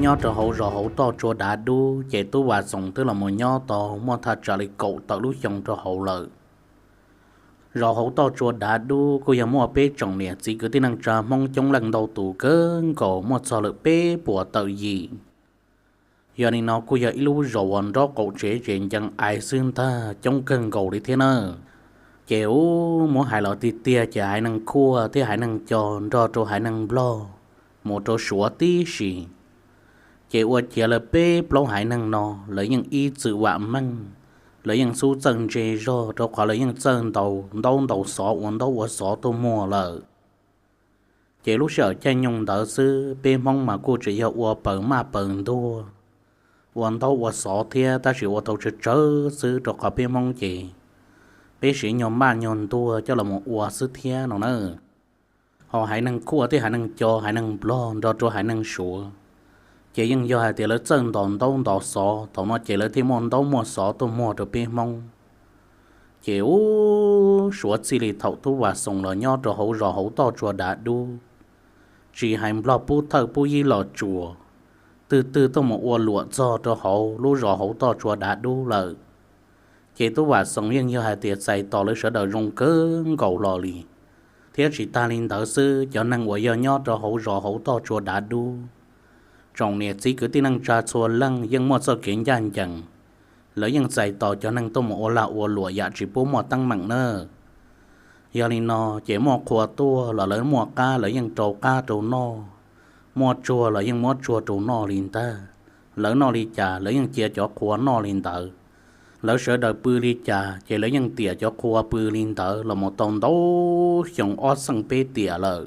Nyob rau hauv zos hauv toj tsua dav dub ces Tub Vam Xoom twb los mus nyob tau muaj thaj tsam li kaum tawm lub xyoo rau hauv lawm. Zos hauv toj tsua dav dub kuj yog muaj peb tsoom niam txiv kwv tij neej tsa Hmoob coob leej ntau tus kawg nkaus, muaj txog lawm peb puas tawm yim. Yog li no kuj yog ib lub zos uas nraub qaum tsev ces ncees aiv xwb ntag, coob kawg nkaus li thiab na. Ces ub, muab hais los tiag tiag ces haiv neeg Khuaj thiab haiv neeg Co nrog rau haiv neeg Nplog mus rau Suav tib si. Ces ua ciav lawv peb plaub haiv neeg no lawv yeej ib txwm vam meej, lawv yeej xub txawj ntse zog rau qhov lawv yeej txawj ntaus ntaub ntaus xov, ua ntaub ua xov tuaj muag lawm. Ces lub sij hawm caij nyoog ntawd xwb peb Hmoob mas kuj tseem yog ua paws maj paws ntuag, ua ntaub ua xov thiab, tab sis ua tau tsawg tsawg xwb rau qhov peb Hmoob ces peb siv nyuag maj nyuag ntuag coj los ua xwb thiab no na. Ho haiv neeg Khuaj thiab haiv neeg Co, haiv neeg Nplog nrog rau haiv neeg Suav ces yeej yog hais tias lawv txawj ntos ntaub ntos xov, thaum no ces lawv thiaj muaj ntaub muaj xov tuaj muag rau peb Hmoob. Ces ub, suav txij li thaum Tub Vam Xoom los nyob rau hauv zos hauv toj tsua dav dub, tsis hais Nplog pub thawj pub yib los tsuas, twg twg tuaj mus ua luam txog rau hauv lub zos hauv toj tsua dav dub lawm, ces Tub Vam Xoom yeej yog hais tias txais tos lawv sawv daws zoo kawg nkaus hlo li. Thiab tsis tas li ntawd xwb, cov neeg uas yog nyob rau hauv zos hauv toj tsua dav dub, tsoom niam txiv kwv tij neej tsa txhua leej yeej muaj txoj kev ncaj ncees, lawv yeej txais tos cov neeg tuaj mus ua lag ua luam yam tsis pub muaj teeb meem na. Yog li no ces muaj qhua tuaj los lawv muaj qab lawv yeej rau qab rau noj, muaj tsuag los yeej muab tsuag rau noj li ntag. Lawv noj li cas lawv yeej cia cov qhua noj li ntawd. Lawv sawv daws pw li cas ces lawv yeej tiam cov qhua pw li ntawd los mus tau ntau xyoo ob txheej peb tiam lawm.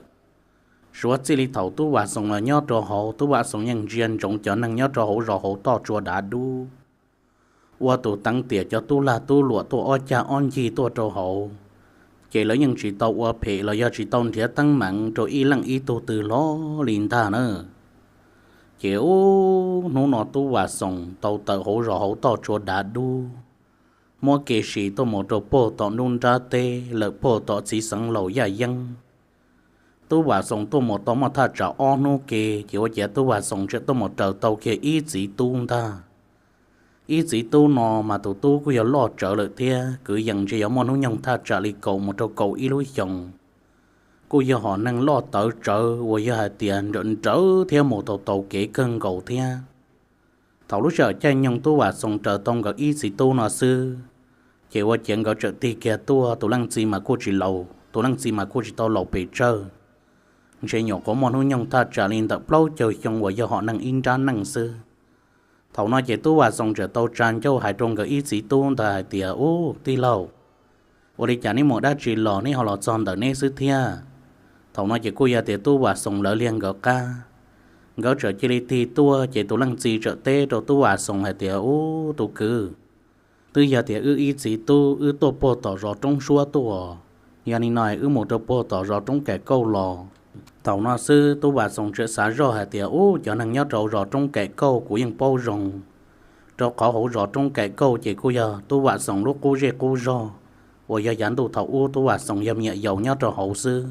Suav txij li thaum Tub Vam Xoom los nyob rau hauv, Tub Vam Xoom yeej ntsia ntsoov cov neeg nyob rau hauv zos hauv toj tsua dav dub. Ua tus teev tiam cov tub lag tub luam tuaj ob cag ob ncig tuaj rau hauv, ces lawv yeej tsis tau ua phem los yog tsis tau nrhiav teeb meem rau ib leej ib tug twg hlo li ntag na. Ces ub, hnub no Tub Vam Xoom tau tawm hauv zos hauv toj tsua dav dub, muab kev sim tuaj mus rau puag tom nruab nrab teb lawm, puag tom txiv xeev laus yaj yeeb. Tub Vam Xoom tuaj mus tau muaj thaj tsam ob hnub ke, ces ua ciav Tub Vam Xoom tseem tuaj mus raws tau kiag ib txiv tub ntag. Ib txiv tub no mas tus tub kuj yog loj tsawv lawm thiab, kwv yees ntshe yuav muaj hnub nyoog thaj tsam li kaum mus rau kaum ib lub xyoos. Kuj yog hom neeg loj tawv tsawv uas yog hais tias nrawm nrawv thiab mus tau tau kev kawg nkaus thiab. Thaum lub sij hawm caij nyoog Tub Vam Xoom raws tau nkawd ib txiv tub no xwb, ces ua ciav nkawd txawm tig kiag tuaj. Tus leej txiv mas kuj tsis laus, tus leej txiv mas kuj tsis tau laus pes tsawg, ntshe nyuam qhuav muaj hnub nyoog thaj tsam li ntawm plaub caug xyoo uas yog hom neeg ib nrab neej xwb. Thaum no ces Tub Vam Xoom txawm tau tsa ncauj hais rau nkawd ib txiv tub ntawd hais tias, Ub, tij laug, ua li cas neb mus dab tsi los neb ho los txog ntawm neb xwb thiab? Thaum no ces kuj yog tias Tub Vam Xoom lawv liag nkawd qab, nkawd txawm cia li tig tuaj. Ces tus leej txiv txawm teb rau Tub Vam Xoom hais tias, Ub, tus kwv, twb yog tias wb ib txiv tub wb tuaj puag tom zos Roob Suab tuaj, yog li no wb mus rau puag tom zos Roob Kam Kauj los. Thaum no xwb Tub Vam Xoom txawm xav zoj hais tias, Ub, cov neeg nyob rau zos Roob Kam Kauj kuv yeej paub zoo, rau qhov hauv zos Roob Kam Kauj ces kuj yog Tub Vam Xoom lub qub zej qub zog uas yog yav ntuj thaum ub Tub Vam Xoom yog me nyuam yaus nyob rau hauv xwb.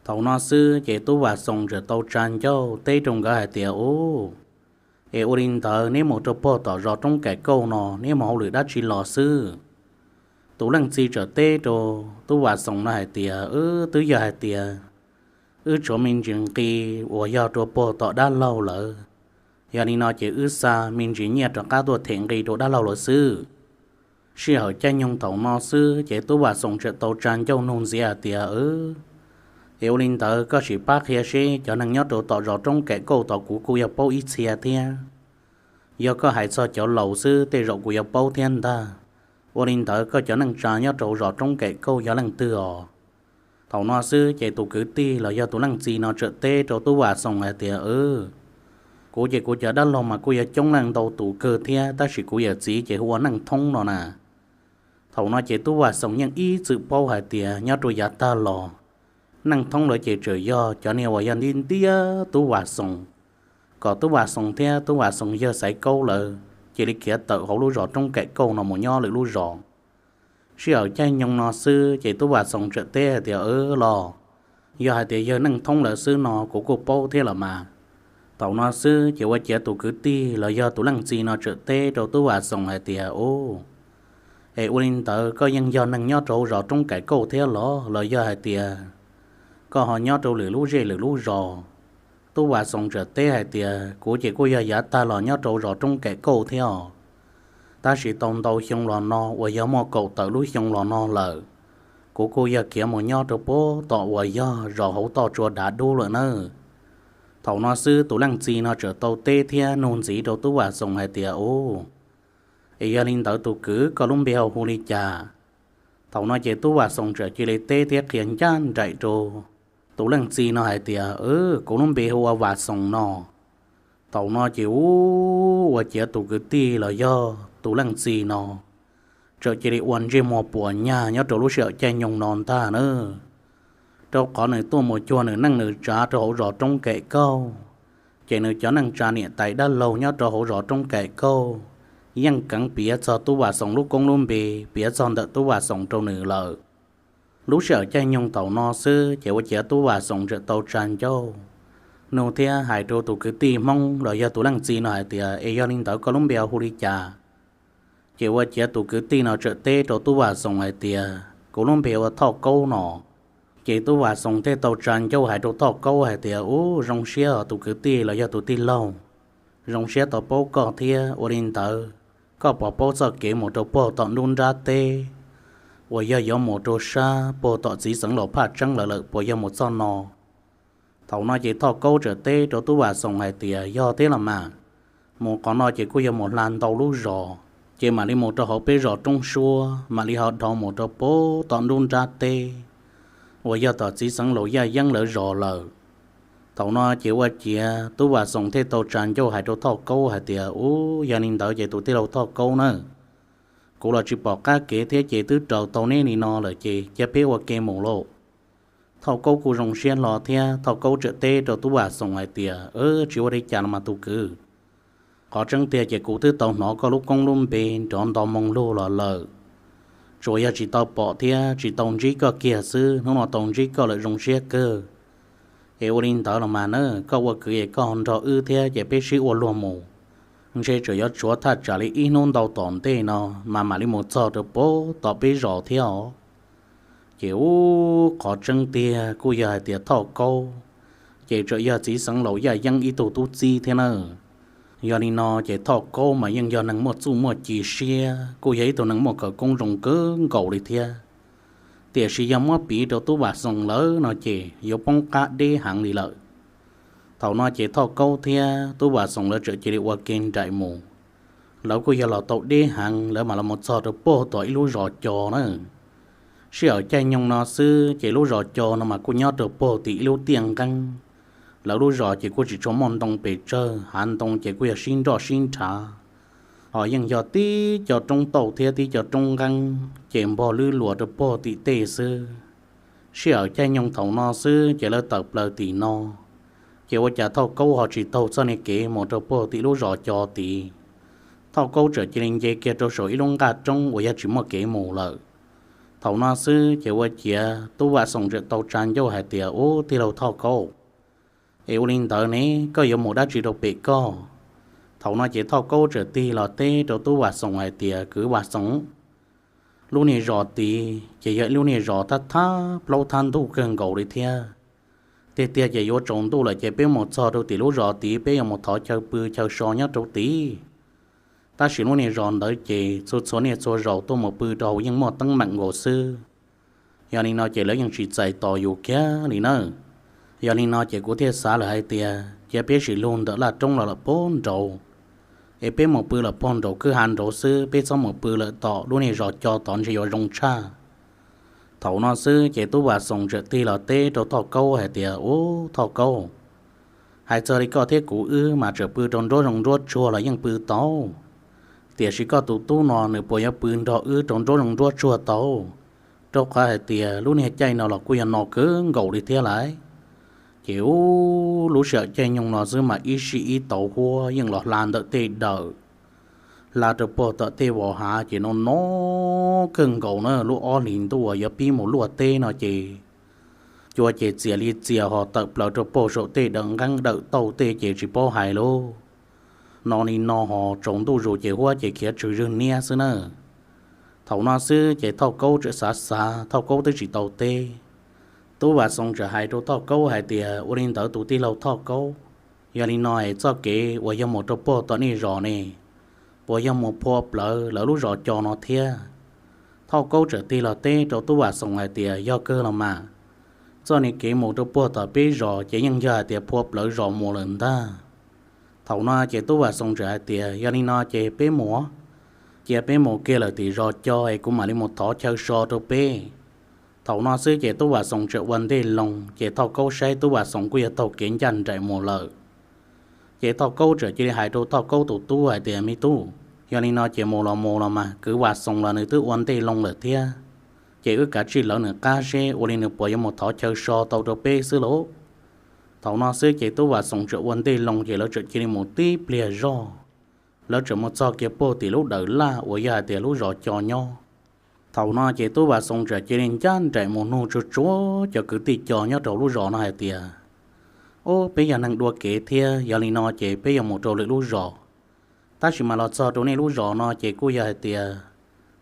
Thaum no xwb ces Tub Vam Xoom txawm tau tsa ncauj teb rau nkawd hais tias, Ub, es ua li ntawd neb mus rau puag tom zos Roob Kam Kauj no neb mus hauj lwm dab tsi los xwb? Tus leej txiv txawm teb rau Tub Vam Xoom no hais tias, Wb twb yog hais tias wb tshuav me ntsis nqi uas yog rau puag tom dab laug lawm, yog li no ces wb xa me ntsis nyiaj rov qab tuaj them nqi rau dab laug lawv xwb. Sij hawm caij nyoog thaum no xwb ces Tub Vam Xoom txawm tau tsa ncauj nug ntxiv hais tias, Es ua li ntawd koj sim pab qhia seb cov neeg nyob rau tom zos Roob Kam Kauj tod kuv kuj yog paub ib txhia thiab. Yog koj hais txog cov laus xwb tej zaum kuv yuav paub thiab ntag. Ua li ntawd koj cov neej tsa nyob rau zos Roob Kam Kauj yog leej twg os? Thaum no xwb ces tus kwv tij los yog tus leej txiv no txawm teb rau Tub Vam Xoom hais tias, Kuv ces kuv cov dab laug mas kuj yog coob leej ntau tus kawg thiab, tab sis kuv yawm txiv ces hu ua Neej Thoob no na. Thaum no ces Tub Vam Xoom yeej ib txwm paub hais tias nyob rau yav tag los Neej Thoob lawv ces txawm yog cov niag uas yog ntiab ntiab Tub Vam Xoom, kom Tub Vam Xoom thiab Tub Vam Xoom yawg Xaiv Kaub lawv cia li khiav tawm hauv lub zos Roob Kam Kauj no mus nyob lwm lub zos. Sij hawm caij nyoog no xwb ces Tub Vam Xoom txawm teb hais tias, Los yog hais tias yawg Neej Thoob lawv xwb no kuv kuj paub thiab los mas. Thaum no xwb ces ua ciav tus kwv tij los yog tus leej txiv no txawm teb rau Tub Vam Xoom hais tias, Ub, es ua li ntawd koj yeej yog neeg nyob rau hauv zos Roob Kaim Kauj thiab los, los yog hais tias koj ho nyob rau lwm lub zej lwm lub zos? Tub Vam Xoom txawm teb hais tias, Kuv ces kuj yog yav tag los nyob rau zos Roob Kaim Kauj thiab os, tab sis tau ntau xyoo los no uas yog muaj kaum tawm lub xyoo los no lawm, kuv kuj yog khiav mus nyob rau puag tom uas yog zos hauv toj tsua dav dub lawm nawb. Thaum no xwb tus leej txiv no txawm tau teb thiab nug ntxiv rau Tub Vam Xoom hais tias, Ub, es yog li ntawd tus kwv koj lub npe hu li cas? Thaum no ces Tub Vam Xoom txawm cia li teb thiab qhia ncaj nraim rau tus leej txiv no hais tias, Kuv lub npe hu ua Vam Xoom no. Thaum no ces ub, ua ciav tus kwv tij los yog tus leej txiv no txawm cia li ua ntsej muag puas nyag nyob rau lub sij hawm caij nyoog no ntag na, rau qhov nws tuaj mus cuag nws neej nws tsav rau hauv zos Roob Kaim Kauj, ces nws cov neej tsa niam tais dab laug nyob rau hauv zos Roob Kaim Kauj yeej keev piav txog Tub Vam Xoom lub koob lub npe, piav txog ntawm Tub Vam Xoom rau nws lawm. Lub sij hawm caij nyoog thaum no xwb ces ua ciav Tub Vam Xoom txawm tau tsa ncauj nug thiab hais rau tus kwv tij Hmoob los yog tus leej txiv no hais tias, Es yog li ntawd koj lub npe hu li cas? Ces ua ciav tus kwv tij no txawm teb rau Tub Vam Xoom hais tias, Kuv lub npe ua Thoj Kaub no. Ces Tub Vam Xoom thiaj tau tsa ncauj hais rau Thoj Kaub hais tias, Ub, zoo siab os tus kwv tij los yog tus tij laug, zoo siab tau paub koj thiab. Ua li ntawd koj puas paub txoj kev mus rau puag tom nruab nrab teb uas yog yuav mus rau sab puag tom txiv xeev laus Phaj Tseeb lawv lawm puas yog mus txoj no? Thaum no ces Thoj Kaub txawm teb rau Tub Vam Xoom hais tias, Yog thiab los mas, mus qhov no ces kuj yog mus hla ntau lub zos, ces mam li mus rau hauv peb zos Roob Suab mam li ho dhau mus rau puag tom nruab nrab teb uas yog tom txiv xeev laus Yaj Yeeb lawv zos lawm. Thaum no ces ua ciav Tub Vam Xoom thiaj tau tsa ncauj hais rau Thoj Kaub hais tias, Ub, yog li ntawd ces tus tij laug Thoj Kaub na, kuv los tsis pom qab kev thiab ces twb raws tau neb li no lawm ces cia peb ua ke mus lauj. Thoj Kaub kuj zoo siab hlo thiab Thoj Kaub txawm teb rau Tub Vam Xoom hais tias, Tsis ua li cas los mas tus kwv, qhov tseeb tiag ces kuv twb tau hnov koj lub koob lub npe nrov nto moo lug los lawm, tsuas yog tsis tau pom thiab tsis tau ntsib koj kiag xwb, hnub no tau ntsib koj lawm zoo siab kawg. Es ua li ntawd los mas na, koj ua kwv es koj nrog wb thiab ces peb sib ua luag mus, ntshe tseem yuav tshuav thaj tsam li ib hnub ntau tom ntej no mas mam li mus txog rau puag tom peb zos thiab os. Ces ub, qhov tseeb tiag kuj yog hais tias Thoj Kaub ces tseem yog txiv xeev laus Yaj Yeeb ib tug tub txib thiab na. Yog li no ces Thoj Kaub mas yeej yog neeg muaj txuj muaj ci siab, kuj yog ib tug neeg muaj khawv koob zoo kawg nkaus li thiab. Tiam sis yog muab piv rau Tub Vam Xoom lawv no ces yuav poob qab deb heev li lawm. Thaum no ces Thoj Kaub thiab Tub Vam Xoom lawv txawm cia li ua ke nraim mus. Lawv kuj yog los tau deb heev, lawv mam los mus txog rau puag tom ib lub zos co na. Sij hawm caij nyoog no xwb ces lub zos co no mas kuj nyob rau puag tim ib lub tiaj nqeeb. Lawv lub zos ces kuj tsis tshua muaj ntoo pes tsawg, hav ntoo ces kuj yog sib nroj sib nrhav, ho yeej yog tib co roob tauj thiab tib co roob nqeeb ces npog lwb luas rau puag tim tej xwb. Sij hawm caij nyoog thaum no xwb ces lawv tawm plaws tim no, ces ua cas Thoj Kaub ho tsis taug txoj niag kev mus rau puag tim lub zos co tid. Thoj Kaub txawm cia li nce kiag rau saum ib lub nqaj roob uas yog tsis muaj kev mus lawm. Thaum no xwb ces ua ciav Tub Vam Xoom txawm tau tsa ncauj hais tias, Ub, tij laug Thoj Kaub, es ua li ntawd ne, koj yuav mus dab tsi rau pem koj? Thaum no ces Thoj Kaub txawm tig los teb rau Tub Vam Xoom hais tias, Kwv Vam Xoom, lub niag zos tid ces yog ib lub niag zos thab thab plaub thab ntuj kawg nkaus li thiab. Tiag tiag ces yuav tsaus ntuj lawm ces peb mus txog rau tim lub zos tid peb yuav mus thov chaw pw chaw so nyob rau tid. Tab sis lub niag zos ntawd ces txhua txhua niaj txhua zaus tuaj mus pw rau hauv yeej muaj teeb meem nkaus xwb. Yog li no ces lawv yeej tsis txais tos yus kiag li nawb. Yog li no ces kuv thiaj xav lawm hais tias cia peb sim lug ntawm laj roob los lawm puag nraud, es peb mus pw lawm puag nraud kwj ha nraud xwb, peb txhob mus pw lawm tom lub niag zos co tod ntshe yuav zoo tshaj. Thaum no xwb ces Tub Vam Xoom txawm tig los teb rau Thoj Kaub hais tias, Ub, Thoj Kaub, hais txog li koj thiab kuv wb mas txawm pw rau nruab zoov nruab tsuag los yeej pw tau, tiam sis koj tus tub no nws puas yuav pw nrog wb rau nruab zoov nruab tsuag tau? Rau qhov hais tias lub niag caij no los kuj yog no kawg nkaus li thiab lais. Ces ub, lub sij hawm caij nyoog no xwb mas ib sij ib tauv huab yeej los hla ntawm tej dawm, hla rau puag tom tej vos hav ces no no kawg nkaus na, lub ob hlis ntuj uas yuav pib mus luaj teb no ces Cua ces txias li txias ho tawm plaws rau puag saum tej dawm nqeeb dawm tauj tej ces tsis paub hais lauj. No li no ho tsaus ntuj zus ces huab ces khiav tsw zwg niab xwb na. Thaum no xwb ces Thoj Kaub txawm xav xav, Thoj Kaub twb tsis tau teb. Tub Vam Xoos txawm hais rau Thoj Kaub hais tias, ua li ntawd tus tij laug Thoj Kaub, yog li no es txoj kev uas yog mus rau puag tom nej zos ne, puas yog mus phua plawv lawv lub zos co no thiab? Thoj Kaub txawm tig los teb rau Tub Vam Xoos hais tias, yog kawg los mas, txoj niag kev mus rau puag tom peb zos ces yeej yog hais tias phua plawv zos mus lawm ntag. Thaum no ces Tub Vam Xoos txawm hais tias, yog li no ces peb mus, cia peb mus kiag lawm tim zos co es kuv mam li mus thov chaw so rau peb. Thaum no xwb ces Tub Vam Xoos txawm ua ntej loo ces Thoj Kaub saib Tub Vam Xoos kuj yog taug kev ncaj nraim mus lawm. Ces Thoj Kaub txawm cia li hais rau Thoj Kaub tus tub hais tias, me tub, yog li no ces mus los mus los mas, kwv Vam Xoos los nws twb ua ntej loo lawm thiab, ces wb kav tsij lawv nws qab seb ua li nws puas yuav mus thov chaw so tau rau peb xwb lauj. Thaum no xwb ces Tub Vam Xoos txawm ua ntej loo ces lawv txawm cia li mus tib pliag zog. Lawv txawm mus txog kiag puag tim lub dawm laj uas yog hais tias lub zos co nyob. Thaum no ces Tub Vam Xoos txawm cia li ncaj nraim mus nug tsuag tsuag cov kwv tij co nyob rau lub zos no hais tias, ub, peb yog neeg dua kev thiab, yog li no ces peb yuav mus rau lwm lub zos. Tab sis mas los txog rau nej lub zos no ces kuj yog hais tias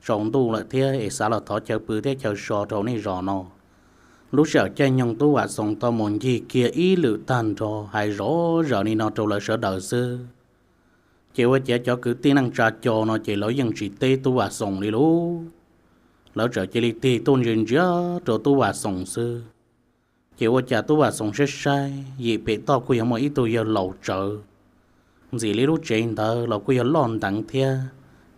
tsaus ntuj lawm thiab es xav los thov chaw pw thiab chaw so rau nej zos no. Lub sij hawm caij nyoog Tub Vam Xoos tau mus ncig kiag ib lwm tag nrho hais zom zaws li no rau lawv sawv daws xwb, ces ua cas cov kwv tij neej tsa co no ces lawv yeej tsis teb Tub Vam Xoos li lauj. Lawv txawm cia li tig tuaj ntsia ntsia rau Tub Vam Xoos xwb. Ces ua cas Tub Vam Xoos saib saib yim pem toj kuj yog muaj ib tug yawg laus tsawv, ntxim li lub tsev ntawd los kuj yog loj nteev thiab.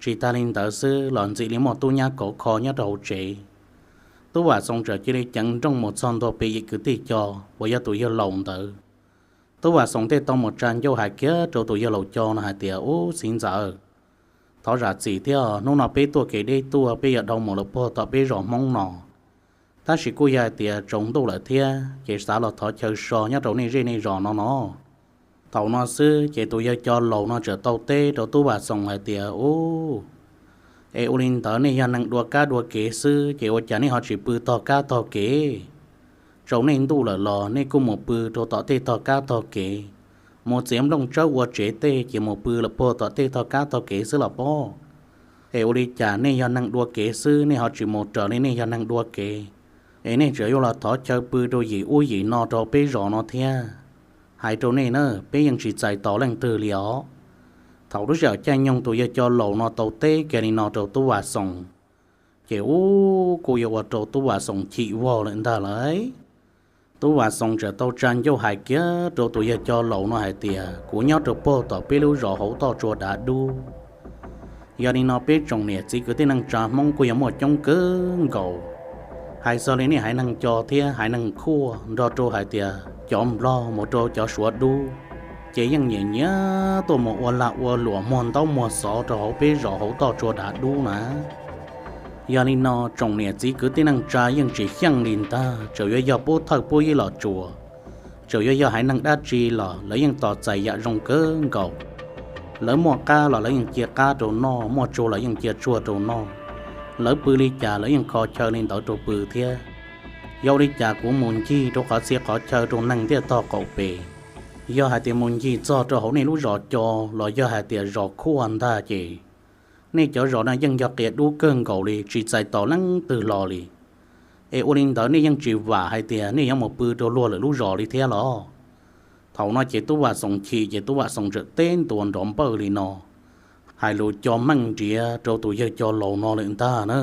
Tsis tas li ntawd xwb los ntxim li muaj tub nyab kov kho nyob rau hauv tsev. Tub Vam Xoos txawm cia li ceev nrooj mus txog ntua pem yim kwv tij co uas yog tus yawg laus ntawd. Tub Vam Xoos thiaj tau mus tsa ncauj hais kiag rau tus yawg laus co no hais tias, ub, txiv ntxawm, thov zam txim thiab, hnub no peb tuaj kev deb tuaj, peb yuav dhau mus lawm puag tom peb zos Hmoob no. Tab sis kuj yog hais tias tsaus ntuj lawm thiab ces xav los thov chaw so nyob rau nej zej nej zos no no. Thaum no xwb ces tus yawg co laus no txawm tau teb rau Tub Vam Xoos hais tias, ub, es ua li ntawd nej yog neeg dua kab dua kev xwb ces ua cas nej ho tsis pw tog kab tog kev? Tsaus nej ntuj lawm los nej kuj mus pw rau tom tej tog kab tog kev, mus txiav nplooj tsawb ua tsev tej ces mus pw lawm puag tom tej tog kab tog kev xwb los pob. Es ua li cas nej yog neeg dua kev xwb nej ho tsis mus raws li nej yog neeg dua kev, es nej tseem yuav los thov chaw pw rau yim ub yim no rau peb zos no thiab? Hais rau nej na, peb yeej tsis txais tos leej twg li os. Thaum lub sij hawm caij nyoog tus yawg co laus no tau teb kiag li no rau Tub Vam Xoos, ces ub, kuj yuav ua rau Tub Vam Xoos chim vog lawm ntag lauj. Tub Vam Xoos txawm tau tsa ncauj hais kiag rau tus yawg co laus no hais tias, kuv nyob rau puag tom peb lub zos hauv toj tsua dav dub. Yog li no peb tsoom niam txiv kwv tij neej tsa Hmoob kuj yog muaj coob kawg nkaus. Hais txog li nej haiv neeg co thiab haiv neeg khuaj nrog rau hais tias cov nplog mus rau cov suav dub, ces yeej nyiam nyiam tuaj mus ua lag ua luam muag ntaub muag xov rau hauv peb zos hauv toj tsua dav dub na. Yog li no tsoom niam txiv kwv tij neej tsa yeej tsis xyeej li ntag, txawm yuav yog pub thawj pub ib los tsuas, txawm yuav yog haiv neeg dab tsi los lawv yeej tos txais yam zoo kawg nkaus. Lawv muaj qab los lawv yeej cia qab rau noj, muaj tsuag los yeej cia tsuag rau noj. Lawv pw li cas lawv yeej kho chaw li ntawd rau pw thiab. Yog ua li cas kuv mus ncig rau qhov txhia qhov chaw rau neeg ntiaj tog qaum pem, yog hais tias mus ncig txog rau hauv nej lub zos co los yog hais tias zos khuaj ntag ces nej cov zos no yeej yog qia dub kawg nkaus li, tsis txais tos leej twg los li. Es ua li ntawd nej yeej tsis vam hais tias nej yuav mus pw rau luag lwm lub zos li thiab los? Thaum no ces Tub Vam Xoos chim ces Tub Vam Xoos txawm teb ntua nrov npawj li no, hais lus co meej nriav rau tus yawg co laus no lawm ntag na.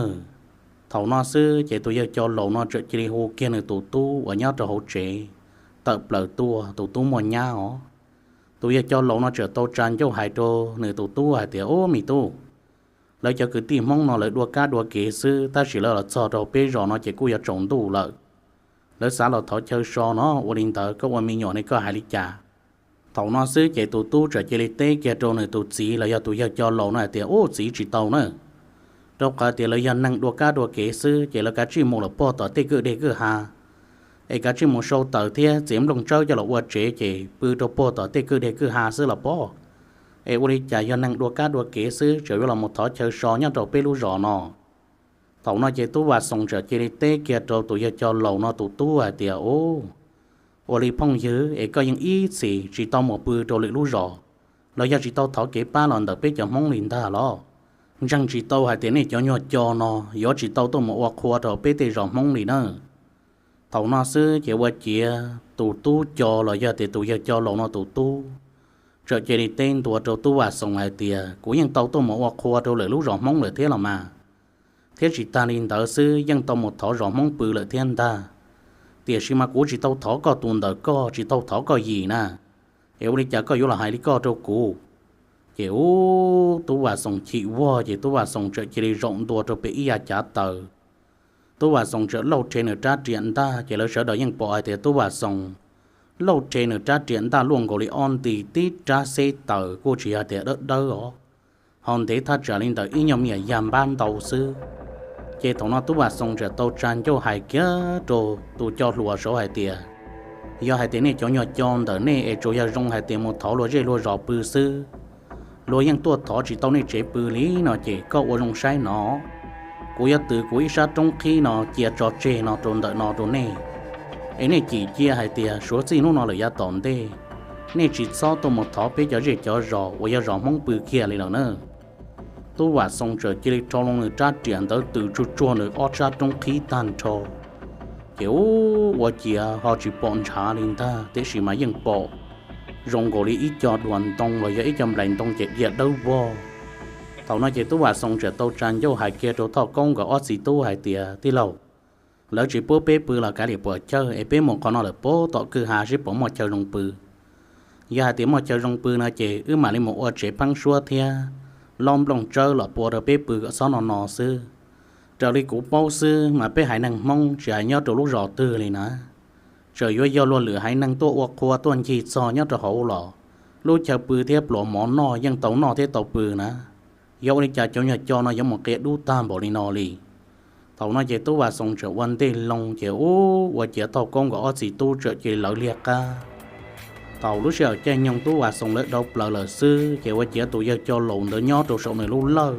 Thaum no xwb ces tus yawg co laus no txawm cia li hu kiag nws tus tub uas nyob rau hauv tsev tawm plaws tuaj, tus tub muaj nyab os. Tus yawg co laus no txawm tau tsa ncauj hais rau nws tus tub hais tias, ub, me tub, lawv cov kwv tij Hmoob no lawv dua kab dua kev xwb, tab sis lawv los txog rau peb zos no ces kuj yuav tsaus ntuj lawm. Lawv xav los thov chaw so no, ua li ntawd koj ua me nyuam ne koj hais li cas? Thaum no xwb ces tus tub txawm cia li teb kiag rau nws tus txiv los yog tus yawg co laus no hais tias, ub, txiv, tsis tau na, rau qhov tias lawv yog neeg dua kab dua kev xwb ces lawv kav tsij mus lawm puag tom tej kwj deg kwj ha, es kav tsij mus sau taws thiab txiav nplooj tsawb coj los ua tsev ces pw rau puag tom tej kwj deg kwj ha xwb los pob. Es ua li cas yog neeg dua kab dua kev xwb tseem yuav los mus thov chaw so nyob rau peb lub zos no? Thaum no ces Tub Vam Xoos txawm cia li teb kiag rau tus yawg cov laus no tus tub hais tias, Ub, ua li phooj ywg es koj yeej ib txhis tsis tau mus pw rau lwm lub zos los yog tsis tau thov kev pab los ntawm peb cov Hmoob li ntag los? Ntseeg tsis tau hais tias nej cov nyuag co no yuav tsis tau tuaj mus ua qhua rau peb tej zos Hmoob li na. Thaum no xwb ces ua ciav tus tub co los yog tias tus yawg cov laus no tus tub txawm cia li teb ntua rau Tub Vam Xoos hais tias, Kuv yeej tau tuaj mus ua qhua rau lwm lub zos Hmoob lawm thiab los mas, thiab tsis tag li ntawd xwb yeej tau mus thov zos Hmoob pw lawm thiab ntag. Tiam sis mas kuv tsis tau thov koj tus ntawm koj, tsis tau thov koj yim na, es ua li cas koj yuav los hais li koj rau kuv? Ces ub, Tub Vam Xoos chim vog ces Tub Vam Xoos txawm cia li zaum ntua rau pem ib yav cav taws. Tub Vam Xoos txawm lauj rhe nws rab riam ntaj ces lawv sawv daws yeej pom hais tias Tub Vam Xoos lauj rhe nws rab riam ntaj luaj nkaus li ob nti tib rab xeb taws kuj tsis yog tias dawb dawb os, ho ntev thaj tsam li ntawm ib nyuag me nyuam yag npab ntau xwb. Ces thaum no Tub Vam Xoos txawm tau tsa ncauj hais kiag rau tus cov hluas saud hais tias, Yog hais tias nej cov nyuag co ntawm nej es tsuas yog zoo hais tias mus thov luag zej luag zos pw xwb, luag yeej tuaj thov tsis tau nej tsev pw li no ces koj ua zoo saib no. Kuv yuav tws kuv ib sab roob qhib no cia tso tseg no rau ntawm no rau nej, es nej cim cia hais tias suav txij hnub no lawm yav tom ntej, nej tsis txhob tuaj mus thov peb cov zej cov zos uas yog zos Hmoob pw kiag li lawm na. Tub Vam Xoos txawm cia li rho loo nws rab riam ntawd tws tsuag tsuag nws ob sab roob qhib tag nrho. Ces ub, ua ciav ho tsis pom ntshav li ntag tiam sis mas yeej pom zoo nkaus li ib co duas ntoo los yog ib co nplais ntoo ces dhia dawb vog. Thaum no ces Tub Vam Xoos txawm tau tsa ncauj hais kiag rau Thoj Koob nkawd ob txiv tub hais tias, Tij laug, lawv tsis pub peb pw los kav liam puas chawj es peb mus qhov no lawm puag tom kwj ha seb puas muaj chaw zoo pw. Yog hais tias muaj chaw zoo pw no ces wb mam li mus ua tsev pheeb suab thiab lob nplooj tsawb los pua rau peb pw kom txhob no no xwb. Raws li kuv paub xwb mas peb haiv neeg Hmoob tsis hais nyob rau lub zos twg li na, txawm yuav yog luag lwm haiv neeg tuaj ua qhua tuaj ncig txog nyob rau hauv los lub chaw pw thiab pluas mov noj yeej tau noj thiab tau pw na. Yog ua li cas cov nyuag co no yuav mus qia dub tag npaum li no li? Thaum no ces Tub Vam Xoos txawm ua ntej loo ces ub, ua ciav Thoj Koob nkawd ob txiv tub txawm cia li lawv liag qab. Thaum lub sij hawm caij nyoog Tub Vam Xoos lawv dhau plaws lawm xwb ces ua ciav tus yawg cov laus ntawd nyob rau saum nws lub lawj,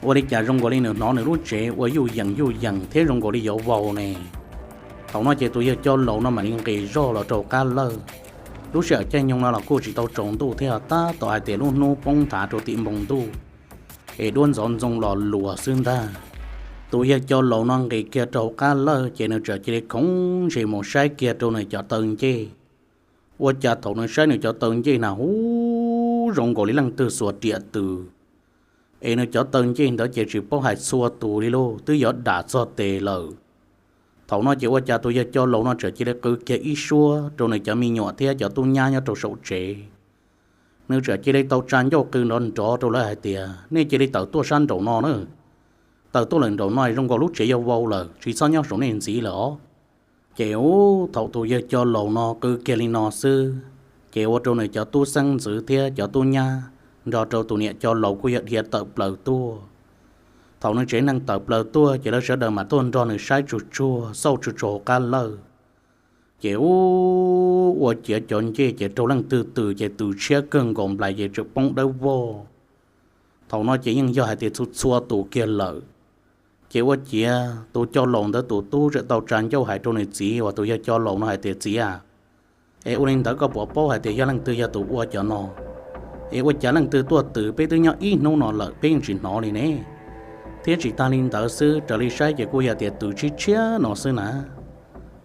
ua li cas zoo nkaus li nws hnov nws lub tsev ua yuj yees yuj yees thiab zoo nkaus li yuav vau ne. Thaum no ces tus yawg cov laus no mam li nqis zog los rau qab lawj. Lub sij hawm caij nyoog no los kuj tsis tau tsaus ntuj thiab, tab tom hais tias lub hnub poob nthav rau tim npoo ntuj es duab ntxov ntxoo los luas xwb ntag. Tus yawg cov laus no nqis kiag rau hauv qab lawj ces nws txawm cia li khoov ntsej mus saib kiag rau nws cov taw ncej. Ua cas thaum nws saib nws cov taw ncej na hu, zoo nkaus li leej twg xuas riam tws, es nws cov taw ncej ntawd ces tsis paub hais txhua tus li lauj, twb yuav dam txog tes lawm. Thaum no ces ua cas tus yawg cov laus no txawm cia li qw kiag ib suab rau nws cov me nyuam thiab cov tub nyab nyob rau saum tsev. Nws txawm cia li tau tsa ncauj qw nrov nrov rau lawv hais tias, Nej cia li tawm tuaj sab nraum no na. Tawm tuaj lawm nraum no zoo nkaus lub tsev yuav vau lawm, tsis txhob nyob saum nej ntxiv lawm os. Ces ub, thaum tus yawg cov laus no qw kiag li no xwb, ces ua rau nws cov tub xeeb ntxwv thiab cov tub nyab nrog rau tus niam cov laus kuj yog dhia tawm plaws tuaj. Thaum nws tsev neeg tawm plaws tuaj ces lawv sawv daws mam tuaj nrog nws saib tsuag tsuag xauj tsuag tsuag hauv qab lawj. Ces ub, ua ciav cov ncej ces raug leej twg tws ces tws tshiab kawg nkaus, nplais ces tseem poob dawb vog. Thaum no ces yeej yog hais tias txhua txhua tus kiag lawm. Ces ua ciav tus cov laus ntawd tus tub txawm tau tsa ncauj hais rau nws txiv uas tus yawg cov laus no hais tias, Txiv a, es ua li ntawd koj puas paub hais tias yog leej twg yog tus ua cov no? Es ua cas leej twg tuaj tws peb twb nyob ib hnub no lawm peb yeej tsis hnov li ne? Thiab tsis tag li ntawd xwb, raws li saib ces kuj yog tias tws tshiab tshiab no xwb na.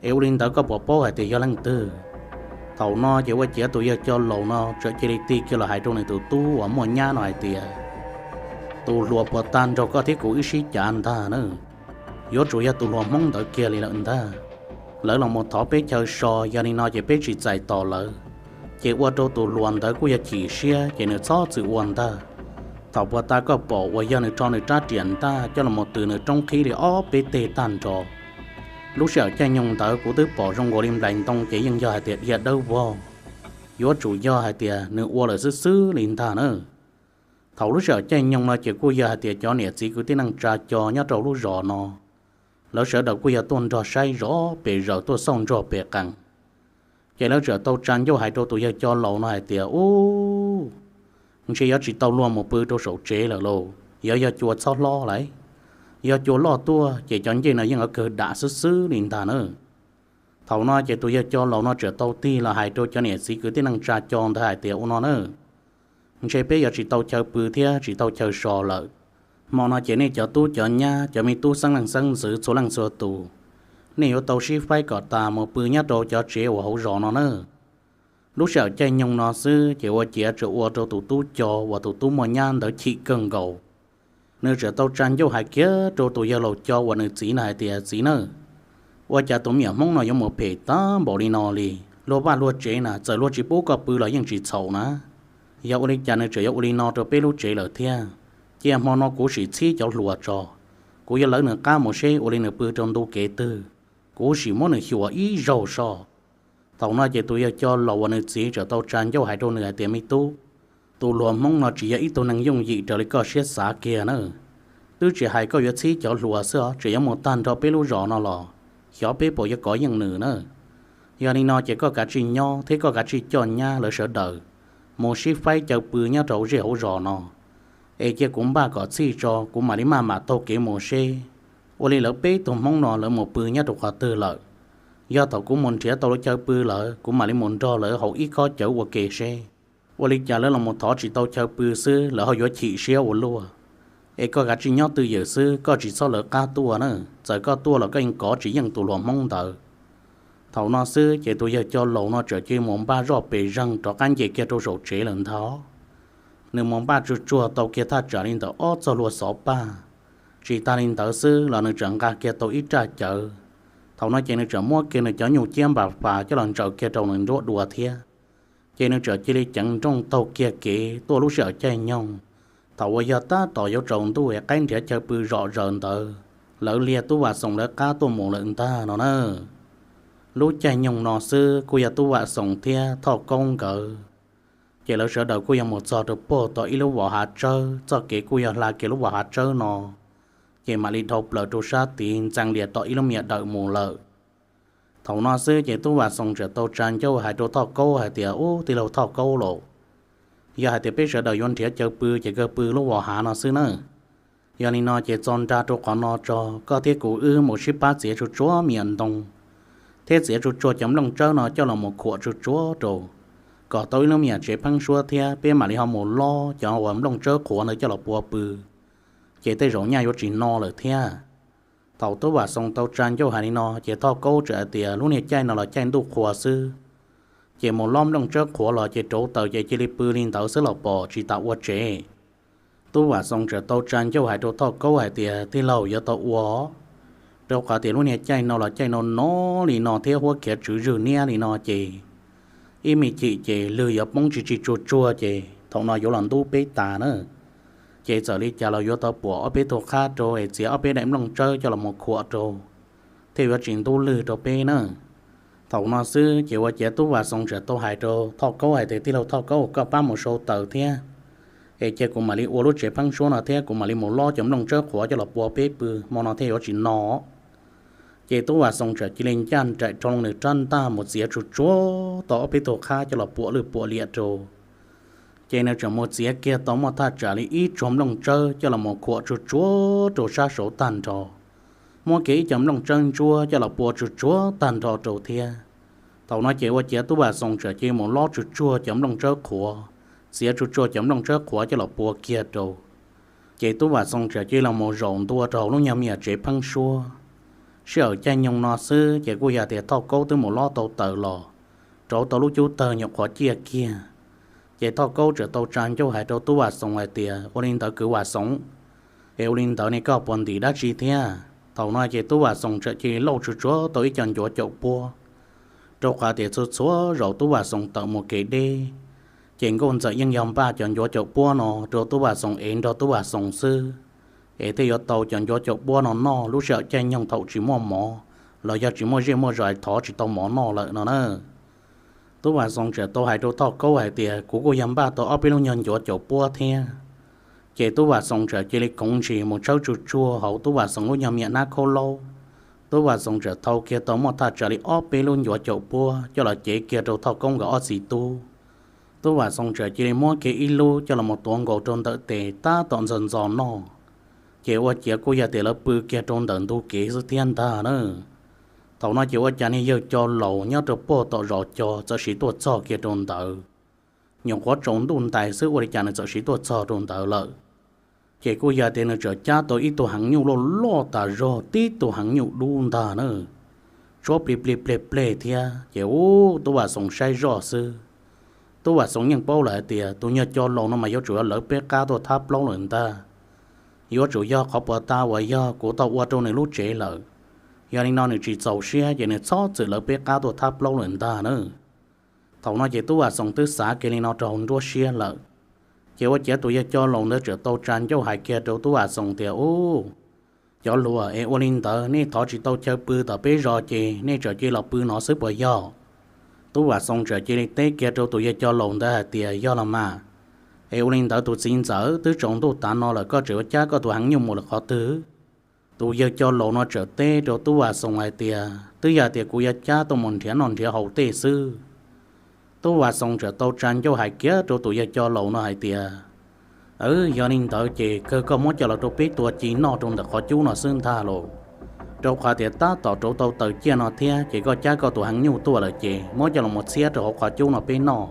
Es ua li ntawd koj puas paub hais tias yog leej twg? Thaum no ces ua ciav tus yawg cov laus no txawm cia li tig kiag los hais rau nws tus tub uas muaj nyab no hais tias, Tus hluas puag ta nrog koj thiab kuv wb sib cav ntag na, yuav tsum yog tus hluas Hmoob ntawd kiag li lawm ntag. Lawv los mus thov peb chaw so, yog li no ces peb tsis txais tos lawv, ces ua rau tus hluas ntawd kuj yog chim siab ces nws txhob txwm ua ntag. Thaum puag ta koj pom uas yog nws rho nws rab riam ntaj coj los tws nws roob qhib li ob peb teg tag nrho. Lub sij hawm caij nyoog ntawd kuv twb pom zoo nkaus li nplais ntoo ces yeej yog hais tias dhia dawb vog, yuav tsum yog hais tias nws ua lawm xwb xwb li ntag na. Thaum lub sij hawm caij nyoog no ces kuj yog hais tias cov niam txiv kwv tij neej tsa co nyob rau lub zos no, lawv sawv daws kuj yog tuaj nrog saib zov pes zaws tuaj xauj ntsoog pes qees. Ces lawv txawm tau tsa ncauj hais rau tus yawg cov laus no hais tias, Ub, ntshe yuav tsis tau luag mus pw rau saum tsev lawm lauj, yuav yog cua txhob hlob lauj. Yog cua loj tuaj ces cov ncej no yeej yuav kawg dam xwb xwb li ntag na. Thaum no ces tus yawg cov laus no txawm tau tig los hais rau cov niam txiv kwv tij neej tsa cov ntawd hais tias, ua no na, ntshe peb yuav tsis tau chaw pw thiab tsis tau chaw so lawm. Hmo no ces nej cov tub cov nyab, cov me tub xeeb leej xeeb ntxwv txhua leej txhua tus, nej yuav tau sib faib kom tas mus pw nyob rau cov tsev uas hauv zos no na. Lub sij hawm caij nyoog no xwb ces ua ciav txawm ua rau tus tub co uas tus tub muaj nyab ntawd chim kawg nkaus. Nws txawm tau tsa ncauj hais kiag rau tus yawg laus co uas nws txiv no hais tias, txiv na, ua cas tus me nyuam hmoob no yuav mus phem tag npaum li no li? Luag vaj luag tsev na, txawm luag tsis pub koj pw los yeej tsis txhaum na. Yog ua li cas nws tseem yuav ua li no rau peb lub tsev lawm thiab? Cia hmo no kuv sim txhib cov hluas tso, kuv yuav lawv nws qab mus seb ua li nws pw rau ntu kev twg, kuv sim muab nws xyuas ib zaug soj. Thaum no ces tus yawg co laus uas nws txiv txawm tau tsa ncauj hais rau nws hais tias, me tub, tus hluas hmoob no tsis yog ib tug neeg yooj yim raws li koj siab xav kiag na. Twb tsis hais koj yuav txhib cov hluas xwb os, tseem yuav mus tag nrho peb lub zos no los xyov peb puas yuav kov yeej nws na. Yog li no ces koj kav tsij nyob thiab koj kav tsij coj nyab lawv sawv daws mus sib faib caw pw nyob rau hauv zej hauv zos no, es cia kuv npaj kom txhij tso kuv mam li maj mam taug kev mus seb ua li lawv peb tug hmoob no lawv mus pw nyob rau qhov twg lawm. Yog thaum kuv mus nrhiav tau lawv chaw pw lawm kuv mam li mus nrog lawv haus ib khob cawv ua ke seb ua li cas lawv los mus thov tsis tau chaw pw xwb lawv ho yuav chim siab ua luaj. Es koj kav tsij nyob twj ywm xwb, koj tsis txhob lawv qab tuaj na, txawm koj tuaj los koj yeej kov tsis yeej tus hluas hmoob ntawd. Thaum no xwb ces tus yawg co laus no txawm cia li mus npaj zoj pes zeeg rov qab nce kiag rau saum tsev lawm ntag. Nws mus npaj tsuag tsuag tau kiag thaj tsam li ntawm ob txog hlua xov paj. Tsis tas li ntawd xwb los nws txawm nqa kiag tau ib raj cawv. Thaum no ces nws txawm muab kiag nws cov nyuj ciab npas fas coj los ntsaws kiag rau nws nruab dua thiab. Ces nws txawm cia li ceev nrooj taug kiag kev tuaj lub sij hawm caij nyoog, thaum uas yog tab tom yuav tsaus ntuj es qaib nrhiav chaw pw zom zaws ntawd, lawv liag tub Vam Xoom lawv qab tuaj mus lawm ntag no na. Lub caij nyoog no xwb kuj yog tub Vam Xoom thiab Thoj Kaub nkawd, ces lawv sawv daws kuj yog mus txog rau puag tom ib lub vos hav tsawb, txoj kev kuj yog hla kiag lub vos hav tsawb no, ces mam li dhau plaws rau sab tid ntxeev lias tom ib lub me nyuam dawm mus lawm. Thaum no xwb ces tub Vam Xoom txawm tau tsa ncauj hais rau Thoj Kaub hais tias, ub, tij laug Thoj Kaub lauj, yog hais tias peb sawv daws yuav nrhiav chaw pw ces kawg pw lub vos hav no xwb nawb. Yog li no ces txo nra rau qhov no tso, koj thiab kuv wb mus sib pab txiav tsuag tsuag me nyuam ntoo thiab txiav tsuag tsuag cov nplooj tsawb no coj los mus khuam tsuag tsuag rau, kom tau ib lub me nyuam tsev pheeb suab thiab peb mam li ho mus lob cov uas nplooj tsawb qhuav ntawd coj los pua pw, ces tej zaum nyaj yuav tsis no lawm thiab. Thaum tub Vam Xoom tau tsa ncauj hais li no ces Thoj Kaub txawm hais tias, lub niag caij no los caij ntuj qhua xwb, ces mus lob nplooj tsawb qhuav los ces rauv taws ces cia li pw li ntawd xwb los pom tsis tas ua tsev. Tub Vam Xoom txawm tau tsa ncauj hais rau Thoj Kaub hais tias, tij laug, yuav tau ua, rau qhov tias lub niag caij no los caij no no li no thiab huab khiav tswv zwg niab li no ces ib me chim ces lwg yuav poob tsis tsis tsuag tsuag ces thaum no yuav los ntub peb tas na. Ces txawm li cas los yuav tau puam ob peb tug qhab rau es txiav ob peb daim nplooj tsawb coj los mus khuam rau, thiaj yuav tsis ntub lwg rau peb na. Thaum no xwb ces ua ciav tub Vam Xoom txawm tau hais rau Thoj Kaub hais tias, tij laug Thoj Kaub, koj pab mus sau taws thiab, es cia kuv mam li ua lub tsev pheeb suab no thiab kuv mam li mus lob cov nplooj tsawb qhuav coj los pua peb pw, hmo no thiaj yuav tsis no. Ces tub Vam Xoom txawm cia li ncaj nraim rho nws rab ntaj mus txiav tsuag tsuag tau ob peb tug qhab coj los puam lwj puam liam rau. Ces nws txawm mus txiav kiag tau muaj thaj tsam li ib tsuag nplooj tsawb coj los mus khuam tsuag tsuag rau sab saud tag nrho, muab kiag ib co nplooj tsawb ntsuab coj los pua tsuag tsuag tag nrho rau thiab. Thaum no ces ua ciav tub Vam Xoom txawm cia li mus lob tsuag tsuag cov nplooj tsawb qhuav, txiav tsuag tsuag cov nplooj tsawb qhuav coj los pua kiag rau. Ces tub Vam Xoom txawm cia li los mus zaum ntua rau hauv lub nyuag me nyuam tsev pheeb suab. Sij hawm caij nyoog no xwb ces kuj yog tias Thoj Kaub twb mus lob tau taws los, rauv tau lub cub tawg nyuam qhuav ciaj kiag. Ces Thoj Kaub txawm tau tsa ncauj hais rau tub Vam Xoom hais tias, ua li ntawd kwv Vam Xoom, es ua li ntawd ne koj puas ntim dab tsi thiab? Thaum no ces tub Vam Xoom txawm cia li lauj tsuag tsuag tau ib co ncuav caum puab rau qhov tias txhua txhua zaus tub Vam Xoom tawm mus kev deb, ces nkauj ntxawm yeej yog npaj cov ncuav caum puab no rau tub Vam Xoom ev nrog tub Vam Xoom xwb, es thiaj yuav tau cov ncuav caum puab no noj lub sij hawm caij nyoog thaum tsis muaj mov los yog tsis muaj zej muaj zos thov tsis tau mov noj lawm no na. Tub Vam Xoom txawm tau hais rau Thoj Kaub hais tias, kuv kuj yog npaj tau ob peb lub nyuag ncuav caum puab thiab. Ces tub Vam Xoom txawm cia li koov ntsis mus tshawb tsuag tsuag hauv tub Vam Xoom lub nyuag me nyuam hnab khaub laub. Tub Vam Xoom txawm thau kiag tau muaj thaj tsam li ob peb lub ncuav caum puab coj los cev kiag rau Thoj Kaub nkawd ob txiv tub. Tub Vam Xoom txawm cia li muab kiag ib lub coj los mus tuav nkaus rau ntawm tes tab tom ntxos ntxos noj. Ces ua ciav kuj yog tias lawv pw kiag rau ntawm ntug kev xwb thiab ntag na. Thaum no ces ua cas niag yawg cov laus nyob rau puag tom zos cov txawm sim tuaj txog kiag rau ntawd. Nyuam qhuav tsaus ntuj ntais xwb ua li cas nws txawm sim tuaj txog rau ntawd lawm. Ces kuj yog tias nws txawm cab tau ib tug heev nyuj loj loj tas zog, tib tug heev nyuj dub ntag na, tshuab plig plig pleg pleg thiab. Ces ub, tub Vam Xoos saib zoj xwb, tub Vam Xoos yeej paub lawm hais tias tus yawg cov laus no mas yuav tsum yog lawv peb qab tuaj thab plaub lawm ntag. Yuav tsum yog qhov puas tas uas yog kuv tau ua rau nws lub tsev lawm. Yog li no nws tsis txaus siab ces nws txhob txwm lawv peb qab tuaj thab plaub lawm ntag na. Thaum no ces tub Vam Xoos twb xav kiag li no rau hauv nruab siab lawm. Ces ua ciav tus yawg cov laus ntawd txawm tau tsa ncauj hais kiag rau tub Vam Xoos tias, Ub, cov hluas, es ua li ntawd nej thov tsis tau chaw pw tom peb zos ces nej txawm cia li los pw no xwb puas yog? Tub Vam Xoos txawm cia li teb kiag rau tus yawg cov laus ntawd hais tias, Yog los mas. Es ua li ntawd tus txiv ntxawm, twb tsaus ntuj tav no lawm koj tseem yuav cab koj tus heev nyuj mus lawm qhov twg? Tus yawg cov laus no txawm teb rau tub Vam Xoos hais tias, Twb yog tias kuv yuav cab tuaj mus nrhiav noj nrhiav haus tej xwb. Tub Vam Xoos txawm tau tsa ncauj hais kiag rau tus yawg cov laus no hais tias, Yog li ntawd ces kawg koj muab coj los rau peb tua ci noj rau ntawm qhov cub no xwb ntag lauj. Rau qhov tias tab tom rauv tau taws ciaj no thiab ces koj cab koj tus heev nyuj tuaj lawm ces muab coj los mus txhiab rau hauv qhov cub no peb noj.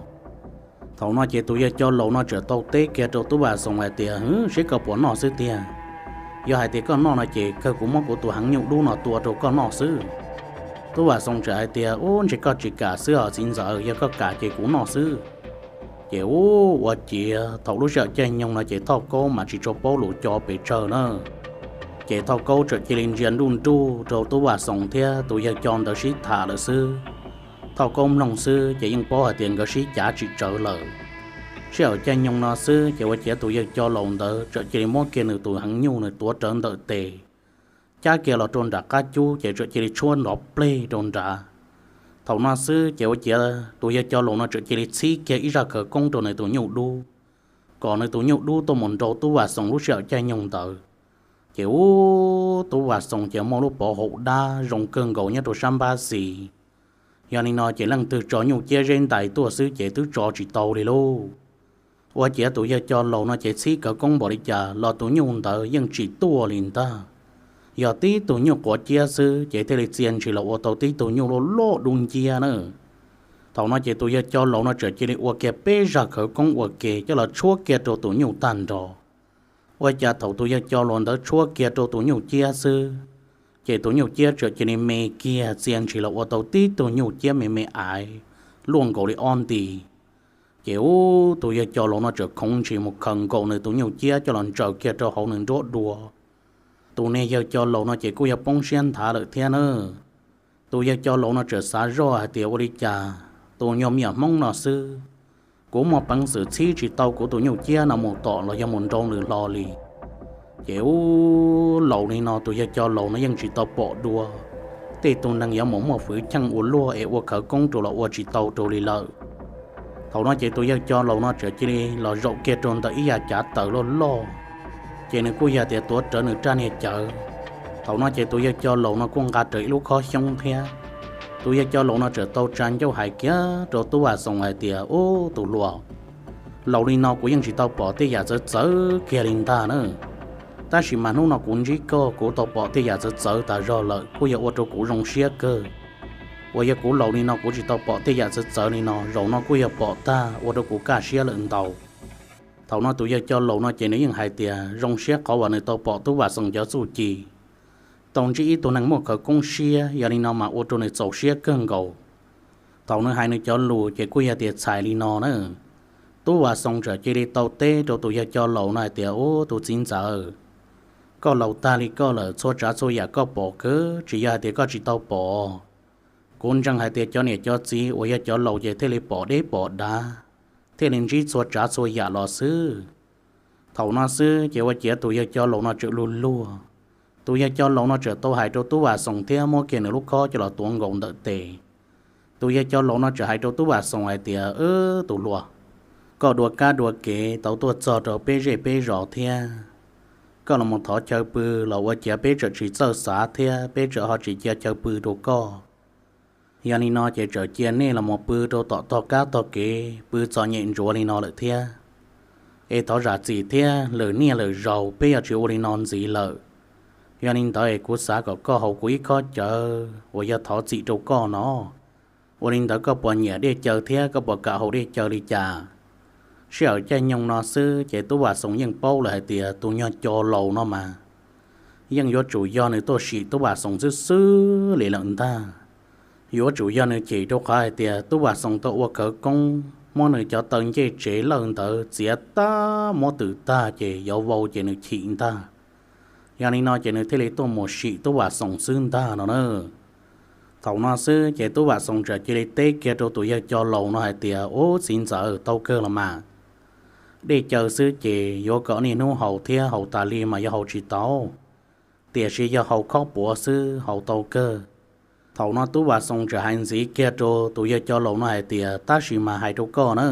Thaum no ces tus yawg cov laus no txawm tau teb kiag rau tub Vam Xoos hais tias, Hwv, seb koj puas noj xwb tiag. Yog hais tias koj noj no ces kawg kuv muab kuv tus heev nyuj dub no tua rau koj noj xwb. Tub Vam Xoos txawm hais tias, Ub, ntshe koj tsis kam xwb os txiv ntxawm, yog koj kam ces kuv noj xwb. Ces ub, ua ciav thaum lub sij hawm caij nyoog no ces Thoj Kaub mas tsis tshua paub lus co pes tsawg na. Ces Thoj Kaub txawm cia li ntsia nruj nruj rau tub Vam Xoos thiab tus yawg cov ntawd sib tham lawm xwb. Thoj Kaub mloog xwb ces yeej paub hais tias nkawd sib cav tsis tsawv lawm. Sij hawm caij nyoog no xwb ces ua ciav tus yawg cov laus ntawd txawm cia li muab kiag nws tus heev nyuj nws tuav rawv ntawm tes, cab kiag los rau nram qab cub ces txawm cia li tshuab nrov pleg rau nrad. Thaum no xwb ces ua ciav tus yawg cov laus no txawm cia li txhib kiag ib zaj khawv koob rau nws tus nyuj dub, kom nws tus nyuj dub tuaj mus nrau tub Vam Xoos lub sij hawm caij nyoog ntawd. Ces ub, tub Vam Xoos ces muaj lub pov haum dab zoo kawg nkaus nyob rau sab npab xis. Yog li no ces leej twg tso nyuj ciab zeb ntais tuaj xwb ces twb tso tsis tau li lauj. Ua ciav tus yawg cov laus no ces txhib khawv koob npaum li cas los tus nyuj ntawd yeej tsis tuaj li ntag. Yog tib tug nyuj quav ciab xwb ces thiaj li txia ntshis los ua tau tib tug nyuj loj loj dub nciab na. Thaum no ces tus yawg cov laus no txawm cia li ua kiag peb zaj khawv koob ua ke coj los tshuab kiag rau tus nyuj tag nrho. Ua cas thaum tus yawg cov laus ntawd tshuab kiag rau tus nyuj ciab xwb, ces tus nyuj ciab txawm cia li me kiag txia ntshis los ua tau tib tug nyuj ciab me me aiv luaj nkaus li ob nti. Ces ub, tus yawg cov laus no txawm khoov ntshis mus khaws nkaus nws tus nyuj ciab coj los ntsaws kiag rau hauv nws nruab dua. Tus niag yawg cov laus no ces kuj yog poob siab nthav lawm thiab na. Tus yawg cov laus no txawm xav zoj hais tias ua li cas tus nyuag me nyuam Hmoob no xwb, kuv muaj peev xwm txhib tsis tau kuv tus nyuj ciab no mus tom los yog mus nrau nws hlo li. Ces ub, laus li no tus yawg cov laus no yeej tsis tau pom dua tej tug neeg yuav mus muaj fwv cheej ua luaj es ua khawv koob rau los ua tsis tau rau li lawm. Thaum no ces tus yawg cov laus no txawm cia li los zaum kiag rau ntawm ib yav cav taws loj loj, ces nws kuj yog tias tuav rawv nws raj niag cawv. Thaum no ces tus yawg cov laus no kuj nqa rawv ib lub khob xyoob thiab. Tus yawg cov laus no txawm tau tsa ncauj hais kiag rau tub Vam Xoos hais tias, Ub, tus hluas, laus li no kuv yeej tsis tau pom tej yam txawv txawv kiag li ntag na. Tab sis mas hnub no kuv ntsib koj kuv tau pom tej yam txawv txawv tas zog lawm kuj yog ua rau kuv zoo siab kawg. Uas yog kuv laus li no kuv tsis tau pom tej yam txawv txawv li no, zaum no kuj yog pom tag ua rau kuv kaj siab lawm ntau. Thaum no tus yawg cov laus no ces nws yeej hais tias zoo siab qhov uas nws tau pom tub Vam Xoos cov txuj ci, tau ntsib ib tug neeg muaj khawv koob siab, yog li no mas ua rau nws txaus siab kawg nkaus. Thaum nws hais nws cov lus ces kuj yog tias txhais li no na. Tub Vam Xoos txawm cia li tau teb rau tus yawg cov laus no hais tias, Ub, tus txiv ntxawm, koj laus tag li koj lawm txhua tsav txhua yam koj pom kawg, tsis yog hais tias koj tsis tau pom. Kuv ntseeg hais tias cov niam cov txiv uas yog cov laus ces thiaj li pom deb pom dav, thiaj li ntsib txhua tsav txhua yam los xwb. Thaum no xwb ces ua ciav tus yawg cov laus no txawm luag luag. Tus yawg cov laus no txawm tau hais rau tub Vam Xoos thiab muab kiag nws lub khob coj los tuav nkaus ntawm tes. Tus yawg cov laus no txawm hais rau tub Vam Xoos hais tias, Wb, tus hluas, koj dua kab dua kev tau tuaj txog rau peb zej peb zos thiab, koj los mus thov chaw pw los ua ciav peb txawm tsis txawj xav thiab peb txawm ho tsis cia chaw pw rau koj. Yog li no ces txawm cia nej los mus pw rau tom tog kab tog kev pw txom nyem ntsuav li no lawm thiab. es thov zam txim thiab, lwm niaj lwm zaus peb yuav tsis ua li no ntxiv lawm. Yog li ntawd es kuv xav kom koj haus kuv ib khob cawv uas yog thov txim rau koj no. Ua li ntawd koj puas nyiam dej cawv thiab koj puas kam haus dej cawv li cas? Sij hawm caij nyoog no xwb ces Tub Vam Xoos yeej paub lawm hais tias tus yawg cov laus no mas yeej yuav tsum yog nws tuaj sim Tub Vam Xoos xwb xwb li lawm ntag. Yuav tsum yog nws chim, rau qhov hais tias Tub Vam Xoos tau ua khawv koob muab nws cov taw ncej tsev lawj ntawd txiav tag muab twm tag ces yuav vau ces nws chim ntag. Yog li no ces nws thiaj li tuaj mus sim Tub Vam Xoos xwb ntag no na. Thaum no xwb ces Tub Vam Xoos txawm cia li teb kiag rau tus yawg cov laus no hais tias, Ub, txiv ntxawm, tau kawg los mas. Dej cawv xwb ces yuav kom niaj hnub haus thiab haus tas li mas yuav haus tsis tau, tiam sis yog haus khob puav xwb haus tau kawg. Thaum no Tub Vam Xoos txawm hais ntxiv kiag rau tus yawg cov laus no hais tias, Tab sis mas hais rau koj na,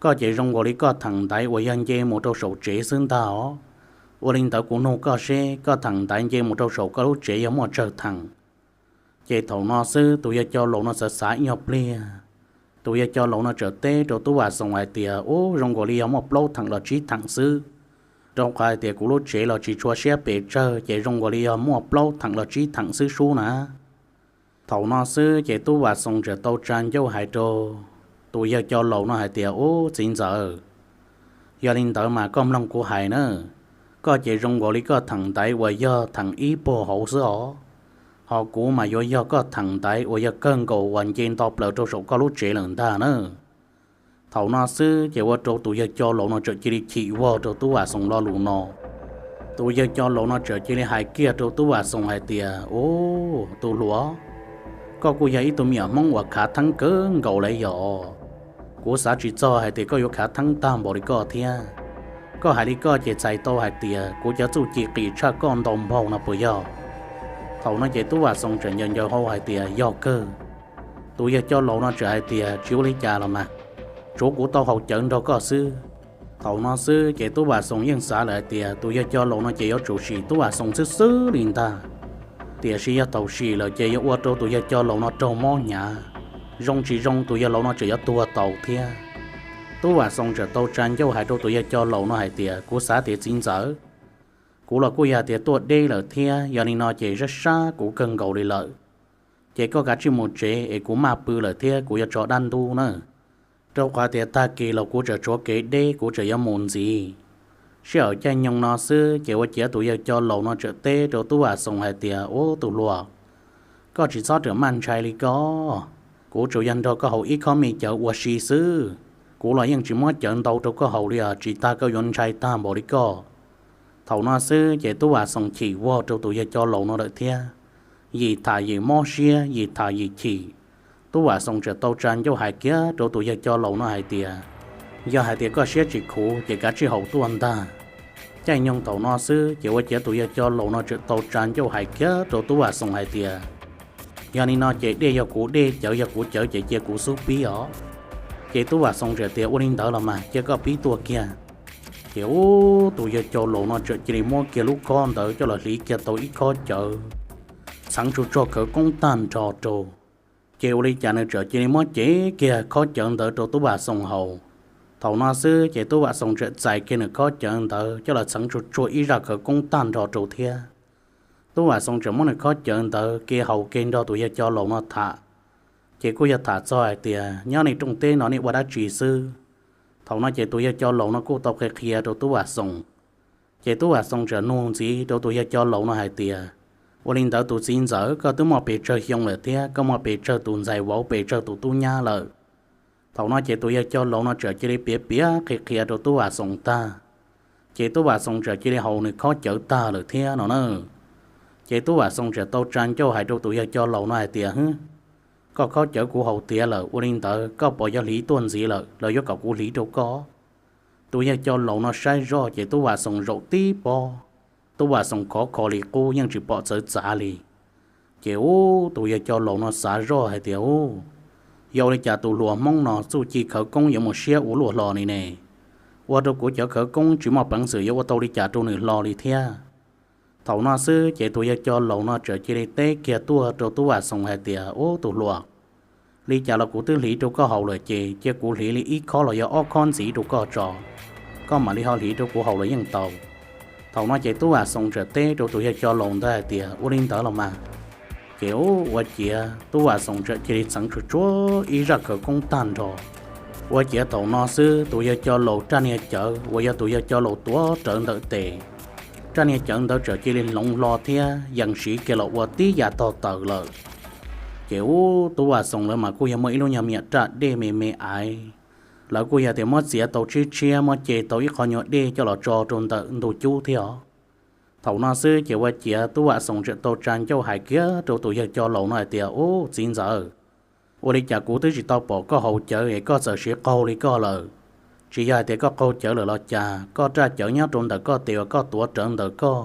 koj ces zoo nkaus li koj theem ntaiv uas yog nce mus rau saum tsev xwb ntag os. Ua li ntawd kuv nug koj seb koj theem ntaiv nce mus rau saum koj lub tsev yog muaj tsawg theem? Ces thaum no xwb tus yawg cov laus no xav xav ib nyuag pliag, tus yawg cov laus no txawm teb rau Tub Vam Xoos hais tias, Ub, zoo nkaus li yog muaj plaub theem los tsib theem xwb, rau qhov hais tias kuv lub tsev los tsis tshua siab pes tsawg ces zoo nkaus li yog muaj plaub theem los tsib theem xwb sub na. Thaum no xwb ces Tub Vam Xoos txawm tau tsa ncauj hais rau tus yawg cov laus no hais tias, Ub, txiv ntxawm, yog li ntawd mas koj mloog kuv hais na. Koj ces zoo nkaus li koj theem ntaiv uas yog theem ib puag hauv xwb os, ho kuv mas yuav yog koj theem ntaiv uas yog kawg nkaus uas nce nto plaws rau saum koj lub tsev lawm ntag na. Thaum no xwb ces ua rau tus yawg cov laus no txawm cia li chim vog rau Tub Vam Xoos lo lus no. Tus yawg cov laus no txawm cia li hais kiag rau Tub Vam Xoos hais tias, Ub, tus hluas, koj kuj yog ib tug me nyuam Hmoob uas khav theeb kawg nkaus li yom. Kuv xav tsis txog hais tias koj yuav khav theeb tag npaum li koj thiab. Koj hais li koj ces txhais tau hais tias kuv cov txuj ci qis tshaj koj ntau npaug no puas yog? Thaum no ces Tub Vam Xoos txawm ncaws ncaws hau hais tias, Yog kawg. Tus yawg cov laus no txawm hais tias, Tsis ua li cas los mas, tsuav kuv tau haus cawv nrog koj xwb. Thaum no xwb ces Tub Vam Xoos yeej xav lawm hais tias tus yawg cov laus no ces yuav tsum sim Tub Vam Xoos xwb xwb li ntag. Tiam sis yog thaum sim lawm ces yuav ua rau tus yawg cov laus no raug mob hnyav, zoo tsis zoo tus yawg laus no tseem yuav tuag taus thiab. Tub Vam Xoos txawm tau tsa ncauj hais rau tus yawg cov laus no hais tias, Kuv xav tias txiv ntxawm, kuv los kuj yog tias tuaj deb lawm thiab, yog li no ces sab sab kuv kawg nkaus li lawm. Ces koj kav tsij mus tsev es kuv maj pw lawm thiab kuv yuav tso dab ntub na, rau qhov tias tag kis los kuv tseem tshuav kev deb kuv tseem yuav mus ntxiv. Sij hawm caij nyoog no xwb ces ua ciav tus yawg cov laus no txawm teb rau Tub Vam Xoos hais tias, Ub, tus hluas, koj tsis txhob rawm maj ntshai li koj. Kuv tsuas yog nrog koj haus ib khob me cawv ua si xwb. Kuv los yeej tsis muab cawv ntau rau koj haus li os, tsis tas koj yuav ntshai tag npaum li koj. Thaum no xwb ces Tub Vam Xoos chim vog rau tus yawg cov laus no lawm thiab. Yim tham yim mob siab, yim tham yim chim. Tub Vam Xoos txawm tau tsa ncauj hais kiag rau tus yawg cov laus no hais tias, Yog hais tias koj siab tsis khuv ces kav tsij haus tuaj ntag. Caij nyoog thaum no xwb ces ua ciav tus yawg cov laus no txawm tau tsa ncauj hais kiag rau Tub Vam Xoos hais tias, Yog li no ces dej yog kuv dej, cawv yog kuv cawv, ces cia kuv xub pib os. Ces Tub Vam Xoos txawm tias, Ua li ntawd los mas cia koj pib tuaj kiag. Ces ub, tus yawg cov laus no txawm cia li muab kiag lub khob ntawd coj los hliv kiag tau ib khob cawv, txheev tsuag tsuag khawv koob tag nrho rau. Ces ua li cas nws txawm cia li muab cev kiag khob cawv ntawd rau Tub Vam Xoos haus. Thaum no xwb ces Tub Vam Xoos txawm txais kiag nws khob cawv ntawd coj los txheev tsuag tsuag ib zaj khawv koob tag nrho rau thiab. Tub Vam Xoos txawm muab nws khob cawv ntawd kev haus kev nrog tus yawg cov laus no tham. Ces kuj yog tham txog hais tias nyob nej rooj teb no nej ua dab tsi xwb. Thaum no ces tus yawg cov laus no kuj tau qhia qhia rau Tub Vam Xoos. Ces Tub Vam Xoos txawm nug ntxiv rau tus yawg cov laus no hais tias, Ua li ntawd tus txiv ntxawm, koj twb muaj pes tsawg xyoo lawm thiab koj muaj pes tsawg tus ntxhais vauv, pes tsawg tus tub nyab lawm? Thaum no ces tus yawg cov laus no txawm cia li piav piav qhia qhia rau Tub Vam Xoos tag. Ces Tub Vam Xoos txawm cia li haus nws khob cawv tag lawm thiab no na. Ces Tub Vam Xoos txawm tau tsa ncauj hais rau tus yawg cov laus no hais tias, Hwb, koj khob cawv kuv haus tiav lawm, ua li ntawd koj puas yuav hliv tuaj ntxiv lawm los yuav kom kuv hliv rau koj? Tus yawg cov laus no saib zoj ces Tub Vam Xoos zaum tib pob, Tub Vam Xoos khov kho li qub yeej tsis pom txawv txav li. Ces ub, tus yawg cov laus no xav zoj hais tias, Ub, yog ua li cas tus hluas Hmoob no txuj ci khawv koob yuav mus siab ua luaj hlo li ne? Ua rau kuv cov khawv koob tsis muaj peev xwm yuav ua tau li cas rau nws hlo li thiab. Thaum no xwb ces tus yawg cov laus no txawm cia li teb kiag tuaj rau Tub Vam Xoos hais tias, Ub, tus hluas, li cas los kuv twb hliv rau koj haus lawm ces cia kuv hliv li ib khob los yog ob khob ntxiv rau koj tso. koj mam li ho hliv rau kuv haus los yeej tau. Thaum no ces Tub Vam Xoos txawm teb rau tus yawg cov laus ntawd hais tias, Ua li ntawd los mas. Ces ua ciav Tub Vam Xoos txawm cia li txeev tsuag tsuag ib zaj khawv koob tag nrho. Ua ciav thaum no xwb tus yawg cov laus raj niag cawv uas yog tus yawg cov laus tuav rawv ntawm tes, raj niag cawv ntawd txawm cia li hloov hlo thiab yees siv kiag los ua tib yam tog taws lawm. Ces ub, Tub Vam Xoos lawv mas kuj yog muaj ib lub nyuag me nyuam raj dej me me aiv, lawv kuj yog tias muab txiav tau tshiab tshiab, muab ce tau ib qho nyuag dej coj los tso rau ntawm ntug cub thiab os. Thaum no xwb ces ua ciav Tub Vam Xoos txawm tau tsa ncauj hais kiag rau tus yawg cov laus no hais tias, Ub, txiv ntxawm, ua li cas kuv twb tsis tau pom koj haus cawv es koj txawm siv qaug li koj lawm? Tsis yog hais tias koj qaug cawv lawm los cas? Koj raj cawv nyob rau ntawm koj tes uas koj tuav rawv ntawm koj,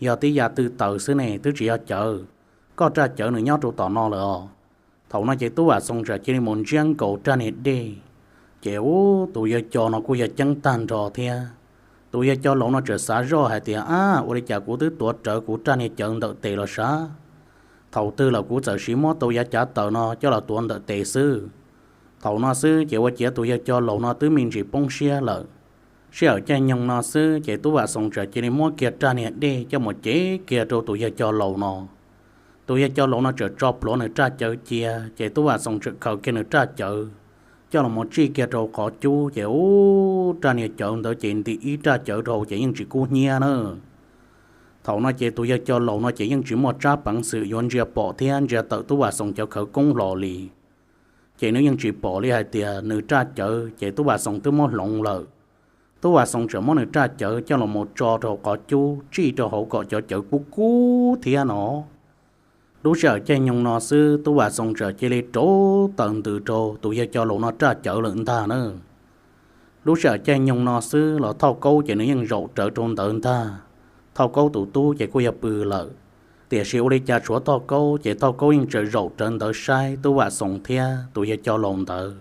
yog tib yam tw taws xwb ne, twb tsis yog cawv. Koj raj cawv nws nyob rau tom no lawm os. Thaum no ces Tub Vam Xoos txawm cia li mus ntsiab nkaus raj niag dej. Ces ub, tus yawg cov no kuj yog ceeb tag nrho thiab. Tus yawg cov laus no txawm xav zoj hais tias, Ab, ua li cas kuv twb tuav rawv kuv raj niag cawv ntawm tes los sav? Thaum twg los kuv txawm siv muab tau yav cav taws no coj los tuav ntawm tes xwb. Thaum no xwb ces ua ciav tus yawg cov laus no twb me ntsis poob siab lawm. Sij hawm caij nyoog no xwb ces Tub Vam Xoos txawm cia li muab kiag raj niag dej coj mus cev kiag rau tus yawg cov laus no. Tus yawg cov laus no txawm tso plhuav nws raj cawv cia, ces Tub Vam Xoos txawm khaws kiag nws raj cawv coj los mus tsij kiag rau qhov cub, ces ub, raj niag cawv ntawd ces ntim ib raj cawv rau ces yeej tsis kub hnyiab na. Thaum no ces tus yawg cov laus no ces yeej tsis muaj tsab peev xwm yuav ntsia pom thiab ntsia tawm Tub Vam Xoos cov khawv koob hlo li. Ces nws yeej tsis pom li hais tias nws raj cawv ces Tub Vam Xoos twb muab hloov lawm. Tub Vam Xoos txawm muab nws raj cawv coj los mus tso rau qhov cub, tsij rau hauv kom cov cawv kub kub thiab no. Lub sij hawm caij nyoog no xwb Tub Vam Xoos txawm cia li rauv taws ntws rau tus yawg cov laus no raj cawv lawm ntag na. Lub sij hawm caij nyoog no xwb los Thoj Kaub ces nws yeej zaum rawv rau ntawd ntag. Thoj Kaub tus tub ces kuj yog pw lawm, tiam sis ua li cas tshuav Thoj Kaub ces Thoj Kaub yeej tseem zaum rawv ntawd saib Tub Vam Xoos thiab tus yawg cov laus ntawd.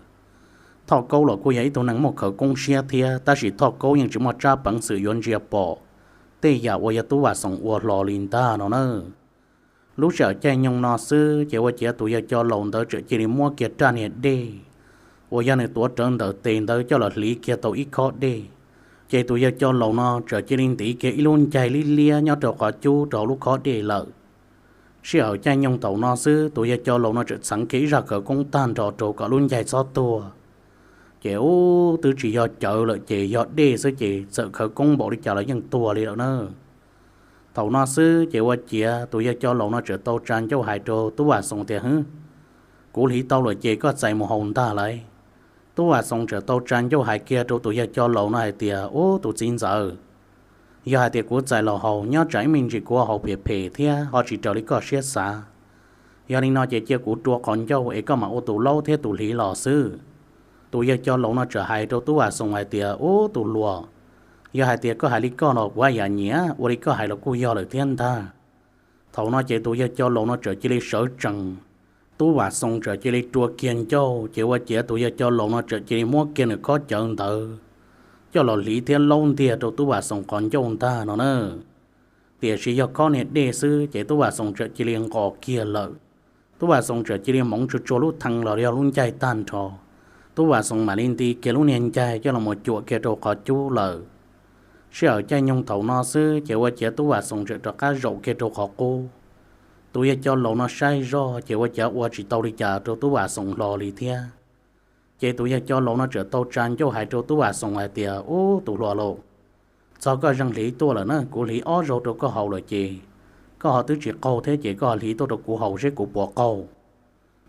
Thoj Kaub los kuj yog ib tug neeg muaj khawv koob siab thiab, tab sis Thoj Kaub yeej tsis muaj tsab peev xwm yuav ntsia pom tej yam uas yog Tub Vam Xoos ua hlo li ntag no na. Lub sij hawm caij nyoog no xwb ces ua ciav tus yawg cov laus ntawd txawm cia li muab kiag raj niag dej uas yog nws tuav rawv ntawm tes ntawd coj los hliv kiag tau ib khob dej. Ces tus yawg cov laus no txawm cia li ntiv kiag ib lub ncaig liab liab nyob rau qhov cub rau hauv lub khob dej lawm. Sij hawm caij nyoog thaum no xwb tus yawg cov laus no txawm txheev kiag ib zaj khawv koob tag nrho rau kom lub ncaig txhob tuag. Ces ub, twb tsis yog cawv lawm ces yog dej xwb ces txawm khawv koob npaum li cas los yeej tuag li lawm na. Thaum no xwb ces ua ciav tus yawg cov laus no txawm tau tsa ncauj hais rau Tub Vam Xoos tias, Hwb, kuv hliv tau lawm ces koj txais mus haus ntag lauj. Tub Vam Xoos txawm tau tsa ncauj hais kiag rau tus yawg cov laus no hais tias, Ub, tus txiv ntxawm, yog hais tias kuv txais los haus nyob tsam ib me ntsis kuv haus phem phem thiab ho tsis raws li koj siab xav. Yog li no ces cia kuv rua qhov ncauj es koj mam ua tus laub thiab tus hliv los xwb. Tus yawg cov laus no txawm hais rau Tub Vam Xoos hais tias, Ub, tus hluas, yog hais tias koj hais li koj los kuv haj yam nyiam, ua li koj hais los kuj yog lawm thiab ntag. Thaum no ces tus yawg cov laus no txawm cia li sawv tsees, Tub Vam Xoos txawm cia li rua kiag ncauj, ces ua ciav tus yawg cov laus no txawm cia li muab kiag nws khob cawv ntawd coj los hliv thiab laub ntiag rau Tub Vam Xoos qhov ncauj ntag no na. Tiam sis yog khob niag dej xwb ces Tub Vam Xoos txawm cia li nqos kiag lawm. Tub Vam Xoos txawm cia li hmoov tsuag tsuag lub thee los yog lub ncaig tag nrho, Tub Vam Xoos mam li nti kiag lub niag ncaig coj los mus cuam kiag rau qhov cub lawm. Sij hawm caij nyoog thaum no xwb ces ua ciav Tub Vam Xoos txawm rov qab zaum kiag rau qhov qub. Tus yawg cov laus no saib zoj ces ua ciav ua tsis tau li cas rau Tub Vam Xoos hlo li thiab. Ces tus yawg cov laus no txawm tau tsa ncauj hais rau Tub Vam Xoos hais tias, Ub, tus hluas lauj, txog koj zeem hliv tuaj lawm na, kuv hliv ob zaug rau koj haus lawm ces koj ho twb tsis qaug thiab ces koj ho hliv tuaj rau kuv haus seb kuv puas qaug.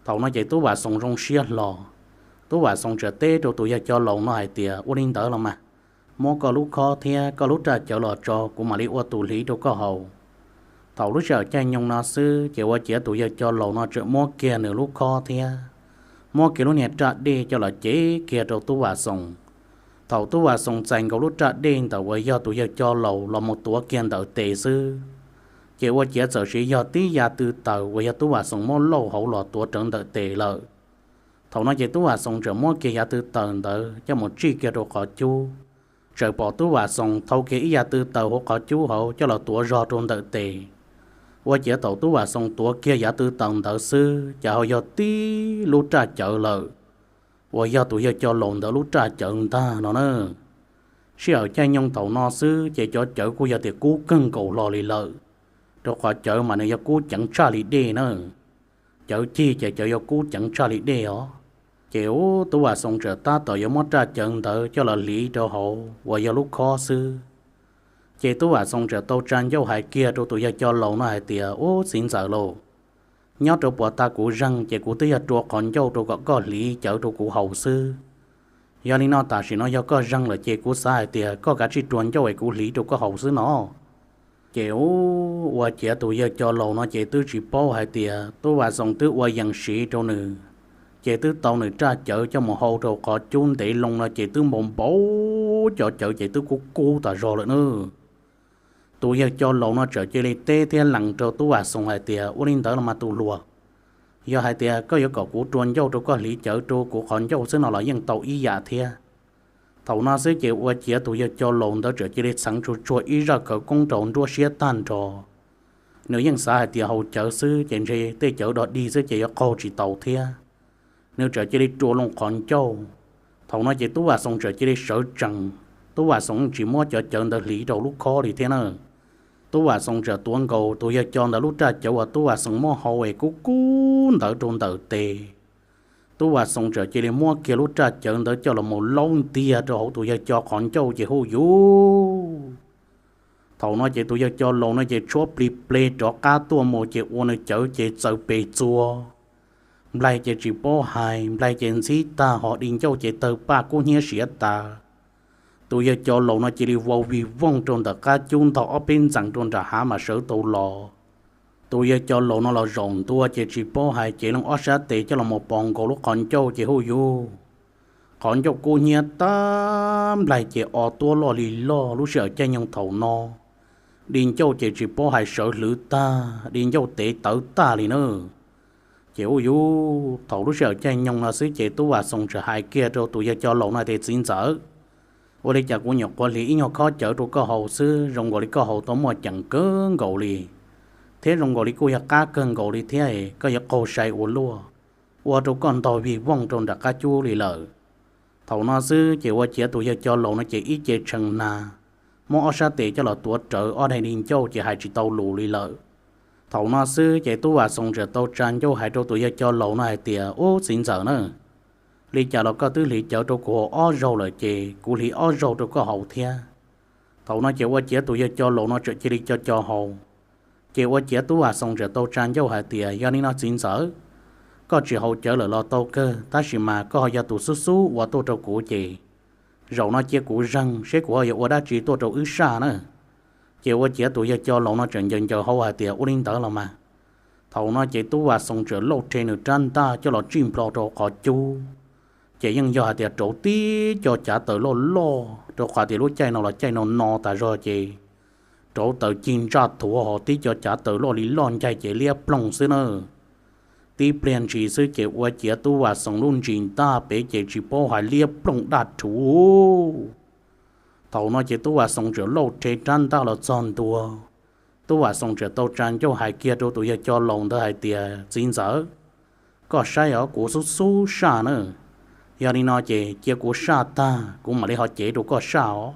Thaum no ces Tub Vam Xoos zoo siab hlo. Tub Vam Xoos txawm teb rau tus yawg cov laus no hais tias, Ua li ntawd los mas, muab koj lub khob thiab koj lub raj cawv los tso, kuv mam li ua tus hliv rau koj haus. Thaum lub sij hawm caij nyoog no xwb ces ua ciav tus yawg cov laus no txawm muab kiag nws lub khob thiab muab kiag lub niag raj dej coj los cev kiag rau Tub Vam Xoos. Thaum Tub Vam Xoos txais nkaus lub raj dej ntawm uas yog tus yawg cov laus los mus tuav kiag ntawm tes xwb, ces ua ciav txawm siv yog tib yav tw taws uas yog Tub Vam Xoos muab lauj hauv los tuav rawv ntawm tes lawm. Thaum no ces Tub Vam Xoos txawm muab kiag yav tw taws ntawd coj mus tsij kiag rau qhov cub, txawm pom Tub Vam Xoos thau kiag ib yav tw taws hauv qhov cub hauv coj los tuav zog rau ntawm tes. Ua ciav thaum Tub Vam Xoos tuav kiag yav tw taws ntawd xwb ces ho yog tib lub raj cawv lawm, uas yog tus yawg cov laus ntawd lub raj cawv ntag no na. Sij hawm caij nyoog thaum no xwb ces cov cawv kuj yog tias kub kawg nkaus hlo li lawm, rau qhov cawv mas nws yog kub ceev tshaj li dej na. Cawv cig ces cawv yuav kub ceev tshaj li dej os. Ces ub, Tub Vam Xoov txawm tab tom yuav muab raj cawv ntawd coj los hliv rau hauv uas yog lub khob xwb. Ces Tub Vam Xoov txawm tau tsa ncauj hais kiag rau tus yawg coj laus no hais tias, Ub, txiv ntxawm lauj, nyob rau puag ta kuv zeeg ces kuv twb yog rua qhov ncauj rau kom koj hliv cawv rau kuv haus xwb. Yog li no tam sim no yog koj zeeg lawm ces kuv xav hais tias koj kav tsij rua ncauj es kuv hliv rau koj haus xwb no. Ces ub, ua ciav tus yawg coj laus no ces twb tsis paub hais tias Tub Vam Xoov twb ua yees siv rau nws, ces twb tau nws raj cawv coj mus hau rau qhov cub ntev loo no ces twb npau npau, cov cawv ces twb kub kub tas zog lawm na. Tus yawg coj laus no txawm cia li teb thiab lees rau Tub Vam Xoov hais tias, Ua li ntawd los mas tus hluas, yog hais tias koj yuav kom kuv rua ncauj rau koj hliv cawv rau kuv qhov ncauj xwb no los yeej tau ib yam thiab. Thaum no xwb ces ua ciav tus yawg coj laus ntawd txawm cia li txheev tsuag tsuag ib zaj khawv koob rau nruab siab tag nrho. Nws yeej xav hais tias haus cawv xwb ces ntshe tej cawv dog dig xwb ces yuav qaug tsis tau thiab. Nws txawm cia li rua loo qhov ncauj. Thaum no ces Tub Vam Xoov txawm cia li sawv tsees. Tub Vam Xoov yeej tsis muab cov cawv ntawd hliv rau lub khob li thiab na. Tub Vam Xoov txawm tuav nkaus tus yawg coj ntawd lub raj cawv uas Tub Vam Xoov muab hau es kub kub ntawd rau ntawm tes. Tub Vam Xoov txawm cia li muab kiag lub raj cawv ntawd coj los mus laub ntiag rau hauv tus yawg coj qhov ncauj ces huj yuv. Thaum no ces tus yawg coj laus no ces tshuab plig pleg rov qab tuaj mus ces ua nws cawv ces txawm pes txua. Nplaig ces tsis paub hais, nplaig ces ntxhib tag, ho di ncauj ces tawg paj kub hnyiab siav tas. Tus yawg coj laus no cia li vau vig vooj rau ntawm qab cub, ntog ob peb ntxees rau nram hav mas sawv tau los. Tus yawg coj laus no los zaum ntua ces tsis paub hais, cev loo ob sab tes coj los mus pos nkaus lub qhov ncauj ces huj yuv, qhov ncauj kub hnyiab tag, nplaig ces o tuab loj li loj. Lub sij hawm caij nyoog thaum no, di ncauj ces tsis paub hais, sawv hlwv tag, di ncauj tev tawv tag li na. Ces huj yuv, thaum lub sij hawm caij nyoog no xwb ces Tub Vam Xoov txawm hais kiag rau tus yawg coj laus no tias, Txiv ntxawm, ua li cas kuv nyuam qhuav hliv ib nyuag khob cawv rau koj haus xwb, zoo nkaus li koj haus tau muaj ceem kawg nkaus li, thiab zoo nkaus li kuj yog qab kawg nkaus li thiab, koj yuav qaug sai ua luaj, ua rau koj ntog vig vooj rau nram qab cub li lawm. Thaum no xwb ces ua ciav tus yawg coj laus no ces ib ce tshee nag, muab ob sab tes coj los tuav rawv ob daim di ncauj ces hais tsis tau lus li lawm. Thaum no xwb ces Tub Vam Xoov txawm tau tsa ncauj hais rau tus yawg coj laus no hais tias, Ub, txiv ntxawm na, li cas los koj twb hliv cawv rau kuv haus ob zaug lawm ces kuv hliv ob zaug rau koj haus thiab. Thaum no ces ua ciav tus yawg coj laus no txawm cia li co co haus. Ces ua ciav Tub Vam Xoov txawm tau tsa ncauj hais tias, Yog li no txiv ntxawm, koj tsis haus cawv lawm los tau kawg, tab sis mas koj ho yog tus xub xub ua tuaj rau kuv ces zaum no cia kuv zeeg seb kuv ho yuav ua dab tsi tuaj rau wb saj na. Ces ua ciav tus yawg coj laus no txawm ncaws ncaws hauv hais tias, Ua li ntawd los mas. Thaum no ces Tub Vam Xoov txawm lauj rhe nws rab ntaj coj los tsij nplho rau qhov cub. Ces yeej yog hais tias rauv tib co cav taws loj loj, rau qhov tias lub caij no los caij no no tas zog ces rauv taws cig ntsaj thuav ho tib co cav taws loj li loj ncaig ces liab ploog xwb na. Tib pliag ntsis xwb ces ua ciav Tub Vam Xoov lub ntsis ntaj pem ces tsis paub hais liab ploog daj rhuv. Thaum no ces Tub Vam Xoov txawm lauj rhe rab ntaj los txog ntua. Tub Vam Xoov txawm tau tsa ncauj hais kiag rau tus yawg coj laus ntawd hais tias, Txiv ntxawm, koj saib os, kuv xub xub saj na. Yog li no ces cia kuv saj tag kuv mam li ho cev rau koj saj os.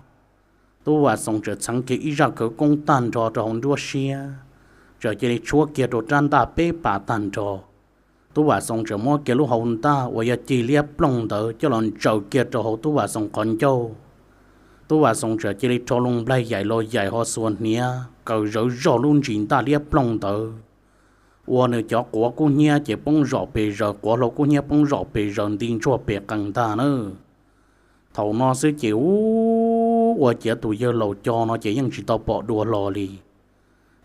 Tub Vam Xoov txawm txheev kiag ib zaj khawv koob tag nrho rau hauv nruab siab, txawm cia li tshuab kiag rau rab ntaj peb pas tag nrho. Tub Vam Xoov txawm muab kiag lub hau ntaj uas yog cig liab ploog ntawd coj los ntsaws kiag rau hauv Tub Vam Xoov qhov ncauj. Tub Vam Xoov txawm cia li rho loo nplaig yaim los yaim ho xuas hniav kaws zawv zog lub ntsis ntaj liab ploog ntawd, ua nws cov quav kub hnyiab ces poob zom pes zaws, quav hlau kub hnyiab poob zom pes zaws nti ntsuag pes qees ntag na. Thaum no xwb ces ub, ua ciav tus yawg laus coj no ces yeej tsis tau pom dua hlo li.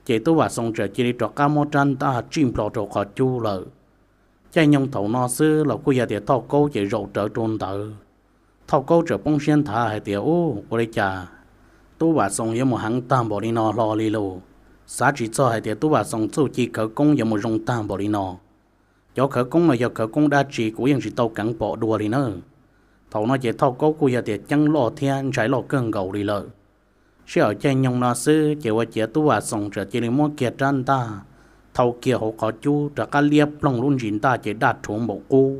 Ces Tub Vam Xoov txawm cia li rov qab muab rab ntaj tsij nplho rau qhov cub lawm. Caij nyoog thaum no xwb los kuj yog tias Thoj Kaub ces zaum rawv rau ntawd. Thoj Kaub txawm poob siab nthav hais tias, Ub, ua li cas Tub Vam Xoov yuav mus heev tag npaum li no hlo li lauj? Xav tsis txog hais tias Tub Vam Xoov txuj ci khawv koob yuav mus zoo tag npaum li no. Cov khawv koob no yog khawv koob dab tsi kuv yeej tsis tau keev pom dua li na. Thaum no ces Thoj Kaub kuj yog tias ceeb loj thiab ntshai loj kawg nkaus li lawm. Sij hawm caij nyoog no xwb ces ua ciav Tub Vam Xoov txawm cia li muab kiag rab ntaj thau kiag hauv qhov cub rov qab liab ploog lub ntsis ntaj ces daj rhuv npaum qub.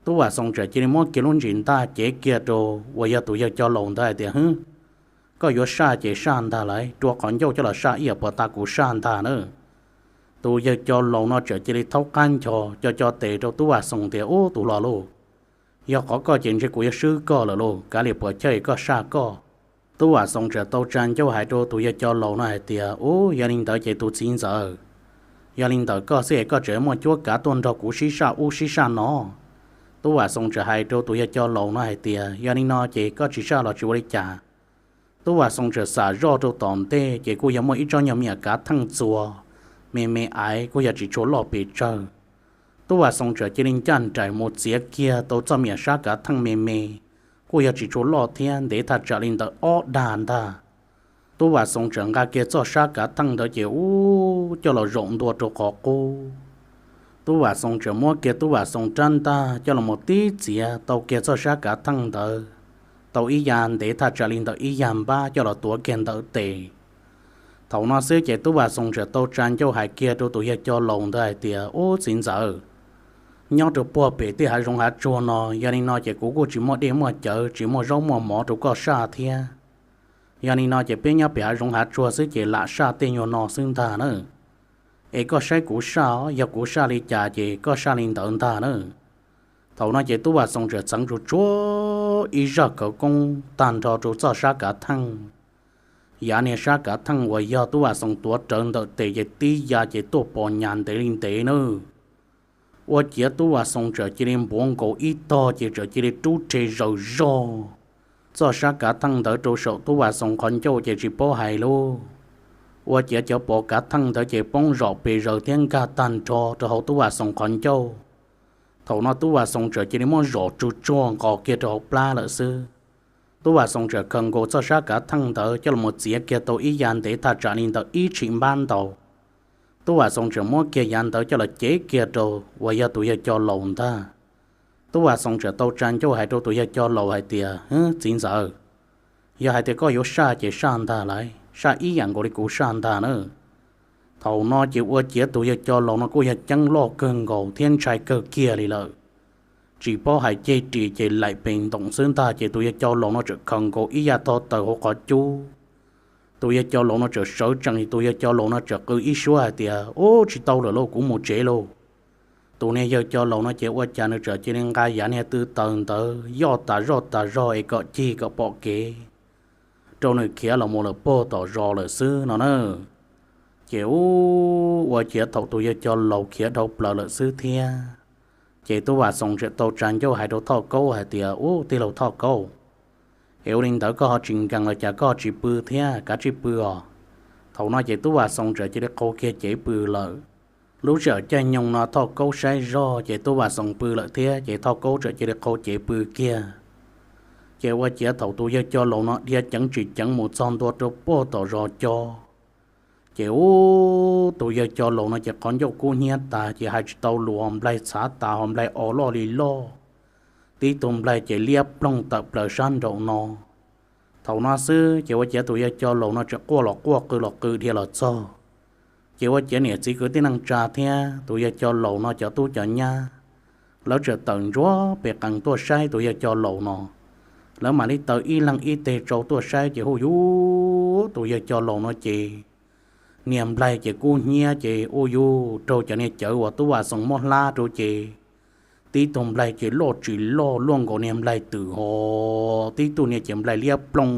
Tub Vam Xoo txawm cia li muab kiag lub ntsis ntaj cev kiag rau uas yog tus yawg coj laus ntawd hais tias, Hwb, koj yuav saj ces saj ntag lauj, rua qhov ncauj coj los saj ib yam puas tas kuv saj ntag na. Tus yawg coj laus no txawm cia li thaub qab ncho co co tes rau Tub Vam Xoo tias, Ub, tus hluas lauj, yog qhov koj ces ntshe kuv yuav swb koj lawm lauj, kav liam puas chawj koj saj koj. Tub Vam Xoo txawm tau tsa ncauj hais rau tus yawg coj laus no hais tias, Ub, yog li ntawd ces tus txiv ntxawm, yog li ntawm koj xwb es koj tseem muaj cuab kav tuaj nrog kuv sib saj ub sib saj no. Tub Vam Xoo txawm hais rau tus yawg coj laus no hais tias, Yog li no ces koj tsis saj los tsis ua li cas. Tub Vam Xoo txawm xam zoj rau tom ntej ces kuj yog muaj ib tsob nyuag me nyuam kav theej txuas me me aiv, kuj yog tsis tshua loj pes tsawg. Tub Vam Xoo txawm cia li ncaj nraim mus txiav kiag tau txoj me nyuam sab kav theej me me, kuj yog tsis tshua loj thiab, ntev thaj tsam li ntawm ob dag ntag. Tub Vam Xoo txawm nqa kiag txoj sab kav theej ntawd ces ub coj los zaum ntua rau qhov qub. Tub Vam Xoo txawm muab kiag Tub Vam Xoo rab ntaj coj los mus tib txiav tau kiag txoj sab kav theej ntawd tau ib ya ntev thaj tsam li ntawm ib ya npab coj los tuav kiag ntawm tes. Thaum no xwb ces Tub Vam Xoo txawm tau tsa ncauj hais kiag rau tus yawg coj laus ntawd hais tias, Ub, txiv ntxawm, nyob rau puag pem tej hav zoov hav tsuag no, yog li no ces kuv kuj tsis muaj dej muaj cawv, tsis muaj zaub muaj mov rau koj saj thiab. Yog li no ces peb nyob pem hav zoov hav tsuag xwb ces lam saj tej nyuag no xwb ntag na. Es koj saib kuv saj, yog kuv saj li cas ces koj saj li ntawd ntag na. Thaum no ces Tub Vam Xoo txawm txeev tsuj tsuav ib zaj khawv koob tag nrho rau txoj sab kav theej. Yav niag sab kav theej uas yog Tub Vam Xoo tuav rawv ntawm tes ces tib ya ces tuaj pos nyas ntev li ntev nawb. Ua ciav Tub Vam Xoo txawm cia li npuav nkaus ib tog ces txawm cia li rub rhe zaws zog txoj sab kav theej ntawd rau saum Tub Vam Xoo qhov ncauj ces tsis paub hais lub, ua ciav cov pos kav theej ntawd ces poob zom pes zaws thiab nkag tag nrho rau hauv Tub Vam Xoo qhov ncauj. Thaum no Tub Vam Xoo txawm cia li muab zom tsuj tsuag nqos kiag rau hauv plab lawm xwb. Tub Vam Xoo txawm khaws nkaus txoj sab kav theej ntawd coj los txiav kiag tau ib ya ntev thaj tsam li ntawm ib tshim npab ntau. Tub Vam Xoo txawm muab kiag yav ntawd coj los cev kiag rau uas yog tus yawg coj laus ntag. Tub Vam Xoo txawm tau tsa ncauj hais rau tus yawg coj laus hais tias, Hwb, txiv ntxawm, yog hais tias koj yuav saj ces saj ntag lauj, saj ib yam nkaus li kuv saj ntag na. Thaum no ces ua ciav tus yawg coj laus no kuj yog ceeb loj kawg nkaus thiab ntshai kawg kiag li lawm. Tsis paub hais ceg ris ces laim pes ntoos xwb ntag ces tus yawg coj laus no txawm khaws nkaus ib ya tog taws hauv qhov cub. Tus yawg coj laus no txawm sawv tsees, tus yawg coj laus no txawm qw ib suab hais tias, Ub, tsis tau lawm lauj, kuv mus tsev lauj. Tus niag yawg coj laus no ces ua cas nws txawm cia li nqa yav niag tw taws ntawd yoj tas zoj tas zog es kom cig kom pom kev rau nws khiav los mus lawm puag tom zos lawm xwb no na. Ces ub, ua ciav thaum tus yawg coj laus khiav dhau plaws lawm xwb thiab, ces Tub Vam Xoo txawm tau tsa ncauj hais rau Thoj Kaub hais tias, Ub, tij laug Thoj Kaub, es ua li ntawd koj ho tsis nkees los cas koj tsis pw thiab, kav tsij pw os. Thaum no ces Tub Vam Xoo txawm cia li qhau kiag cev pw lawm. Lub sij hawm caij nyoog no Thoj Kaub saib zog ces Tub Vam Xoo pw lawm thiab ces Thoj Kaub txawm cia li qhau cev pw kiag. Ces ua ciav thaum tus yawg coj laus no dhia ceev tsis ceev mus txog ntua rau puag tom zos co, ces ub, tus yawg coj laus no ces qhov ncauj kub hnyiab tas ces hais tsis tau lus, nplaig txhav tas ho nplaig o loj li loj, tib tug nplaig ces liab ploog tawm plaws sab nraum no. Thaum no xwb ces ua ciav tus yawg coj laus no txawm quaj los quaj qw los qw dhia los txog. Ces ua ciav niam txiv kwv tij neej tsa thiab tus yawg coj laus no cov tub cov nyab, lawv txawm tawm ntsuag pes qees tuaj saib tus yawg coj laus no. Lawv mam li taws ib leeg ib teg tsau tuaj saib ces hu yus, tus yawg coj laus no ces niag nplaig ces kub hnyiab ces ua yus raug cov niag cawv uas Tub Vam Xoo muab hlab rau ces tib tug nplaig ces loj tsis loj luaj nkaus niag nplaig twm ho, tib tug niag ces nplaig liab ploog,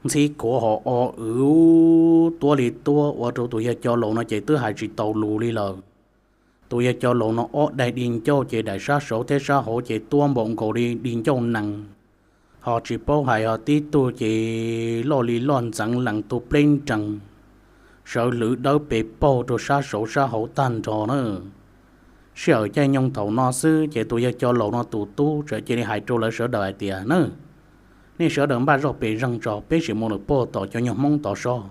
ntxhib khuav ho o wv tuab li tuab ua rau tus yawg coj laus no ces twb hais tsis tau lus li lawm. Tus yawg coj laus no ob daim di ncauj ces daim sab saud thiab sab hauv ces tuab npaum nkaus li di ncauj nees, ho tsis paub hais ho tib tug ces loj li loj ntxeev lees tus pleb nrees, sawv hlwv dawb pes paug rau sab saud sab hauv tag nrho na. Sij hawm caij nyoog thaum no xwb ces tus yawg coj laus no tus tub txawm cia li hais rau lawv sawv daws hais tias, Nawb, nej sawv daws npaj zoj pes zeeg tso, peb sim mus lawm puag tom cov nyuag Hmoob tod sob.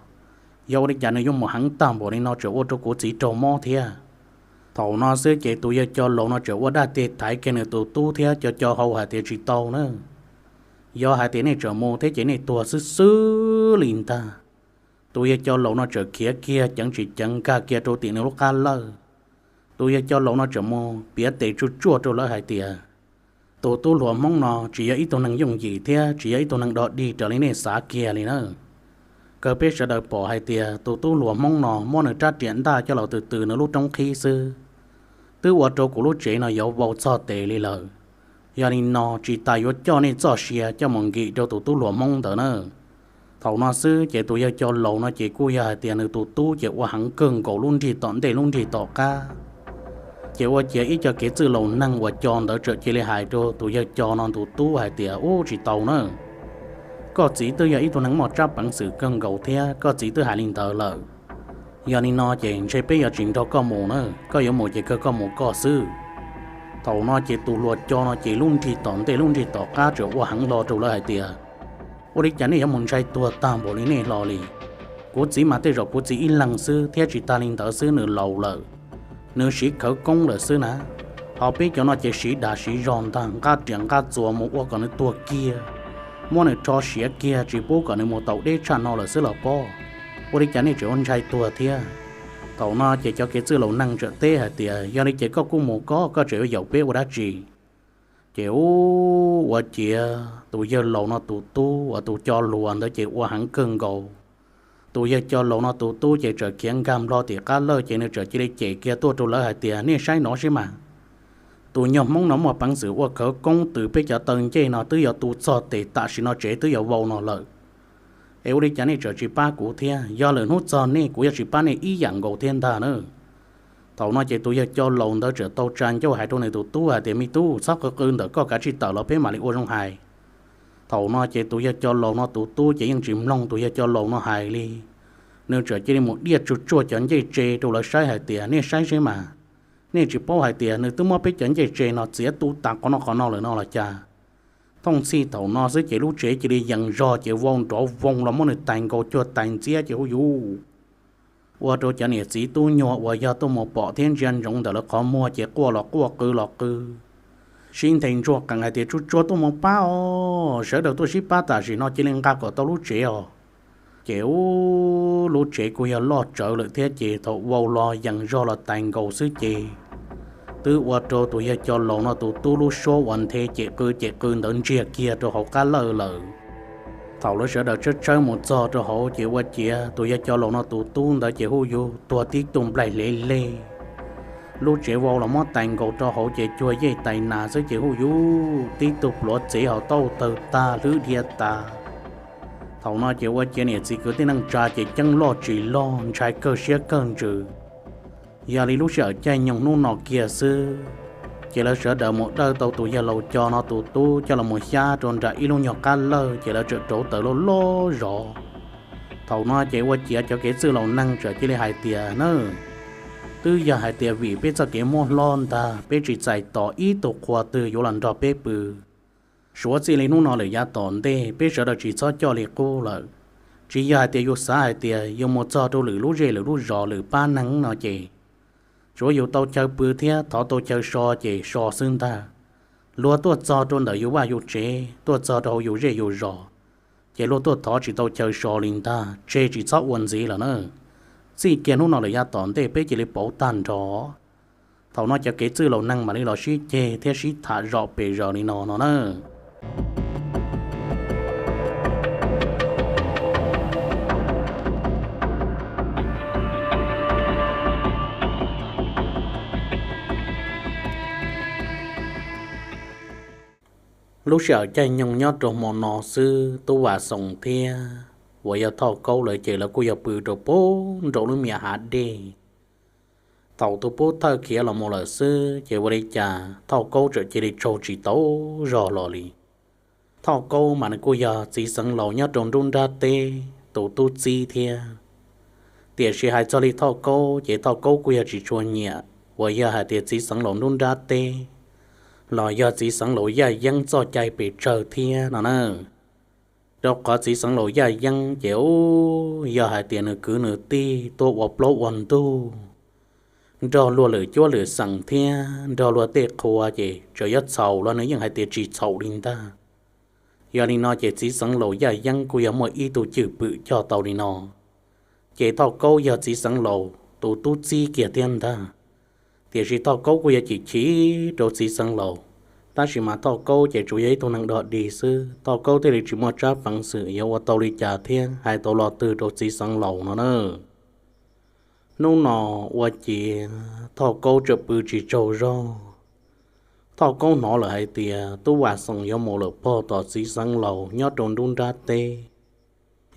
Yog ua li cas nws yuav mus heev tag npaum li no tseem ua rau kuv txiv raug mob thiab? Thaum no xwb ces tus yawg coj laus no tseem ua dab tej thaiv kiag nws tus tub thiab cov coj hau hais tias, Tsis tau na, yog hais tias nej tseem mus thiab ces nej tuag xwb xwb li ntag. Tus yawg coj laus no tseem khiav kiag ceev tsis ceev nkag kiag rau tim nws lub qab lawj. Tus yawg coj laus no tseem mus piav tes tsuj tsuaj rau lawv hais tias, Tus tub hluas Hmoob no tsis yog ib tug neeg yooj yim thiab tsis yog ib tug neeg dog dig raws li nej xav kiag li na. Kawg peb sawv daws pom hais tias tus tub hluas Hmoob no muab nws rab riam ntaj coj los tws tws nws lub roob qhib xwb, twb ua rau kuv lub tsev no yuav vau txog tes li lawm. Yog li no tsis tas yuav coj nej txoj sia coj mus nkim rau tus tub hluas Hmoob ntawd na. Thaum no xwb ces tus yawg cov laus no ces kuj yog hais tias nws tus tub ces ua heev kawg nkaus lub nrig tom ntej lub nrig tom qab. Ces ua ciav ib co kev txwj laus neeg uas co ntawd txawm cia li hais rau tus yawg cov no tus tub hais tias, Ub, tsis tau na. Koj txiv twb yog ib tug neeg muaj tsab peev xwm kawg nkaus thiab koj txiv twb hais li ntawd lawm. Yog li no ces ntshe peb yuav tsis nrog koj mus na, koj yuav mus ces kawg koj mus koj xwb. Thaum no ces tus hluas cov no ces lub nrig tom ntej lub nrig tom qab txawm ua heev hlo rau lawv hais tias, Ua li cas nej yuav mus ntshai tuag tag npaum li nej hlo li? Kuv txiv mas tej zaum kuv txiv ib leeg xwb thiab tsis tas li ntawd xwb nws laus lawm, nws siv khawv koob lawm xwb na. Ho peb cov no ces siv dav siv zog ntag, nqa riam nqa txuas mus ua kom nws tuag kiag, muab nws rho siav kiag tsis pub kom nws mus taus deb tshaj no lawm xwb los pob. Ua li cas nej tseem ua ntshai tuag thiab? Thaum no ces cov kev txwj laus neeg txawm teb hais tias, Yog li ces koj kuj mus koj, koj tseem yuav yaum peb ua dab tsi? Ces ub, ua ciav tus yawg laus no tus tub uas tus cov hluas ntawd ces ua heev kawg nkaus. Tus yawg cov laus no tus tub ces txawm khiav nkag nplo tim qab lawj ces nws txawm cia li cem kiag tuaj rau lawv hais tias, Nej saib no seb mas, tus nyuag Hmoob no muaj peev xwm ua khawv koob tws peb cov taw ncej no twb yuav tu txog tes tam sim no tsev twb yuav vau no lawm. Es ua li cas nej tseem tsis pab kuv thiab? Yog lwm hnub txog nej kuv yuav tsis pab nej ib yam nkaus thiab ntag na. Thaum no ces tus yawg cov laus ntawd txawm tau tsa ncauj hais rau nws tus tub hais tias, Me tub, txhob qw qw ntawm koj, kav tsij tawm los peb mam li ua zoo hais. Thaum no ces tus yawg cov laus no tus tub ces yeej tsis mloog tus yawg cov laus no hais li. Nws txawm cia li mus diaj tsuj tsuaj cov ncej tse rau lawv saib hais tias, Nej saib seb mas, nej tsis paub hais tias nws twb muab peb cov ncej tse no txiav tu tas qhov no qhov no lawm no los cas? Thooj txhij thaum no xwb ces lub tsev cia li yees zog ces vau nrov voog los muab nws tais nkaus cuag tais ntxiab ces hu yus, ua rau cov niam txiv tub nyuag uas yog tuaj mus pom thiab ntsia ntsoov ntawm lawv qhov muag ces quaj los quaj qw los qw, sib nthe ntsuag qees hais tias, Tsuj tsuag tuaj mus pab os, sawv daws tuaj sib pab tam sim no cia li nqa kom tau lub tsev os. Ces ub, lub tsev kuj yog loj tsawv lawm thiab ces thaum vau los yees zog los tais nkaus xwb ces twb ua rau tus yawg cov laus no tus tub lub suab uas nthe cem qw cem qw ntawd ntsiag kiag rau hauv qab lawj lawm. Thaum lawv sawv daws tshawb tshawb mus txog rau hauv ces ua ciav tus yawg cov laus no tus tub ntawd ces hu yus tuag tib tug nplaig hle leg. Lub tsev vau los muab tais nkaus rau hauv ces cuag yej tais nas xwb ces hu yus tib tug pluav txev hauv tauj tawg tag hlwb dhia tas. Thaum no ces ua ciav niam txiv kwv tij neej tsa ces ceeb loj tsis loj ntshai kawg siab kawg ntsws. Yog li lub sij hawm caij nyoog hnub no kiag xwb, ces lawv sawv daws mus dawj tau tus yawg laus cov no tus tub coj los mus xyab rau nram ib lub nyuag qab lawj ces lawv txawm rauv taws loj loj zov. Thaum no ces ua ciav cov kev txwj laus neeg txawm cia li hais tias, Na, twb yog hais tias vim peb txoj kev muab hlob ntag peb tsis txais tos ib tug qhua twg yuav los nrog peb pw. Suav txij li hnub no lawm yav tom ntej peb sawv daws tsis txhob coj li qub lawm. Tsis yog hais tias yus xav hais tias yus mus txog rau lwm lub zej lwm lub zos lwm pab neeg no ces tsuav yus tau chaw pw thiab thov tau chaw so ces so xwb ntag. Luag tuaj txog rau ntawm yus vaj yus tsev, tuaj txog rau hauv yus zej yus zos, ces luag tuaj thov tsis tau chaw so li ntag, tseg tsis txhob ua ntxiv lawm na. Txij kiag hnub no lawm yav tom ntej peb cia li pauv tag nrho. Thaum no cov kev txwj laus neeg mam li los sib ceg thiab sib tham zom pes zaws li no no na. Lub sij hawm caij nyoog nyob rau hmo no xwb, Tub Vam Xoom thiab uas yog Thoj Kaub lawv ces lawv kuj yog pw rau puag nraum lub me hav dej. Thaum tus pub thawj khiav los mus lawm xwb ces ua li cas Thoj Kaub txawm cia li tsaug tsis tau zog los li. Thoj Kaub mas nws kuj yog txiv xeev laus nyob rau nruab nrab teb tus tub txib thiab. Tiam sis hais txog li Thoj Kaub ces Thoj Kaub kuj yog tsis tshua nyiam uas yog hais tias txiv xeev laus nruab nrab teb los yog txiv xeev laus Yaj Yeeb txoj cai pes tsawg thiab no na. Rau qhov txiv xeev laus Yaj Yeeb ces ub, yog hais tias nws kwv nws tij tuaj ua plaub ua ntug, nrog luag lwm cuab lwm xeem thiab nrog luag tej qhua ces txawm yuav txhaum los nws yeej hais tias tsis txhaum li ntag. Yog li no ces txiv xeev laus Yaj Yeeb kuj yog muaj ib tug cwj pwm cog tau li no, ces Thoj Kaub yog txiv xeev laus tus tub txib kiag thiab ntag. Tiam sis Thoj Kaub kuj yog chim chim rau txiv xeev laus, Tab sis mas Thoj Kaub ces tsuas yog ib tug neeg dog dig xwb, Thoj Kaub thiaj li tsis muaj tsab peev xwm yuav ua tau li cas thiab hais tau lo twg rau txiv xeev laus no na. Hnub no ua ciav Thoj Kaub tseem pw tsis tsaug zog. Thoj Kaub hnov lawm hais tias Tub Vam Xoom yuav mus lawm pog tom txiv xeev laus nyob rau nruab nrab teb.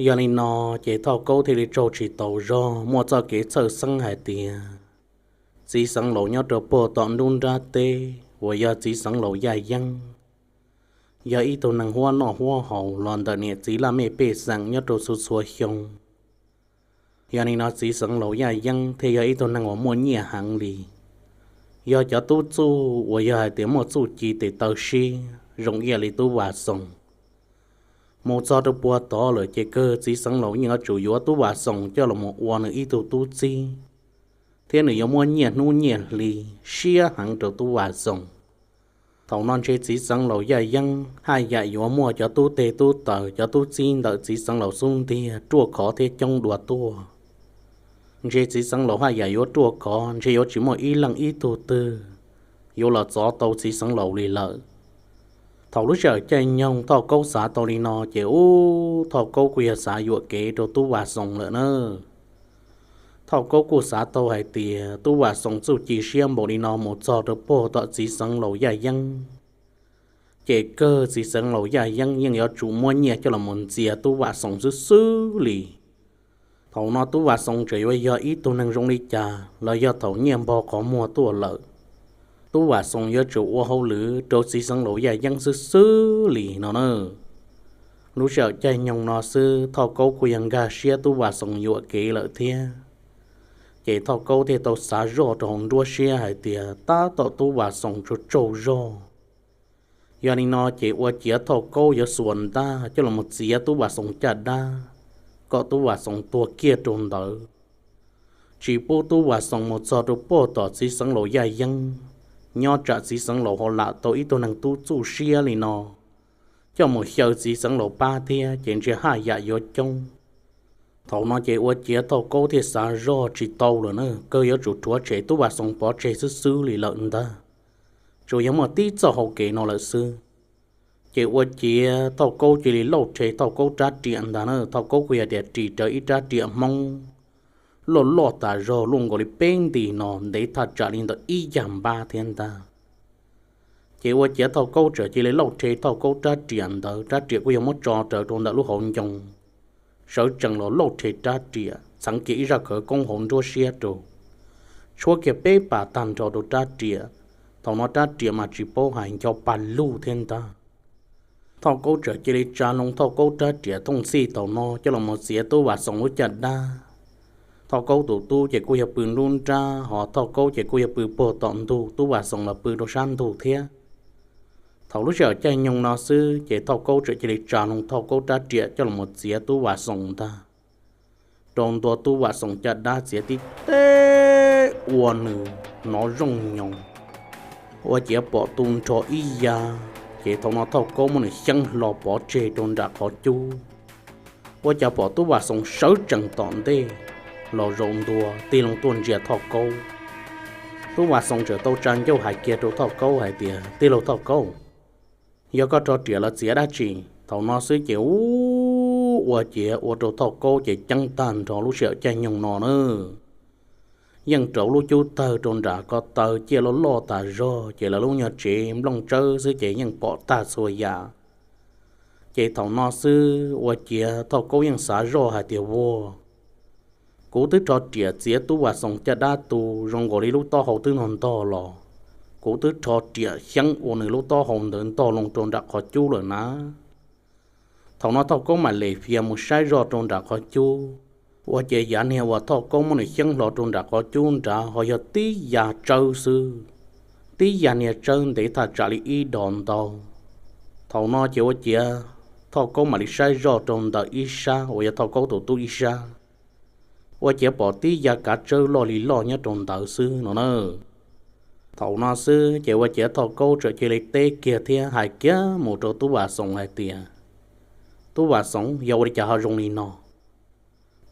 Yog li no ces Thoj Kaub thiaj li tsaug tsis tau zog, muaj txoj kev txhawj xeeb hais tias txiv xeev laus nyob rau pog tom nruab nrab teb uas yog txiv xeev laus Yaj Yeeb, yog ib tug neeg huab noj huab haus los ntawm niam txiv laj mej pej xeem nyob rau txhua txhua xyoo. Yog li no txiv xeev laus Yaj Yeeb thiaj yog ib tug neeg uas muaj nyiaj heev li, yog cov tub txuj uas yog hais tias muaj txuj ci tes taw siab zoo ib yam li Tub Vam Xoom. Mus txog rau puag tod lawm ces kawg txiv xeev laus yeej yuav tsum yuav Tub Vam Xoom coj los mus ua nws ib tug tub txib, thiab nws yuav muab nyiaj hnub nyiaj hli siab heev rau Tub Vam Xoom. Thaum no ntshe txiv xeev laus Yaj Yeeb haj yam yuav muaj cov tub teg tub taws, cov tub txib ntawm txiv xeev laus xub ntiag ruaj khov thiab coob dua tuaj. Ntshe txiv xeev laus haj yam yuav ruaj khov, ntshe yuav tsis muaj ib leej ib tug twg yuav los txov tau txiv xeev laus li lawm. Thaum lub sij hawm caij nyoog Thoj Kaub xav tau li no ces ub, Thoj Kaub kuj yog xav yuam kev rau Tub Vam Xoom lawm na. Thoj Kaub kuj xav tau hais tias Tub Vam Xoom txuj ci siab npaum li no mus txog rau puag tom txiv xeev laus Yaj Yeeb, ces kawg txiv xeev laus Yaj Yeeb yeej yuav tsum muab nyiaj coj los mus ntxias Tub Vam Xoom xwb xwb li. Thaum no Tub Vam Xoom tseem yuav yog ib tug neeg zoo li cas los yog thaum nyiaj npog qhov muag tuaj lawm, Tub Vam Xoom yuav tsum ua hauj lwm rau txiv xeev laus Yaj Yeeb xwb xwb li no na. Lub sij hawm caij nyoog no xwb Thoj Kaub kuj yog nkag siab Tub Vam Xoom yuam kev lawm thiab. Ces Thoj Kaub thiaj tau xav zoj rau hauv nruab siab hais tias tab tom Tub Vam Xoom tsaug tsaug zog. Yog li no ces ua ciav Thoj Kaub yuav xuas ntaj coj los mus txiav Tub Vam Xoom caj dab, kom Tub Vam Xoom tuag kiag rau ntawd, tsis pub Tub Vam Xoom mus txog rau puag tom txiv xeev laus Yaj Yeeb, nyob tsam txiv xeev laus ho lam tau ib tug neeg tub txuj siab li no coj mus xyaw txiv xeev laus pab thiab ces ntshe haj yam yuav coob. Thaum no ces ua ciav Thoj Kaub thiaj xav zoj tsis tau lawm na, kawg yuav tsum rhuav tshem Tub Vam Xoom pov tseg xwb xwb li lawm ntag. Tsuas yog muaj tib txoj hau kev no lawm xwb. Ces ua ciav Thoj Kaub cia li lauj rhe Thoj Kaub rab riam ntag na. Thoj Kaub kuj yog tias ris rawv ib rab riam Hmoob loj loj tas zog, luaj nkaus li peb nti no, ntev thaj tsam li ntawm ib yag npab thiab ntag. Ces ua ciav Thoj Kaub txawm cia li lauj rhe Thoj Kaub rab riam ntawd, rab riam kuj yog muab tso rawv rau ntawm lub hauv ncoo, sawv tsees los lauj rhe rab riam, txheev kiag ib zaj khawv koob hauv nruab siab rau, tshuab kiag peb pas tag nrho rau rab riam. Thaum no rab riam mas tsis paub hais, ncho pa lug thiab ntag. Thoj Kaub txawm cia li tsa loo Thoj Kaub rab riam thooj txhij thaum no coj los mus txiav Tub Vam Xoom lub caj dab. Thoj Kaub tus tub ces kuj yog pw nruab nrab, ho Thoj Kaub ces kuj yog pw puag tom ntug, Tub Vam Xoom los pw rau sab ntug thiab. Thaum lub sij hawm caij nyoog no xwb ces Thoj Kaub txawm cia li tsa loo Thoj Kaub rab riam coj los mus txiav Tub Vam Xoom ntag. Rau ntua Tub Vam Xoom caj dab txiav tib teb ua nws hnov zooj nyoos, ua ciav pom tu nrho ib yag. Ces thaum no Thoj Kaub muab nws xyeeb hlo pov tseg rau nram qhov cub, ua cas pom Tub Vam Xoom sawv tsees tom ntej los zaum ntua tig loo tuaj ntsia Thoj Kaub. Tub Vam Xoom txawm tau tsa ncauj hais kiag rau Thoj Kaub hais tias, Tij laug Thoj Kaub, yog koj rho riam los txiav dab tsi? Thaum no xwb ces ub, ua ciav ua rau Thoj Kaub ces ceeb tag nrho lub sij hawm caij nyoog no na. Yeej rauv lub cub tawg rau nram ko taw ciaj loj loj tas zog, ces lawv lub nyuag tsev nplooj tsawb xwb ces yeej pom tag txhua yam. Ces thaum no xwb ua ciav Thoj Kaub yeej xav zoj hais tias, Vuag, kuv twb rho riam txiav Tub Vam Xoom caj dab tu zoo nkaus li lub taub hau twb ntog ntog los, kuv twb rho riam xyeeb ua nws lub taub hau ntawd ntog loo rau nram qhov cub lawm na. Thaum no Thoj Kaub mam lem fiav mus saib zoj rau nram qhov cub, ua ciav yav niag uas Thoj Kaub muab nws xyeeb hlo rau nram qhov cub nrad ho yog tib yag tsawb xwb, tib yag niag tsawb ntev thaj tsam li ib dos ntau. Thaum no ces ua ciav Thoj Kaub mam li saib zoj rau ntawm ib sab uas yog Thoj Kaub tus tub ib sab, ua ciav pom tib yag kav tsawb loj li loj nyob rau ntawd xwb no na. Thaum no xwb ces ua ciav Thoj Kaub txawm cia li teb kiag thiab hais kiag mus rau Tub Vam Xoom hais tias, Tub Vam Xoom, yog ua li cas ho zoo li no?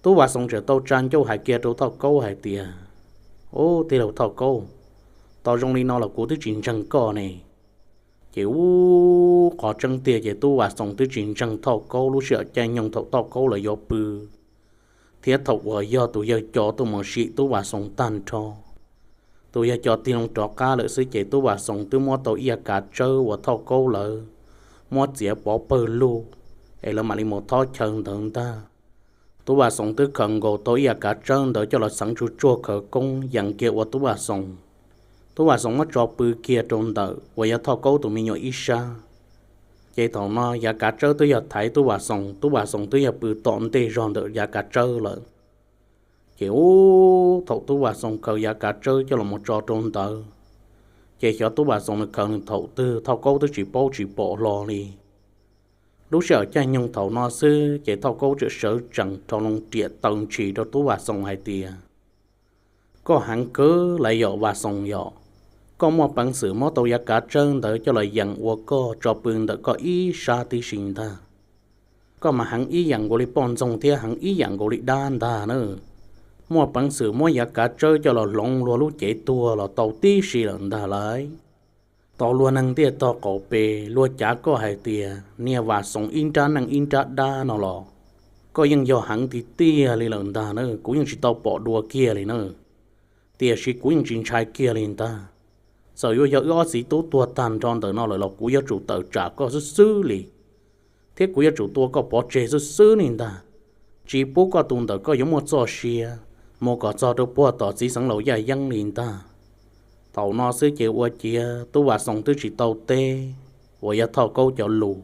Tub Vam Xoom txawm tau tsa ncauj hais kiag rau Thoj Kaub hais tias, Ub, tij laug Thoj Kaub, tau zoo li no los kuv twb tsis ntseeg koj ne. Ces ub, qhov tseeb tiag ces Tub Vam Xoos twb tsis ntseeg Thoj Kaub lub sij hawm caij nyoog thaum Thoj Kaub lawv yuav pw, thiab thaum uas yog tus yawg Cos tuaj mus sim Tub Vam Xoos tag nrho. Tus yawg Cos tig loo rov qab lawm xwb ces Tub Vam Xoos twb muab tau ib yav kav tsawb uas Thoj Kaub lawv muab txiav pov pawg lug es lawv mam li mus thob chaw ntawd ntag. Tub Vam Xoos twb khaws nkaus tau ib yav kav tsawb ntawd coj los txeev tsuj tsuag khawv koob yees kiag ua Tub Vam Xoos. Tub Vam Xoos muab tso pw kiag rau ntawm uas yog Thoj Kaub tus me nyuam ib sab. Ces thaum no yav kav tsawb twb yog thaiv Tub Vam Xoos, Tub Vam Xoos twb yog pw tom ntej zog ntawm yav kav tsawb lawm. Ces ub, thaum Tub Vam Xoos khaws yav kav tsawb coj los mus tso rau ntawd, ces xyov Tub Vam Xoos nws khaws nws thaum twg Thoj Kaub twb tsis paub tsis pom hlo li. Lub sij hawm caij nyoog thaum no xwb ces Thoj Kaub txawm sawv tsees rho loo riam taw ntshis rau Tub Vam Xoos hais tias, koj heev kawg lawm yom Vam Xoos yom, koj muaj peev xwm muab tau yav kav tsawb ntawd coj los yees ua koj tso pw ntawm koj ib sab tib si ntag. Koj mas heev ib yam nkaus li poj ntxoog thiab heev ib yam nkaus li dab ntag na. Muaj peev xwm muab yav kav tsawb coj los hloov luag lub cev tuag los tau tib si lawm ntag lauj. Tau luag neeg ntiaj tog qaum pes luag cav koj hais tias niag Vam Xoos ib nrab neeg ib nrab dab no los, koj yeej yog heev tiag tiag li lawm ntag na, kuv yeej tsis tau pom dua kiag li na. Tiam sis kuv yeej tsis ntshai kiag li ntag. Txawm yuav yog wb ob txiv tub tuag tag nrho ntawm no lawm los kuv yuav tsum tawm tsam koj xwb xwb li, thiab kuv yuav tsum tua koj pov tseg xwb xwb li ntag, tsis pub koj tus ntawm koj yuav muaj txoj sia mus kom txog rau puag tom txiv xeev laus Yaj Yeeb li ntag. Thaum no xwb ces ua ciav Tub Vam Xoos twb tsis tau teb uas yog Thoj Kaub cov lus.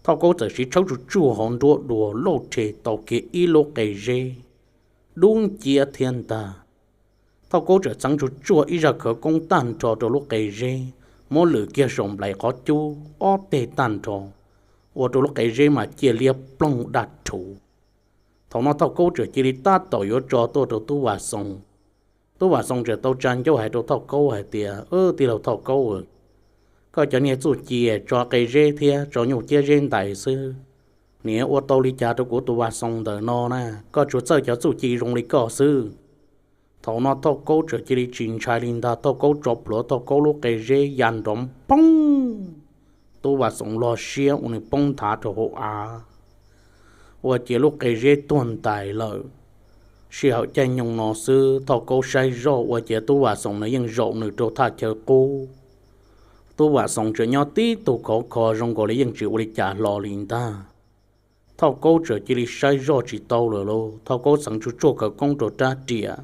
Thoj Kaub txawm siv tshawb tsuj tsuag hauv nruab dua lauj rhe tau kiag ib lub qe zeb dub nciab thiab ntag. Thoj Kaub txawm txeev tsuj tsuag ib zaj khawv koob tag nrho rau lub qe zeb, muab lwm kiag saum nplaim qhov cub ob teg tag nrho, ua rau lub qe zeb mas ciaj liab ploog daj rhuv. Thaum no Thoj Kaub txawm cia li tab tom yuav tso tuaj rau Tub Vam Xoos. Tub Vam Xoos txawm tau tsa ncauj hais rau Thoj Kaub hais tias, tij laug Thoj Kaub, koj cov niag txuj ci tso qe zeb thiab tso nyuj ciab zeb ntais xwb, nim ua tau li cas rau kuv tus Vam Xoos ntawm no na, koj tsuas txawj cov txuj ci zoo li koj xwb. Thaum no Thoj Kaub txawm cia li tsis ntshai li ntag, Thoj Kaub tso plhuav Thoj Kaub lub qe zeb ya nrov npoob, Tub Vam Xoos log siab ua nws poob nthav rau hauv av, ua ciav lub qe zeb tuag ntais lawm. Sij hawm caij nyoog no xwb Thoj Kaub saib zoj ua ciav Tub Vam Xoos nws yeej zaum nws rau thaj chaw qub. Tub Vam Xoos tseem nyob tib tug khov kho zoo nkaus li yeej tsis ua li cas hlo li ntag. Thoj Kaub txawm cia li saib zoj tsis tau lawm lauj, Thoj Kaub txeev tsuj tsuag khawv koob rau rab riam.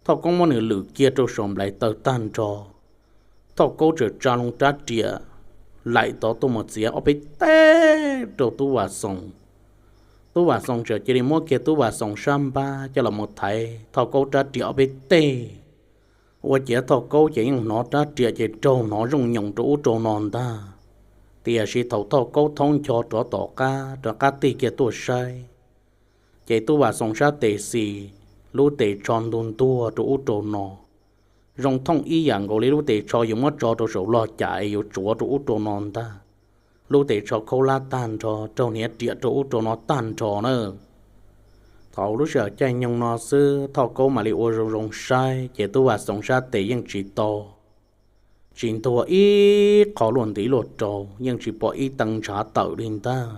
Thoj Kaub muab nws lwm kiag rau saum nplaim taw tag nrho, Thoj Kaub txawm tsa loo rab riam laim tod tuaj mus txiav ob peb teg rau Tub Vam Xoos. Tub Vam Xoos txawm cia li muab kiag Tub Vam Xoos sab npab coj los mus thaiv Thoj Kaub rab riam ob peb teg. Ua ciav Thoj Kaub ces yeej hnov rab riam ces raug hnov zooj nyoos rau ub rau no ntag. Tiam sis thaum Thoj Kaub thaub ncho rov tom qab rov qab tig kiag tuaj saib, ces Tub Vam Xoos sab tes xis, lub tes tsho ntuag ntuag rau ub rau no, zoo thooj ib yam nkaus li lub tes tsho yuav muab tso rau saum log cam es yuav tsuav rau ub rau no ntag. Lub tes tsho khaub hlab tag nrho, raug hniav riam rau ub rau no tag nrho na. Thaum lub sij hawm caij nyoog no xwb Thoj Kaub mam li ua zoo zoo saib ces Tub Vam Xoos sab tes yeej tsis tau, tsis ntuag ib qho luaj ntiv luaj rau, yeej tsis pom ib tee ntshav tawm li ntag.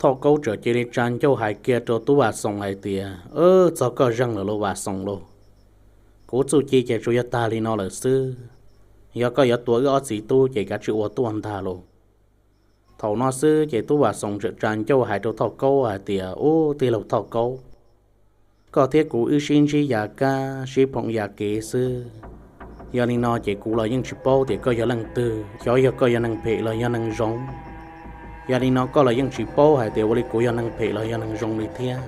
Thoj Kaub txawm cia li tsa ncauj hais kiag rau Tub Vam Xoos hais tias, txog koj zeeg lawm lauj Vam Xoos lauj. Kuv txuj ci ces tsuas yog tag li no lawm xwb. Yog koj yuav tua wb ob txiv tub ces kav tsij ua tuaj ntag lauj. Thaum no xwb ces Tub Vam Xoos txawm tsa ncauj hais rau Thoj Kaub hais tias, ub, tij laug Thoj Kaub, koj thiab kuv wb sib ntsib ya kab sib phoom ya kev xwb. Yog li no ces kuv los yeej tsis paub tias koj yog leej twg, xyov yog koj yog neeg phem los yog neeg zoo. Yog li no koj los yeej tsis paub hais tias ua li kuv yog neeg phem los yog neeg zoo li thiab.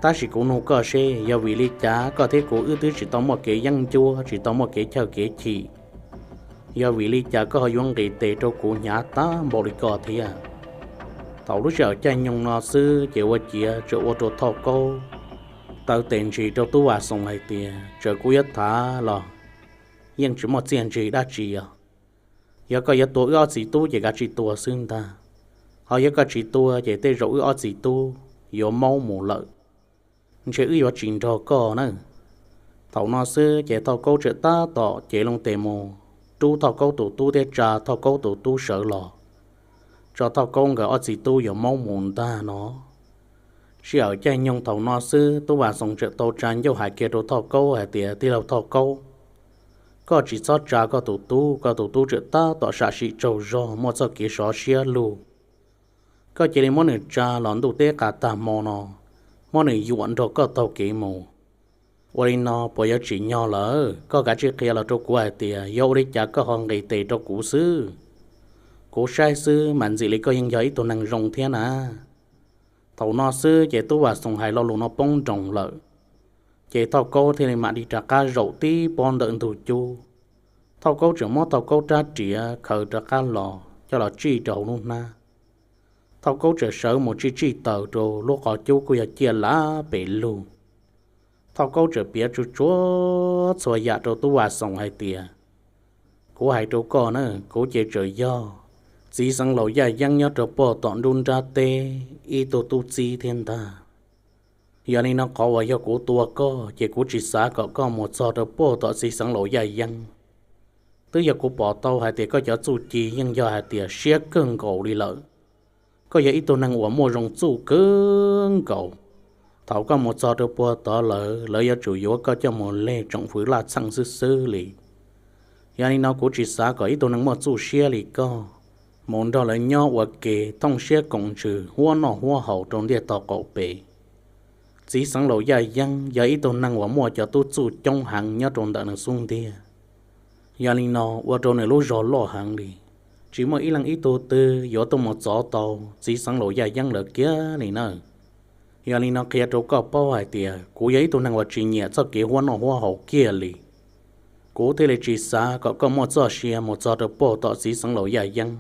Tab sis kuv nug koj seb yog vim li cas koj thiab kuv wb twb tsis tau muaj kev yeeb ncuab, tsis tau muaj kev chawj kev chim, yog vim li cas koj ho yuav nqis tes rau kuv hnyav tag npaum li koj thiab? Thaum lub sij hawm caij nyoog no xwb ces ua ciav txawm ua rau Thoj Kaub taw tes ntsis rau Tub Vam Xoos hais tias, txawm kuv yuav tham los yeej tsis muaj txiaj ntsig dab tsi os. Yog koj yuav tua wb ob txiv tub ces kav tsij tua xwb ntag. Ho yog koj tsis tua ces tej zaum wb ob txiv tub yuav maub mus lawm, ntshe wb yuav tsis nrog koj na. Thaum no xwb ces Thoj Kaub txawm tab tom cev loo tes mus rub Thauj Kaub tus tub thiab tsa Thauj Kaub tus tub sawv los, tso Thauj Kaub nkawd ob txiv tub yuav maub mus ntag no. Sij hawm caij nyoog thaum no xwb Tub Vam Xoom txawm tau tsa ncauj hais kiag rau Thauj Kaub hais tias, Tij laug Thauj Kaub, koj tsis txhob tsa koj tus tub, koj tus tub tseem tab tom sam sim tsaug zog muaj txoj kev sov siab lug. Koj cia li muab nws tsa los ntuj teb qas tag hmo no, muab nws yuam nrog koj taug kev mus. Ua li no puas yuav tsim nyog lawm? Koj kav tsij qhia los rau kuv hais tias yog ua li cas koj ho nqis tes rau kuv xwb. Kuv saib xwb mas ntxim li koj yeej yog ib tug neeg zoo thiab na. Thaum no xwb ces Tub Vam Xoom hais lo lus no poob nroos lawm, ces Thauj Kaub thiaj li mam li rov qab zaum tib pob ntawm ntug cub. Thauj Kaub tseem muab Thauj Kaub rab riam khaws rov qab los coj los tsij rau hauv lub hnab. Thauj Kaub tseem sawv mus tsij tsij taws rau lub qhov cub kuj yog ciaj lav pes lug. Thauj Kaub tseem piav tsuas tsuav txhua yam rau Tub Vam Xoom hais tias, Kuv hais rau koj na, kuv ces tseem yog txiv xeev laus Yaj Yeeb nyob rau puag tom nruab nrab teb ib tug tub txib thiab ntag. Yog li no qhov uas yog kuv tua koj ces kuv tsis xav kom koj mus txog rau puag tom txiv xeev laus Yaj Yeeb. Twb yog kuv pom tau hais tias koj cov txuj ci yeej yog hais tias siab kawg nkaus li lawm. Koj yog ib tug neeg uas muaj zoo txuj kawg nkaus. Thaum koj mus txog rau puag tod lawm, lawv yuav tsum yuav koj coj mus leg tsoom fwv laj txheej xwb xwb li. Yog li no kuv tsis xav kom ib tug neeg muaj txuj siab li koj mus nrog lawv nyob ua ke thooj siab koom ntsws huab noj huab haus rau ntiaj tog qaum pem. Txiv xeev laus Yaj Yeeb yog ib tug neeg uas muaj cov tub txuj coob heev nyob rau ntawm nws xub ntiag. Yog li no ua rau nws lub zog loj heev li, tsis muaj ib leej ib tug twg yuav tuaj mus txov tau txiv xeev laus Yaj Yeeb lawv kiag li na. Yog li no qhia rau koj paub hais tias kuv yog ib tug neeg uas tsis nyiam txoj kev huab noj huab haus kiag li. Kuv thiaj li tsis xav kom koj muaj txoj sia mus txog rau puag tom txiv xeev laus Yaj Yeeb.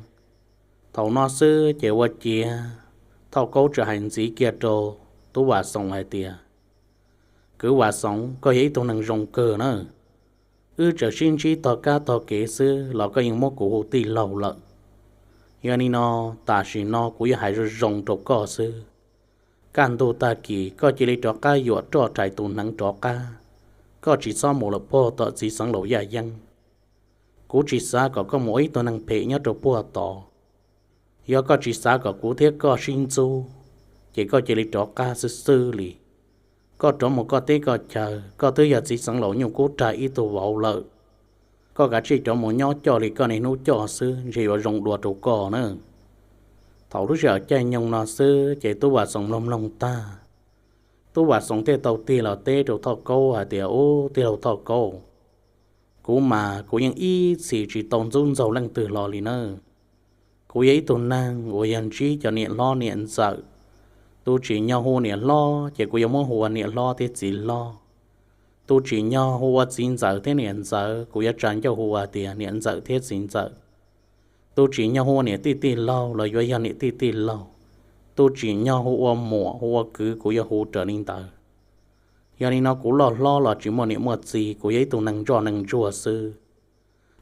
Thaum no xwb ces ua ciav Thauj Kaub txawm hais ntxiv kiag rau Tub Vam Xoom hais tias, Kwv Vam Xoom, koj yog ib tug neeg zoo kawg na. Wb tseem sib ntsib tog kab tog kev xwb los koj yeej muab kuv hu tij laug lawm. Yog li no, tam sim no kuv yuav hais zoo zoo rau koj xwb. Kaj ntug tag kis koj cia li rov qab yuam roj rhais tus hneev rov qab, koj tsis txhob mus lawm puag tom txiv xeev laus Yaj Yeeb. Kuv tsis xav kom koj mus ua ib tug neeg phem nyob rau puag tod. Yog koj tsis xav kom kuv thiab koj sib ntxub, ces koj cia li rov qab xwb xwb li. Koj rov mus koj teb koj chaw, koj twb yog txiv xeev laus Nyuj Kub Rag ib tug vauv lawm. Koj kav tsij rov mus nyob coj li koj niaj hnub coj xwb ntshe yuav zoo dua rau koj na. Thaum lub sij hawm caij nyoog no xwb ces Tub Vam Xoom mloog mloog tag, Tub Vam Xoom thiaj tau tig los teb rau Thoj Kaub hais tias, Ub, tij laug Thoj Kaub, kuv mas kuv yeej ib txhis tsis tau ntxub ntxaug leej twg hlo li na. Kuv yog ib tug neeg uas yog ntsib cov niam hlob niam ntxawm. Tus tsim nyog hu niam hlob ces kuv yuav muab hu ua niam hlob thiab txiv hlob. Tus tsim nyog hu ua txiv ntxawm thiab niam ntxawm kuv yuav tsa ncauj hu ua tias niam ntxawm thiab txiv ntxawm. Tus tsim nyog hu ua niam tij tij laug los yuav yog niam tij tij laug. Tus tsim nyog hu ua muam hu ua kwv kuv yuav hu raws li ntawd. Yog li no kuv loj hlob los tsis muaj niam muaj txiv, kuv yog ib tug neeg ntsoj neeg ntsuag xwb.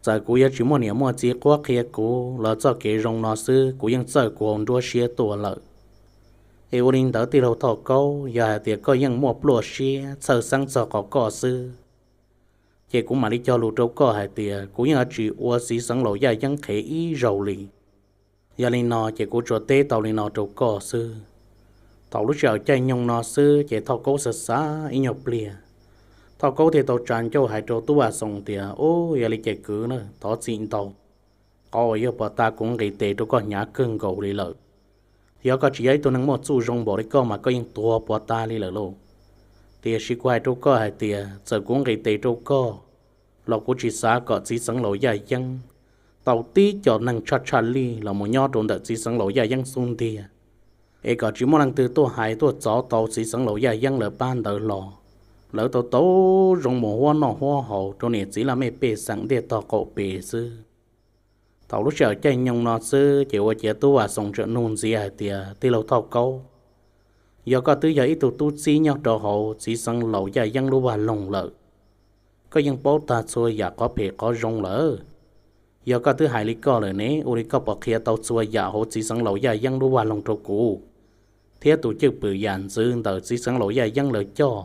Txawm kuv yuav tsis muaj niam muaj txiv qhuab qhia kuv los txoj kev zoo no xwb kuv yeej txawj kuv hauv nruab siab tuaj lawm. Es ua li ntawd tij laug Thoj Kaub, yog hais tias koj yeej muaj pluaj siab txhawj xeeb txog qhov koj xwb, ces kuv mam li cog lus rau koj hais tias kuv yeej yuav tsis ua txiv xeev laus Yaj Yeeb qhev ib zaug li. Yog li no ces kuv tsuas teb tau li no rau koj xwb. Thaum lub sij hawm caij nyoog no xwb ces Thoj Kaub xav xav ib nyuag pliag, Thoj Kaub thiaj tau tsa ncauj hais rau Tub Vam Xoom tias, Ub, yog li ces kwv na, thov txim ntau. Qhov uas yog puag ta kuv nqis tes rau koj hnyav kawg nkaus li lawm. Yog koj tsis yog ib tug neeg muaj txuj zoo npaum li koj mas koj yeej tuag puag ta li lawm lauj. Tiam sis kuv hais rau koj hais tias txawm kuv nqis tes rau koj los kuv tsis xav kom txiv xeev laus Yaj Yeeb tau tib co neeg tshaj tshaj lij los mus nyob rau ntawm txiv xeev laus Yaj Yeeb xub ntiag, es kom tsis muaj leej twg tuaj hais tuaj txov tau txiv xeev laus Yaj Yeeb lawv pab ntawd los. Lawv tau tau zoo mus huab noj huab haus rau niam txiv laj mej pej xeem ntiaj tog qaum pes xwb. Thaum lub sij hawm caij nyoog no xwb ces ua ciav Tub Vam Xoom tseem nug ntxiv hais tias, Tij laug Thoj Kaub, yog koj twb yog ib tug tub txib nyob rau hauv txiv xeev laus Yaj Yeeb lub vaj loog lawm, koj yeej paub tag txhua yam qhov phem qhov zoo lawm. Yog koj twb hais li koj lawm ne, ua li koj puas qhia tau txhua yam hauv txiv xeev laus Yaj Yeeb lub vaj loog rau kuv, thiab tus cwj pwm yam ntxwv ntawm txiv xeev laus Yaj Yeeb lawv coj?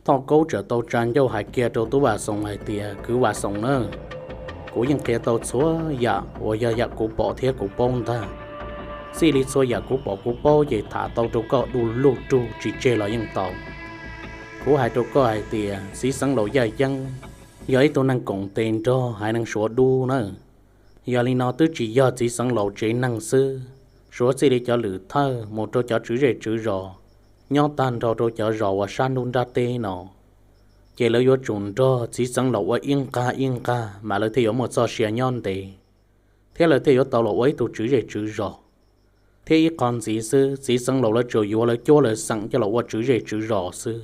Thoj Kaub txawm tau tsa ncauj hais kiag rau Tub Vam Xoom hais tias, Kwv Vam Xoom na, Kuv yeej qhia tau txhua yam uas yog yam kuv pom thiab kuv paub ntag. Txij li txhua yam kuv pom kuv paub ces tham tau rau koj du lug rug tsis tseg los yeej tau. Kuv hais rau koj hais tias txiv xeev laus Yaj Yeeb yog ib tug neeg koom tes nrog haiv neeg Suav dub na. Yog li no twb tsis yog txiv xeev laus tsev neeg xwb, suav txij li cov lwm thawj mus rau cov tswv zej tswv zos nyob tag nrho rau cov zos uas sab nruab nrab teb no, ces lawv yuav tsum nrog txiv xeev laus ua ib nqag ib nqag mas lawv thiaj yuav muaj txoj sia nyob ntev, thiab lawv thiaj yuav tau los ua ib tug tswv zej tswv zos. Thiab ib qho ntxiv xwb, txiv xeev laus lawv tsuas yuav lawv cuab lawv xeem coj los ua tswv zej tswv zos xwb.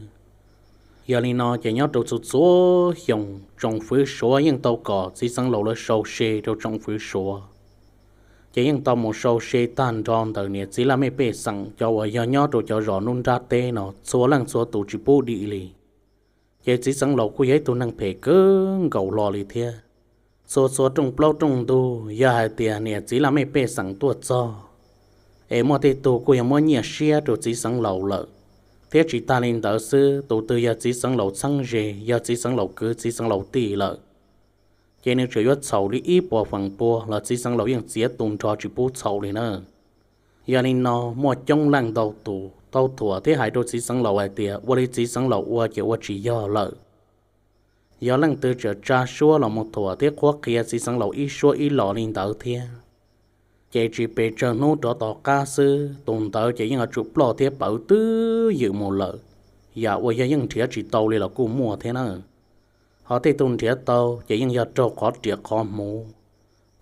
Yog li no ces nyob rau txhua txhua xyoo tsoom fwv Suav yeej tau kom txiv xeev laus lawv sau se rau tsoom fwv Suav. Ces yeej tau mus sau se tag nrho ntawm niam txiv laj mej pej xeem cov uas yog nyob rau cov zos nruab nrab teb no txhua leej txhua tus tsis pub dim li. Ces txiv xeev laus kuj yog ib tug neeg phem kawg nkaus hlo li thiab. Txhua txhua rooj plaub rooj ntug yog hais tias niam txiv laj mej pej xeem tuaj txog, es muaj tej tug kuj yog muab nyiaj siab rau txiv xeev laus lawm. Thiab tsis tag li ntawd xwb, tus twg yog txiv xeev laus txheeb ze, yog txiv xeev laus kwv txiv xeev laus tij lawm, ces nws tseem yuav txhaum li ib puas feem pua los txiv xeev laus yeej txiav tu nrho tsis pub txhaum li na. Yog li no, muaj coob leej ntau tus tau thuam thiab hais rau txiv xeev laus hais tias ua li txiv xeev laus ua ces ua tsis yog lawm. Yog leej twg tseem tsa suab los mus thuam thiab qhuab qhia txiv xeev laus ib suab ib los li ntawd thiab, ces tsis pes tsawg hnub rov tom qab xwb tus ntawd ces yeej yuav tsum ploj thiab pawv twb ywm mus lawm, yam uas yog yeej nrhiav tsis tau li los kuj muaj thiab na. Ho tej tug nrhiav tau ces yeej yog raug qhov riam qhov hmuv,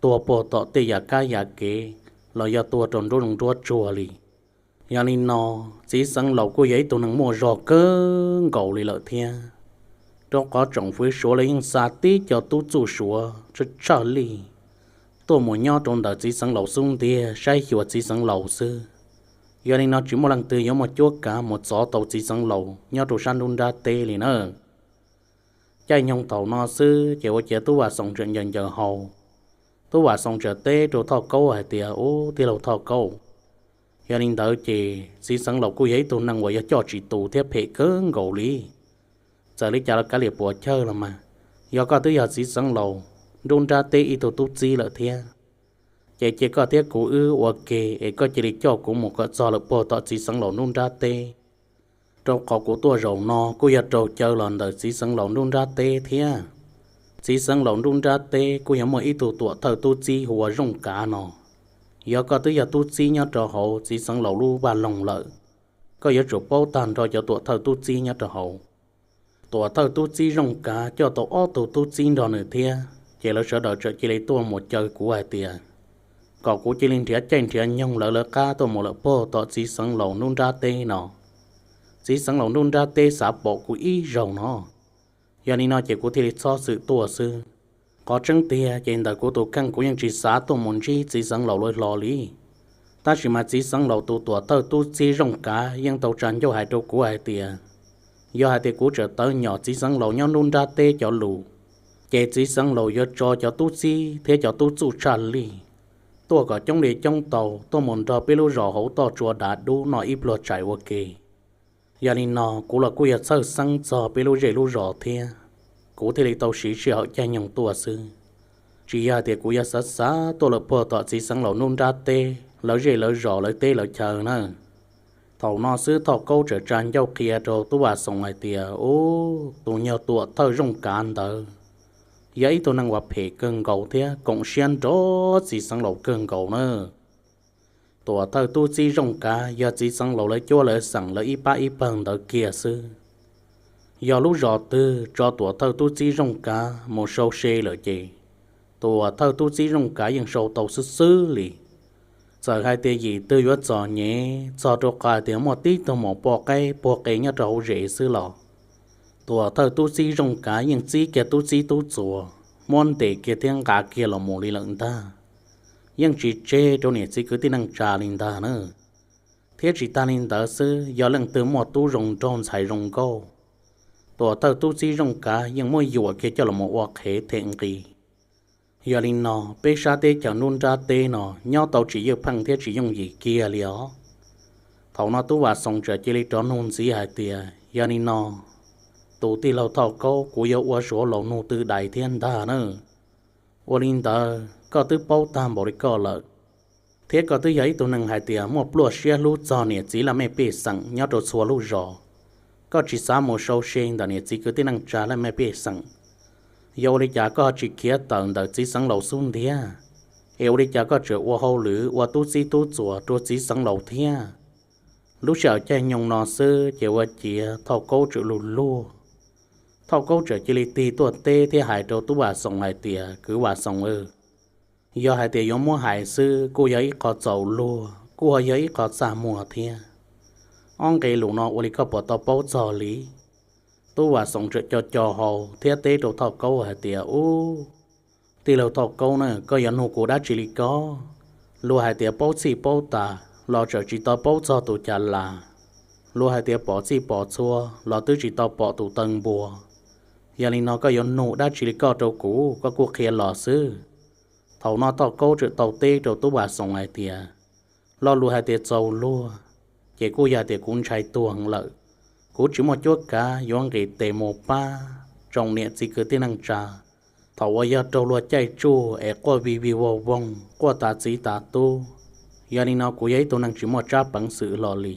tuag puag tom tej yam kab yam kev, los yog tuag rau nruab zoov nruab tsuag li. Yog li no, txiv xeev laus kuj yog ib tug neeg muaj zog kawg nkaus li lawm thiab, rau qhov tsoom fwv Suav lawv yeej xa tib co tub txuj Suav tshaj tshaj lij tuaj mus nyob rau ntawm txiv xeev laus xub ntiag saib xyuas txiv xeev laus xwb. Yog li no tsis muaj leej twg yuav muaj cuab kav mus txov tau txiv xeev laus nyob rau sab nruab nrab teb li na. Caij nyoog thaum no xwb ces ua ciav tub Vam Xoom tseem ncaws ncaws hau. Tub Vam Xoom tseem teb rau Thoj Kaub hais tias, Ub, tij laug Thoj Kaub, yog li ntawd ces txiv xeev laus kuj yog ib tug neeg uas yog coj tsis tus thiab phem kawg nkaus li. Txawm li cas los kav liam puas chawj los mas, yog koj twb yog txiv xeev laus nruab nrab teb ib tug tub txib lawm thiab, ces cia koj thiab kuv wb ua ke es koj cia li coj kuv mus kom txog lawm puag tom txiv xeev laus nruab nrab teb. Rau qhov kuv tuaj zaum no kuj yog raug caw los ntawm txiv xeev laus nruab nrab teb thiab. Txiv xeev laus nruab nrab teb kuj yog muaj ib tug tuam thawj tub txib hu ua Zooj Kav no. Yog koj twb yog tub txib nyob rau hauv txiv xeev laus lub vaj loog lawm, koj yuav tsum paub tag nrho cov tuam thawj tub txib nyob rau hauv. Tuam thawj tub txib Zooj Kav coj tau ob tug tub txib nrog nws thiab, ces lawv sawv daws txawm cia li tuaj mus caw kuv hais tias kom kuv cia li nrhiav caij nrhiav nyoog lawv lawv qab tuaj mus lawm puag tom txiv xeev laus nruab nrab teb no. Txiv xeev laus nruab nrab teb xav pom kuv ib zaug no. Yog li no ces kuv thiaj li txhob txwm tuaj xwb. Qhov tseeb tiag ces ntawm kuv tus kheej kuv yeej tsis xav tuaj mus ntsib txiv xeev laus lawv hlo li. Tab sis mas txiv xeev laus tus tuam thawj tub txib Zooj Kav yeej tau tsa ncauj hais rau kuv hais tias, yog hais tias kuv tseem tawv nyom txiv xeev laus nyob nruab nrab teb cov lus, ces txiv xeev laus yuav tso cov tub txib thiab cov tub txuj tshaj lij tuaj kom coob li coob tau tuaj mus nrog peb lub zos hauv toj tsua dav dub noj ib pluag tshais ua ke. Yog li no kuv los kuj yog txhawj xeeb txog peb lub zej lub zos thiab, kuv thiaj li tau siv sij hawm caij nyoog tuaj xwb. Tsis yog hais tias kuv yuav xav xav tuaj lawm puag tom txiv xeev laus nruab nrab teb lawv zej lawv zos lawv teb lawv chaw na. Thaum no xwb Thoj Kaub txawm tsa ncauj qhia rau tub Vam Xoom hais tias, Ub, tus nyuag tuam thawj Zooj Kav ntawd yog ib tug neeg uas phem kawg nkaus thiab koom siab nrog txiv xeev laus kawg nkaus na. Tuam thawj tub txib Zooj Kav yog txiv xeev laus lawv cuab lawv xeem lawv ib pab ib pawg ntawd kiag xwb. Yog lub zos twg tso tuam thawj tub txib Zooj Kav mus sau se lawm ces tuam thawj tub txib Zooj Kav yeej sau tau xwb xwb li. Txawm hais tias yim twg yuav txom nyem txog rau qhov hais tias muaj tib tug maum poj qaib puag qe nyob rau hauv zes xwb los tuam thawj tub txib Zooj Kav yeej txib kiag tub txib tub txuas, muab ntes kiag thiab nqa kiag los mus li lawm ntag. Yeej tsis tseg rau niam txiv kwv tij neej tsa li ntag na. Thiab tsis tag li ntawd xwb, yog leej twg muaj tub zoo nraug ntxhais zoo nkauj, tuam thawj tub txib Zooj Kav yeej muab yuam kiag coj los ua qhev them nqi. Yog li no, peb sab teb chaws nruab nrab teb no nyob tau tsis ywj pheej thiab tsis yooj yim kiag li os. Thaum no tub Vam Xoom txawm cia li rov nug ntxiv hais tias, Yog li no, tus tij laug Thoj Kaub, kuv yuav ua Suav laus nug twg dais thiab ntag na? Ua li ntawd koj twb paub tag npaum li koj lawm, thiab koj twb yog ib tug neeg hais tias muaj pluaj siab hlub txog niam txiv laj mej pej xeem nyob rau txhua lub zos. Koj tsis xav mus sau se ntawm niam txiv kwv tij neej tsa laj mej pej xeem, yog ua li cas koj ho tsis khiav tawm ntawm txiv xeev laus xub ntiag? Es ua li cas koj tseem ua hauj lwm ua tub txib tub txuas rau txiv xeev laus thiab? Lub sij hawm caij nyoog no xwb ces ua ciav Thauj Kaub tseem lug luag. Thauj Kaub tseem cia li tig tuaj teb thiab hais rau Tub Vam Xoom hais tias, Kwv Vam Xoom, yog hais tias yuav muab hais xwb kuj yog ib qho txaus luag, kuj ho yog ib qho txaj muag thiab. Ob nqe lus no ua li koj puas tau paub txog li? Tub Vam Xoom tseem co co hau thiab teb rau Thauj Kaub hais tias, Ub, tij laug Thauj Kaub na, koj yuav nug kuv dab tsi li ko? Luag hais tias paub txhij paub tas los tseem tsis tau paub txog tus cas las. Luag hais tias pom txhij pom txhua los twb tsis tau pom tus taw npua. Yog li no koj yuav nug dab tsi li koj rau kuv, koj kuj qhia los xwb. Thaum no Thauj Kaub tseem tau teb rau Tub Vam Xoom hais tias, Lo lus hais tias txaus luag, ces kuj yog tias kuv ntshai tuag lawm. Kuv tsis muaj cuab kav yuav nqis tes mus pab tsoom niam txiv kwv tij neej tsa thaum uas yog raug luag caij tsuj es quaj vij vij voog voog, quaj tas txiv tas tub. Yog li no kuv yog ib tug neeg tsis muaj tsab peev xwm hlo li.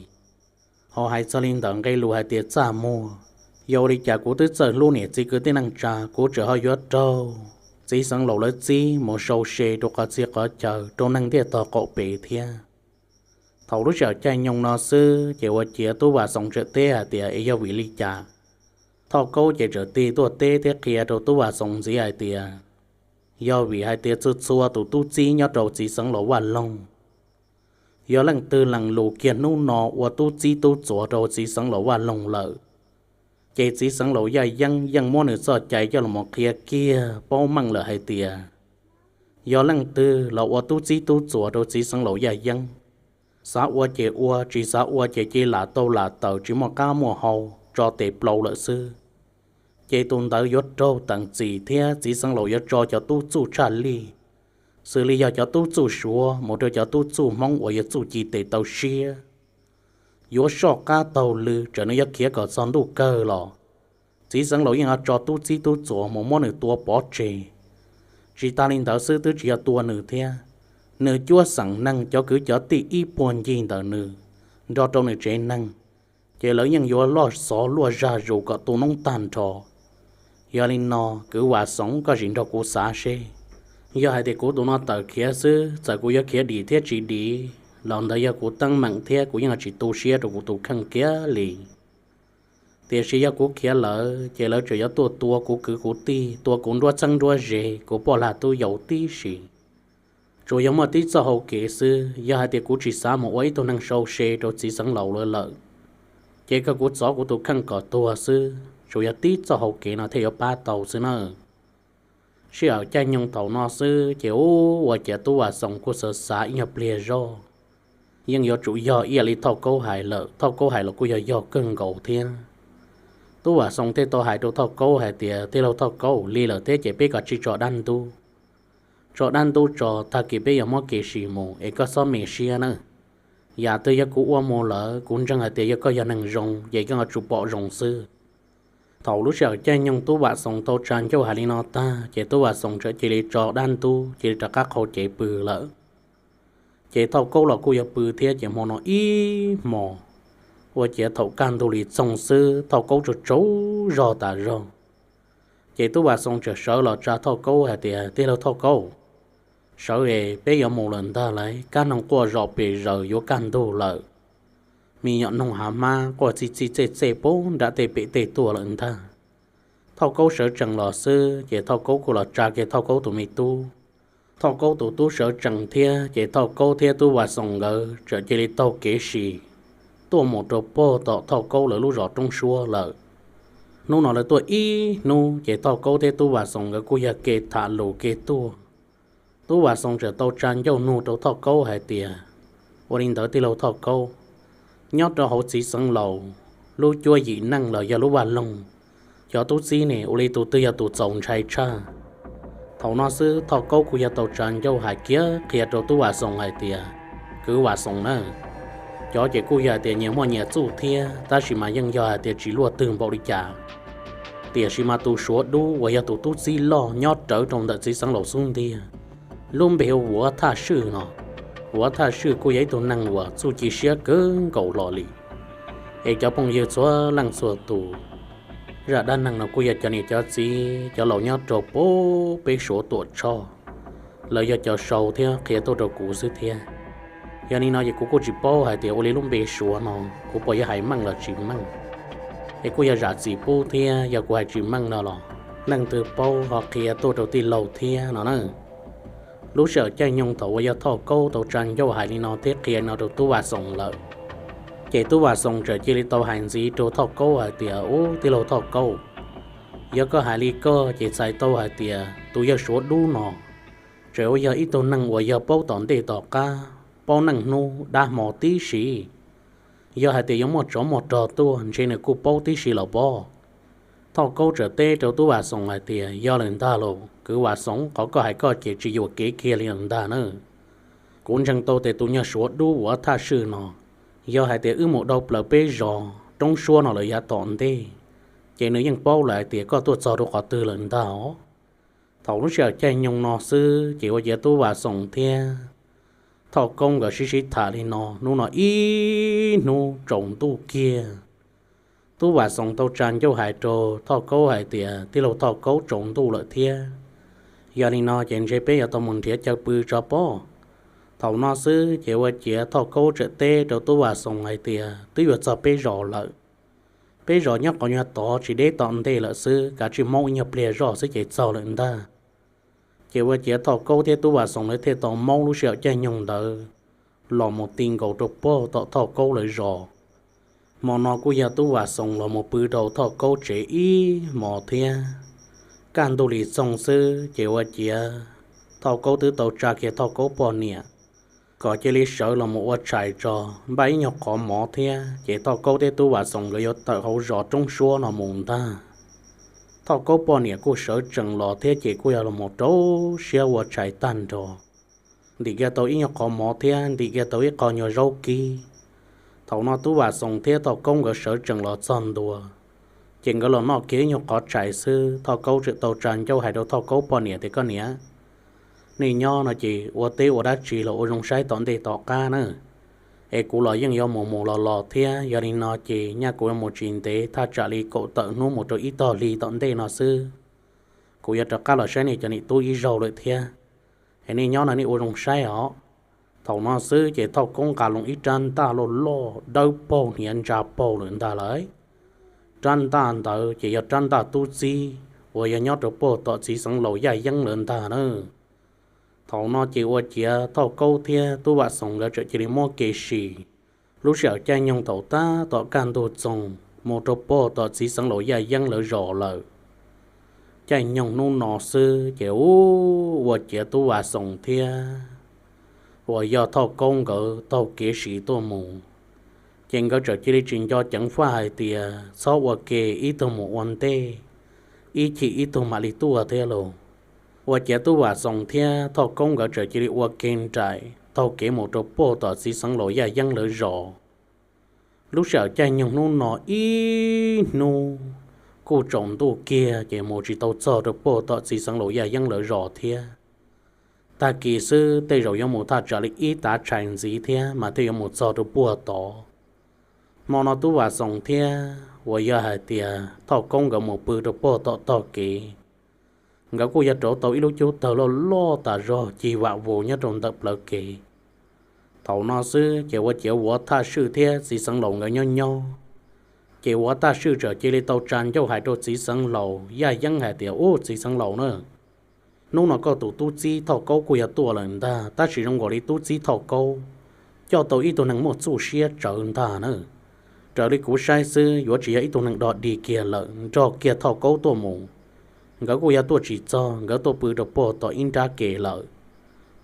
Ho hais txog li ntawm nqe lus hais tias txaj muag, yog ua li cas kuv twb txawj hlub niam txiv kwv tij neej tsa, kuv tseem ho yuav raug txiv xeev laus lawv txib mus sau se rau qhov txhia qhov chaw rau neeg ntiaj tog qaum pem thiab? Thaum lub sij hawm caij nyoog no xwb ces ua ciav Tub Vam Xoom tseem teb hais tias, Es yog vim li cas? Thauj Kaub ces tseem tig tuaj teb thiab qhia rau Tub Vam Xoom ntxiv hais tias, Yog vim hais tias txhua txhua tus tub txib nyob rau txiv xeev laus Vaj Loog, yog leej twg lees lus kiag hnub no ua tub txib tub txuas rau txiv xeev laus Vaj Loog lawm, ces txiv xeev laus Yaj Yeeb yeej muab nws txoj cai coj los qhia kiag paub meej lawm hais tias, yog leej twg los ua tub txib tub txuas rau txiv xeev laus Yaj Yeeb, xav ua ces ua, tsis xav ua ces cia lam tau lam tawm tsis muaj qab muaj hau, tso tes plaus lawm xwb, ces tus ntawd yuav raug teem txim thiab txiv xeev laus yuav tso cov tub txuj tshaj lij, xws li yog cov tub txuj Suav mus rau cov tub txuj Hmoob uas yuav txuj ci tes taw siab, yuav soj qab taug lw, txawm nws yuav khiav kom txog ntuj kawg los txiv xeev laus yeej yuav tso tub txib tub txuas mus muab nws tua pov tseg. Tsis tas li ntawd xwb, twb tsis yog tua nws thiab, nws cuab xeem neeg cov kwv cov tij ib puag ncig ntawm nws nrog rau nws tsev neeg, ces lawv yeej yuav loj xov luaj zaj zus kom tu noob tag nrho. Yog li no, kwv Vam Xoom, koj sim nrog kuv xav seb, yog hais tias kuv tus no tawm khiav xwb, txawm kuv yuav khiav dim thiab tsis dim los ntawd yog kuv teeb meem thiab kuv yeej tsis tu siab rau kuv tus kheej kiag li. Tiam sis yog kuv khiav lawm ces lawv tseem yuav tuaj tua kuv kwv kuv tij, tua kuv nruab txheeb nruab ze, kuv poj lag tub yau tib si. Tsuas yog muaj tib txoj hau kev xwb, yog hais tias kuv tsis xav mus ua ib tug neeg sau se rau txiv xeev laus lawv lawm, ces kawg kuv txov kuv tus kheej kom tuag xwb, tsuas yog tib txoj hau kev no thiaj yuav pab tau xwb nawb. Sij hawm caij nyoog thaum no xwb ces ua ciav Tub Vam Xoom kuj xav xav ib nyuag pliag zog, yeej yuav tsum yog ib yam li Thauj Kaub hais lawm, Thauj Kaub hais los kuj yog yog kawg nkaus thiab. Tub Vam Xoom thiaj tau hais rau Thauj Kaub hais tias, Tij laug Thauj Kaub, lig lawm thiab ces peb kav tsij tso dab ntub. Tso dab ntub tso, tag kis peb yuav muab kev sim mus es koj txhob me siab nawb. Yam twg yog kuv ua mus lawm, kuv ntseeg hais tias yog koj yog neeg zoo ces koj yuav tsum pom zoo xwb. Thaum lub sij hawm caij nyoog Tub Vam Xoom tau tsa ncauj hais li no tag ces Tub Vam Xoom txawm cia li tso dab ntub cia li rov qab qhau cev pw lawm. Ces Thauj Kaub los kuj yog pw thiab ces hmo no ib hmos, ua ciav thaum kaj ntug li txoog xwb Thauj Kaub tsaug tsaug zog tas zog. Ces Tub Vam Xoom txawm sawv los tsa Thauj Kaub hais tias, Tij laug Thauj Kaub, sawv es peb yuav mus lawm ntag lauj, kab noog quaj zom pes zaws yuav kaj ntug lawm. Me nyuam noog hav hmab quaj txij txij txej txej puag nram tej pem tej tuaj lawm ntag. Thauj Kaub sawv tsees los xwb ces Thauj Kaub kuj los tsa kiag Thauj Kaub tus me tub. Thauj Kaub tus tub sawv tsees thiab ces Thauj Kaub thiab Tub Vam Xoom nkawd txawm cia li taug kev sim tuaj mus rau puag tom Thauj Kaub lawv lub zos roob suab lawm. Hnub no lawv tuaj ib hnub ces Thauj Kaub thiab Tub Vam Xoom nkawd kuj yog kev tham lus kev tuaj. Tub Vam Xoom txawm tau tsa ncauj nug rau Thauj Kaub hais tias, Ua li ntawd tij laug Thauj Kaub, nyob rau hauv txiv xeev laus lub cuab yim neej los yog lub vaj loog, cov tub txib ne ua li tus twg yog tus txaus ntshai tshaj? Thaum no xwb Thauj Kaub kuj yog tau tsa ncauj hais kiag qhia rau Tub Vam Xoom hais tias, Kwv Vam Xoom na, cov ces kuj yog hais tias nyias muaj nyias txuj thiab tab sis mas yeej yog hais tias tsis luaj twg npaum li cas. Tiam sis mas tus suav dub uas yog tus tub txib loj nyob rawv rau ntawm txiv xeev laus xub ntiag, lub npe hu Vuav Thaj Swj no. Vuav Thaj Swj kuj yog ib tug neeg uas txuj ci siab kawg nkaus hlo li. Es cov phooj ywg txhua leej txhua tus, zaj dab neeg no kuj yog cov niam cov txiv cov laus nyob rau pem peb suav tuam tshoj, lawv yog cov sau thiab qhia tuaj rau kuv xwb thiab. Yog li no ces kuv kuj tsis paub hais tias ua li lub npe suav no kuv puas yuav hais meej los tsis meej, es kuj yog zam txim pub thiab yog kuv hais tsis meej no los leej twg paub ho qhia tuaj rau tij laug thiab no na. Lub sij hawm caij nyoog thaum uas yog Thoj Kaub tau tsa ncauj hais li no thiab qhia li no rau Tub Vam Xoom lawm, ces Tub Vam Xoom txawm cia li tau hais ntxiv rau Thoj Kaub hais tias, Ub, tij laug Thoj Kaub, yog koj hais li koj ces txhais tau hais tias tus yawg suav dub no tseem ua yog ib tug neeg uas yog paub tom ntej tom qab, paub neej hnub dab hmo tib si. Yog hais tias yuav muaj tsov muaj rog tuaj ntshe nws kuj paub tib si los pob. Thoj Kaub txawm teb rau Tub Vam Xoom hais tias, Yog lawm ntag lauj kwv Vam Xoom, qhov koj hais koj ces tsis yuam kev kiag li lawm ntag na. Kuv ntseeg tau tias tus nyuag suav dub Vuav Thaj Swj no, yog hais tias wb mus dhau plaws peb zos roob suab no lawm yav tom ntej, ces nws yeej paub lawm hais tias koj tuaj txog rau qhov twg lawm ntag os. Thaum lub sij hawm caij nyoog no xwb ces ua ciav Tub Vam Xoom thiab Thoj Kaub nkawd sib sib tham li no, hnub no ib hnub tsaus ntuj kiag, Tub Vam Xoom tau tsa ncauj hais rau Thoj Kaub hais tias, Tij laug Thoj Kaub, tsaus ntuj lawm thiab, yog li no ces ntshe peb yuav tau mus nrhiav chaw pw tso pob. Thaum no xwb ces ua ciav Thoj Kaub txawm teb rau Tub Vam Xoom hais tias, Twb yuav txog peb zos lawm. Peb zos nyob qhov nyuag tod tsis deb tom ntej lawm xwb, kav tsij maub ib nyuag pliag zoj xwb ces txog lawm ntag. Ces ua ciav Thoj Kaub thiab Tub Vam Xoom lawv thiaj tau maub lub sij hawm caij nyoog ntawd los mus ti nkaus rau puag tom Thoj Kaub lawv zos. Hmo no kuj yog Tub Vam Xoom los mus pw rau Thoj Kaub tsev ib hmos thiab. Kaj ntug li txoog xwb ces ua ciav Thoj Kaub twb tau tsa kiag Thoj Kaub poj niam kom cia li sawv los mus ua tshais tso, npaj ib nyuag qhov mov thiab ces Thoj Kaub thiab Tub Vam Xoom nkawd yuav tawm hauv zos roob suab no mus ntag. Thoj Kaub poj niam kuj sawv tsees los thiab ces kuj yog los mus rau siab ua tshais tag nrho, ntim kiag tau ib nyuag qhov mov thiab ntim kiag tau ib qho nyuag zaub kib. Thaum no Tub Vam Xoom thiab Thoj Kaub nkawd sawv tsees los txog ntua, ces nkawd los noj kiag ib nyuag qhov tshais xwb, Thoj Kaub txawm tau tsa ncauj hais rau Thoj Kaub poj niam tias, Koj niam, nej nyob no ces ua teb ua dab tsi los ua zoo saib tom ntej tom qab na. Es kuv los yeej yuav mus mus los los thiab, yog li no ces nyaj kuv yuav mus tsis ntev, thaj tsam li kaum tawm hnub mus rau ib tog hli tom ntej no xwb, kuv yuav rov qab los saib nej cov niam tub ib zaug lawm thiab. Es nej nyob no nej ua zoo saib os. Thaum no xwb ces Thoj Kaub nqa loo ib rab ntaj loj loj dawb paug hniav ntsa paug lawm ntag lauj. Rab ntaj ntawd ces yog rab ntaj tub txib uas yog nyob rau puag tom txiv xeev laus Yaj Yeeb lawv ntag na. Thaum no ces ua ciav Thoj Kaub thiab Tub Vam Xoom nkawd txawm cia li muab kev sim lub sij hawm caij nyoog thaum tab tom kaj ntug txoog mus rau puag tom txiv xeev laus Yaj Yeeb lawv zos lawm. Caij nyoog hnub no xwb ces ua ciav Tub Vam Xoom thiab uas yog Thoj Kaub nkawd taug kev sim tuaj mus, ces nkawd txawm cia li tsis nco ceev faj hais tias txhob ua ke ib tug mus ua ntej, ib chim ib tug mam li tuaj thiab lauj. Ua ciav Tub Vam Xoom thiab Thoj Kaub nkawd txawm cia li ua ke nraim taug kev mus rau puag tom txiv xeev laus Yaj Yeeb lawv zos. Lub sij hawm caij nyoog hnub no ib hnub kuj tsaus ntuj kiag ces mus tsis tau txog rau puag tom txiv xeev laus Yaj Yeeb lawv zos thiab. Tag kis xwb tej zaum yuav mus thaj tsam li ib tav tshais ntxiv thiab mas thiaj yuav mus txog rau puag tod. Hmo no Tub Vam Xoom thiab uas yog hais tias Thoj Kaub nkawd mus pw rau puag tom tog kev, nkawd kuj yog rauv tau ib lub cub tawg loj loj tas zog cig vam vus nyob rau ntawm plawv kev. Thaum no xwb ces ua ciav Vuav Thaj Swj thiab txiv xeev laus nkawd nyob nyob, ces Vuav Thaj Swj txawm cia li tau tsa ncauj hais rau txiv xeev laus Yaj Yeeb hais tias, Ub, txiv xeev laus na, hnub no koj tus tub txib Thoj Kaub kuj yog tuaj lawm ntag, tab sis zoo nkaus li tub txib Thoj Kaub coj tau ib tug neeg muaj txuj siab tsawv ntag na. Raws li kuv saib xwb yuav tsis yog ib tug neeg dog dig kiag lawm, nrog kiag Thoj Kaub tuaj mus. Nkawd kuj yog tuaj tsis txog, nkawd tuaj pw rau puag tom ib nrab kev lawm.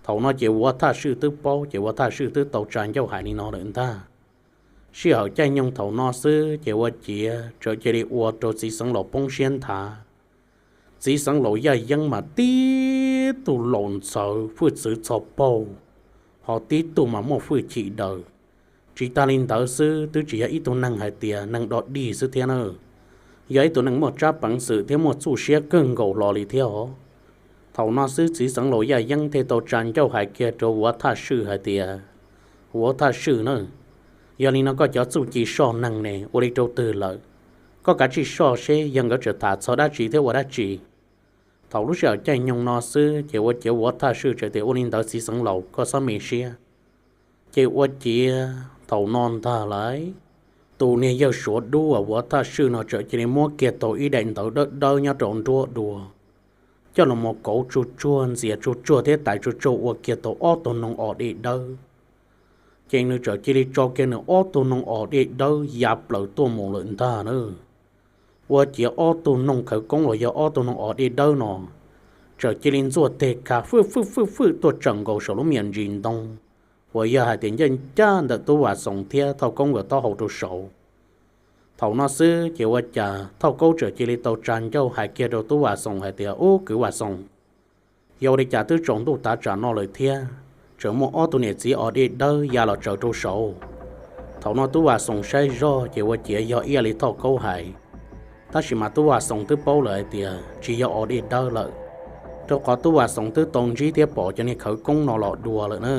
Thaum no ces Vuav Thaj Swj twb paub, ces Vuav Thaj Swj twb tau tsa ncauj hais li no lawm ntag. Sij hawm caij nyoog thaum no xwb ces ua ciav txawm cia li ua rau txiv xeev laus poob siab nthav. Txiv xeev laus Yaj Yeeb mas tib tug laus ntxhawv hwj txwv txho paug, ho tib tug mas muaj hwj chim daws. Tsis tas li ntawd xwb twb tsis yog ib tug neeg hais tias neeg dog dig xwb thiab na, yog ib tug neeg muaj tsab peev xwm thiab muaj txuj siab kawg nkaus hlo li thiab os. Thaum no xwb txiv xeev laus Yaj Yeeb thiaj tau tsa ncauj hais kiag rau Vuav Thaj Swj hais tias, Vuav Thaj Swj na, yog li no koj cov txuj ci soj neeg ne ua li rau twg lawm? Koj kav tsij soj seb yog nkawd tseem tham txog dab tsi thiab ua dab tsi. Thaum lub sij hawm caij nyoog no xwb ces ua ciav Vuav Thaj Swj txawm tias, Ua li ntawd txiv xeev laus koj txhob me siab. Ces ua ciav thaum no ntag lauj, tus niag yawg Suav dub uas Vuav Thaj Swj no txawm cia li muab kiag tau ib daim ntawv dawb dawb nyob rau nruab dua, coj los mus kauv tsuj tsuag ntxias tsuj tsuag thiab tais tsuj tsuag ua kiag tau ob tug noog os dej dawb. Ces nws txawm cia li tso kiag nws ob tug noog os dej dawb ya plaws tuaj mus lawm ntag na. Ua ciav ob tug noog khawv koob los yog ob tug noog os dej dawb no txawm cia li ntxuaj teg kha fwj fwj fwj fwj tuaj tsaws nkaus saum lub me nyuam ntsis ntoo uas yog hais tias ncaj ncaj ntawm Tub Vam Xoos thiab Thauj Kaub nkawd taub hau rau saud. Thaum no xwb ces ua cas Thauj Kaub txawm cia li tau tsa ncauj hais kiag rau Tub Vam Xoos hais tias, Ub, kwv Vam Xoos, yog ua li cas twb tsaus ntuj tav tsam no lawm thiab tseem muaj ob tug niam txiv os dej dawb ya los tsaws rau saud? Thaum no Tub Vam Xoos saib zoj ces ua ciav yog ib yam li Thauj Kaub hais, tab sis mas Tub Vam Xoos twb paub lawm hais tias tsis yog os dej dawb lawm, rau qhov Tub Vam Xoos twb tau ntsib thiab pom cov niag khawv koob no los dua lawm na.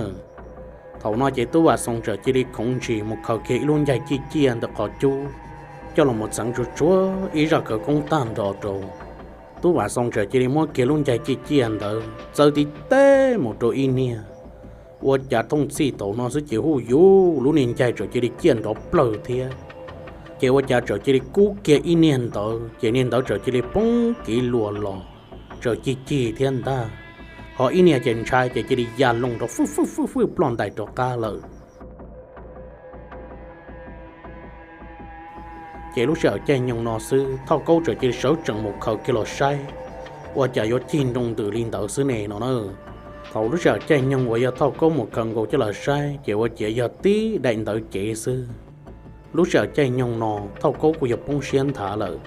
Thaum no ces Tub Vam Xoos txawm cia li khoov ntsis mus khaws kiag ib lub ncaig ciaj ciaj ntawm qhov cub coj los mus txheev tsuj tsuag ib zaj khawv koob tag nrho rau. Tub Vam Xoos txawm cia li muab kiag lub ncaig ciaj ciaj ntawd txawb tib teg mus rau ib niag, ua cas thooj txhij thaum no xwb ces huj yuv lub niag ncaig txawm cia li ciaj nrov plawg thiab. Ces ua cas txawm cia li kub kiag ib niag ntawd ces niag ntawd txawm cia li poob kiv luas los, txawm cig cig thiab ntag, ho ib niag ces ntshai ces cia li ya loo rau fwj fwj fwj fwj ploj ntais rov qab lawm. Ces lub sij hawm caij nyoog no xwb Thauj Kaub txawm cia li sawv tsees mus khaws kiag los saib, ua cas yuav cig nroo ntws li ntawd xwb ne no na. Thaum lub sij hawm caij nyoog uas yog Thauj Kaub mus khaws nkaus coj los saib ces ua ciav yog tib daim ntawv cev xwb. Lub sij hawm caij nyoog no Thauj Kaub kuj yog poob siab nthav lawm.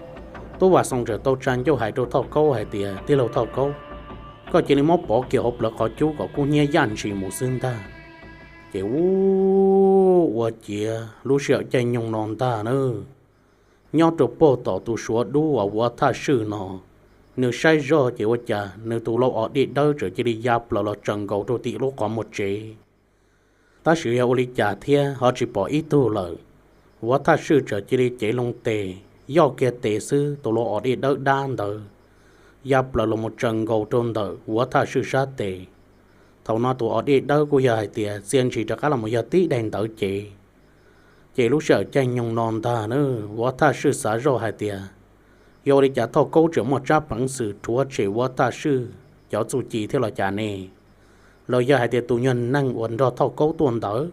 Tub Vam Xoos txawm tau tsa ncauj hais rau Thauj Kaub hais tias, Tij laug Thauj Kaub, koj cia li muab pov kiag hauv plawv qhov cub kom kub hnyiab yaj ntshis mus xwb ntag. Ces ua, ua ciav lub sij hawm caij nyoog no ntag na, nyob rau puag tom tus Suav dub uas Vuav Thaj Swj no, nws saib zoj ces ua cas nws tus lau os dej dawb txawm cia li ya plaws los tsaws nkaus rau tim lub qhov muag tsev. Tab sis yog ua li cas thiab ho tsis pom ib tug lawm. Vuav Thaj Swj txawm cia li cev loo tes, yoj kiag tes xwb tus lau os dej dawb dab ntawd ya plaws los mus tsaws nkaus rau ntawm Vuav Thaj Swj sab tes. Thaum no tus os dej dawb kuj yog hais tias txia ntshis rov qab los mus yog tib daim ntawv cev. Ces lub sij hawm caij nyoog no ntag na, Vuav Thaj Swj xav zoj hais tias, yog ua li cas Thauj Kaub tseem muaj tsab peev xwm rhuav tshem Vuav Thaj Swj cov txuj ci thiab los cas ne? Los yog hais tias tus nyuag neeg uas nrog Thauj Kaub tuaj ntawd?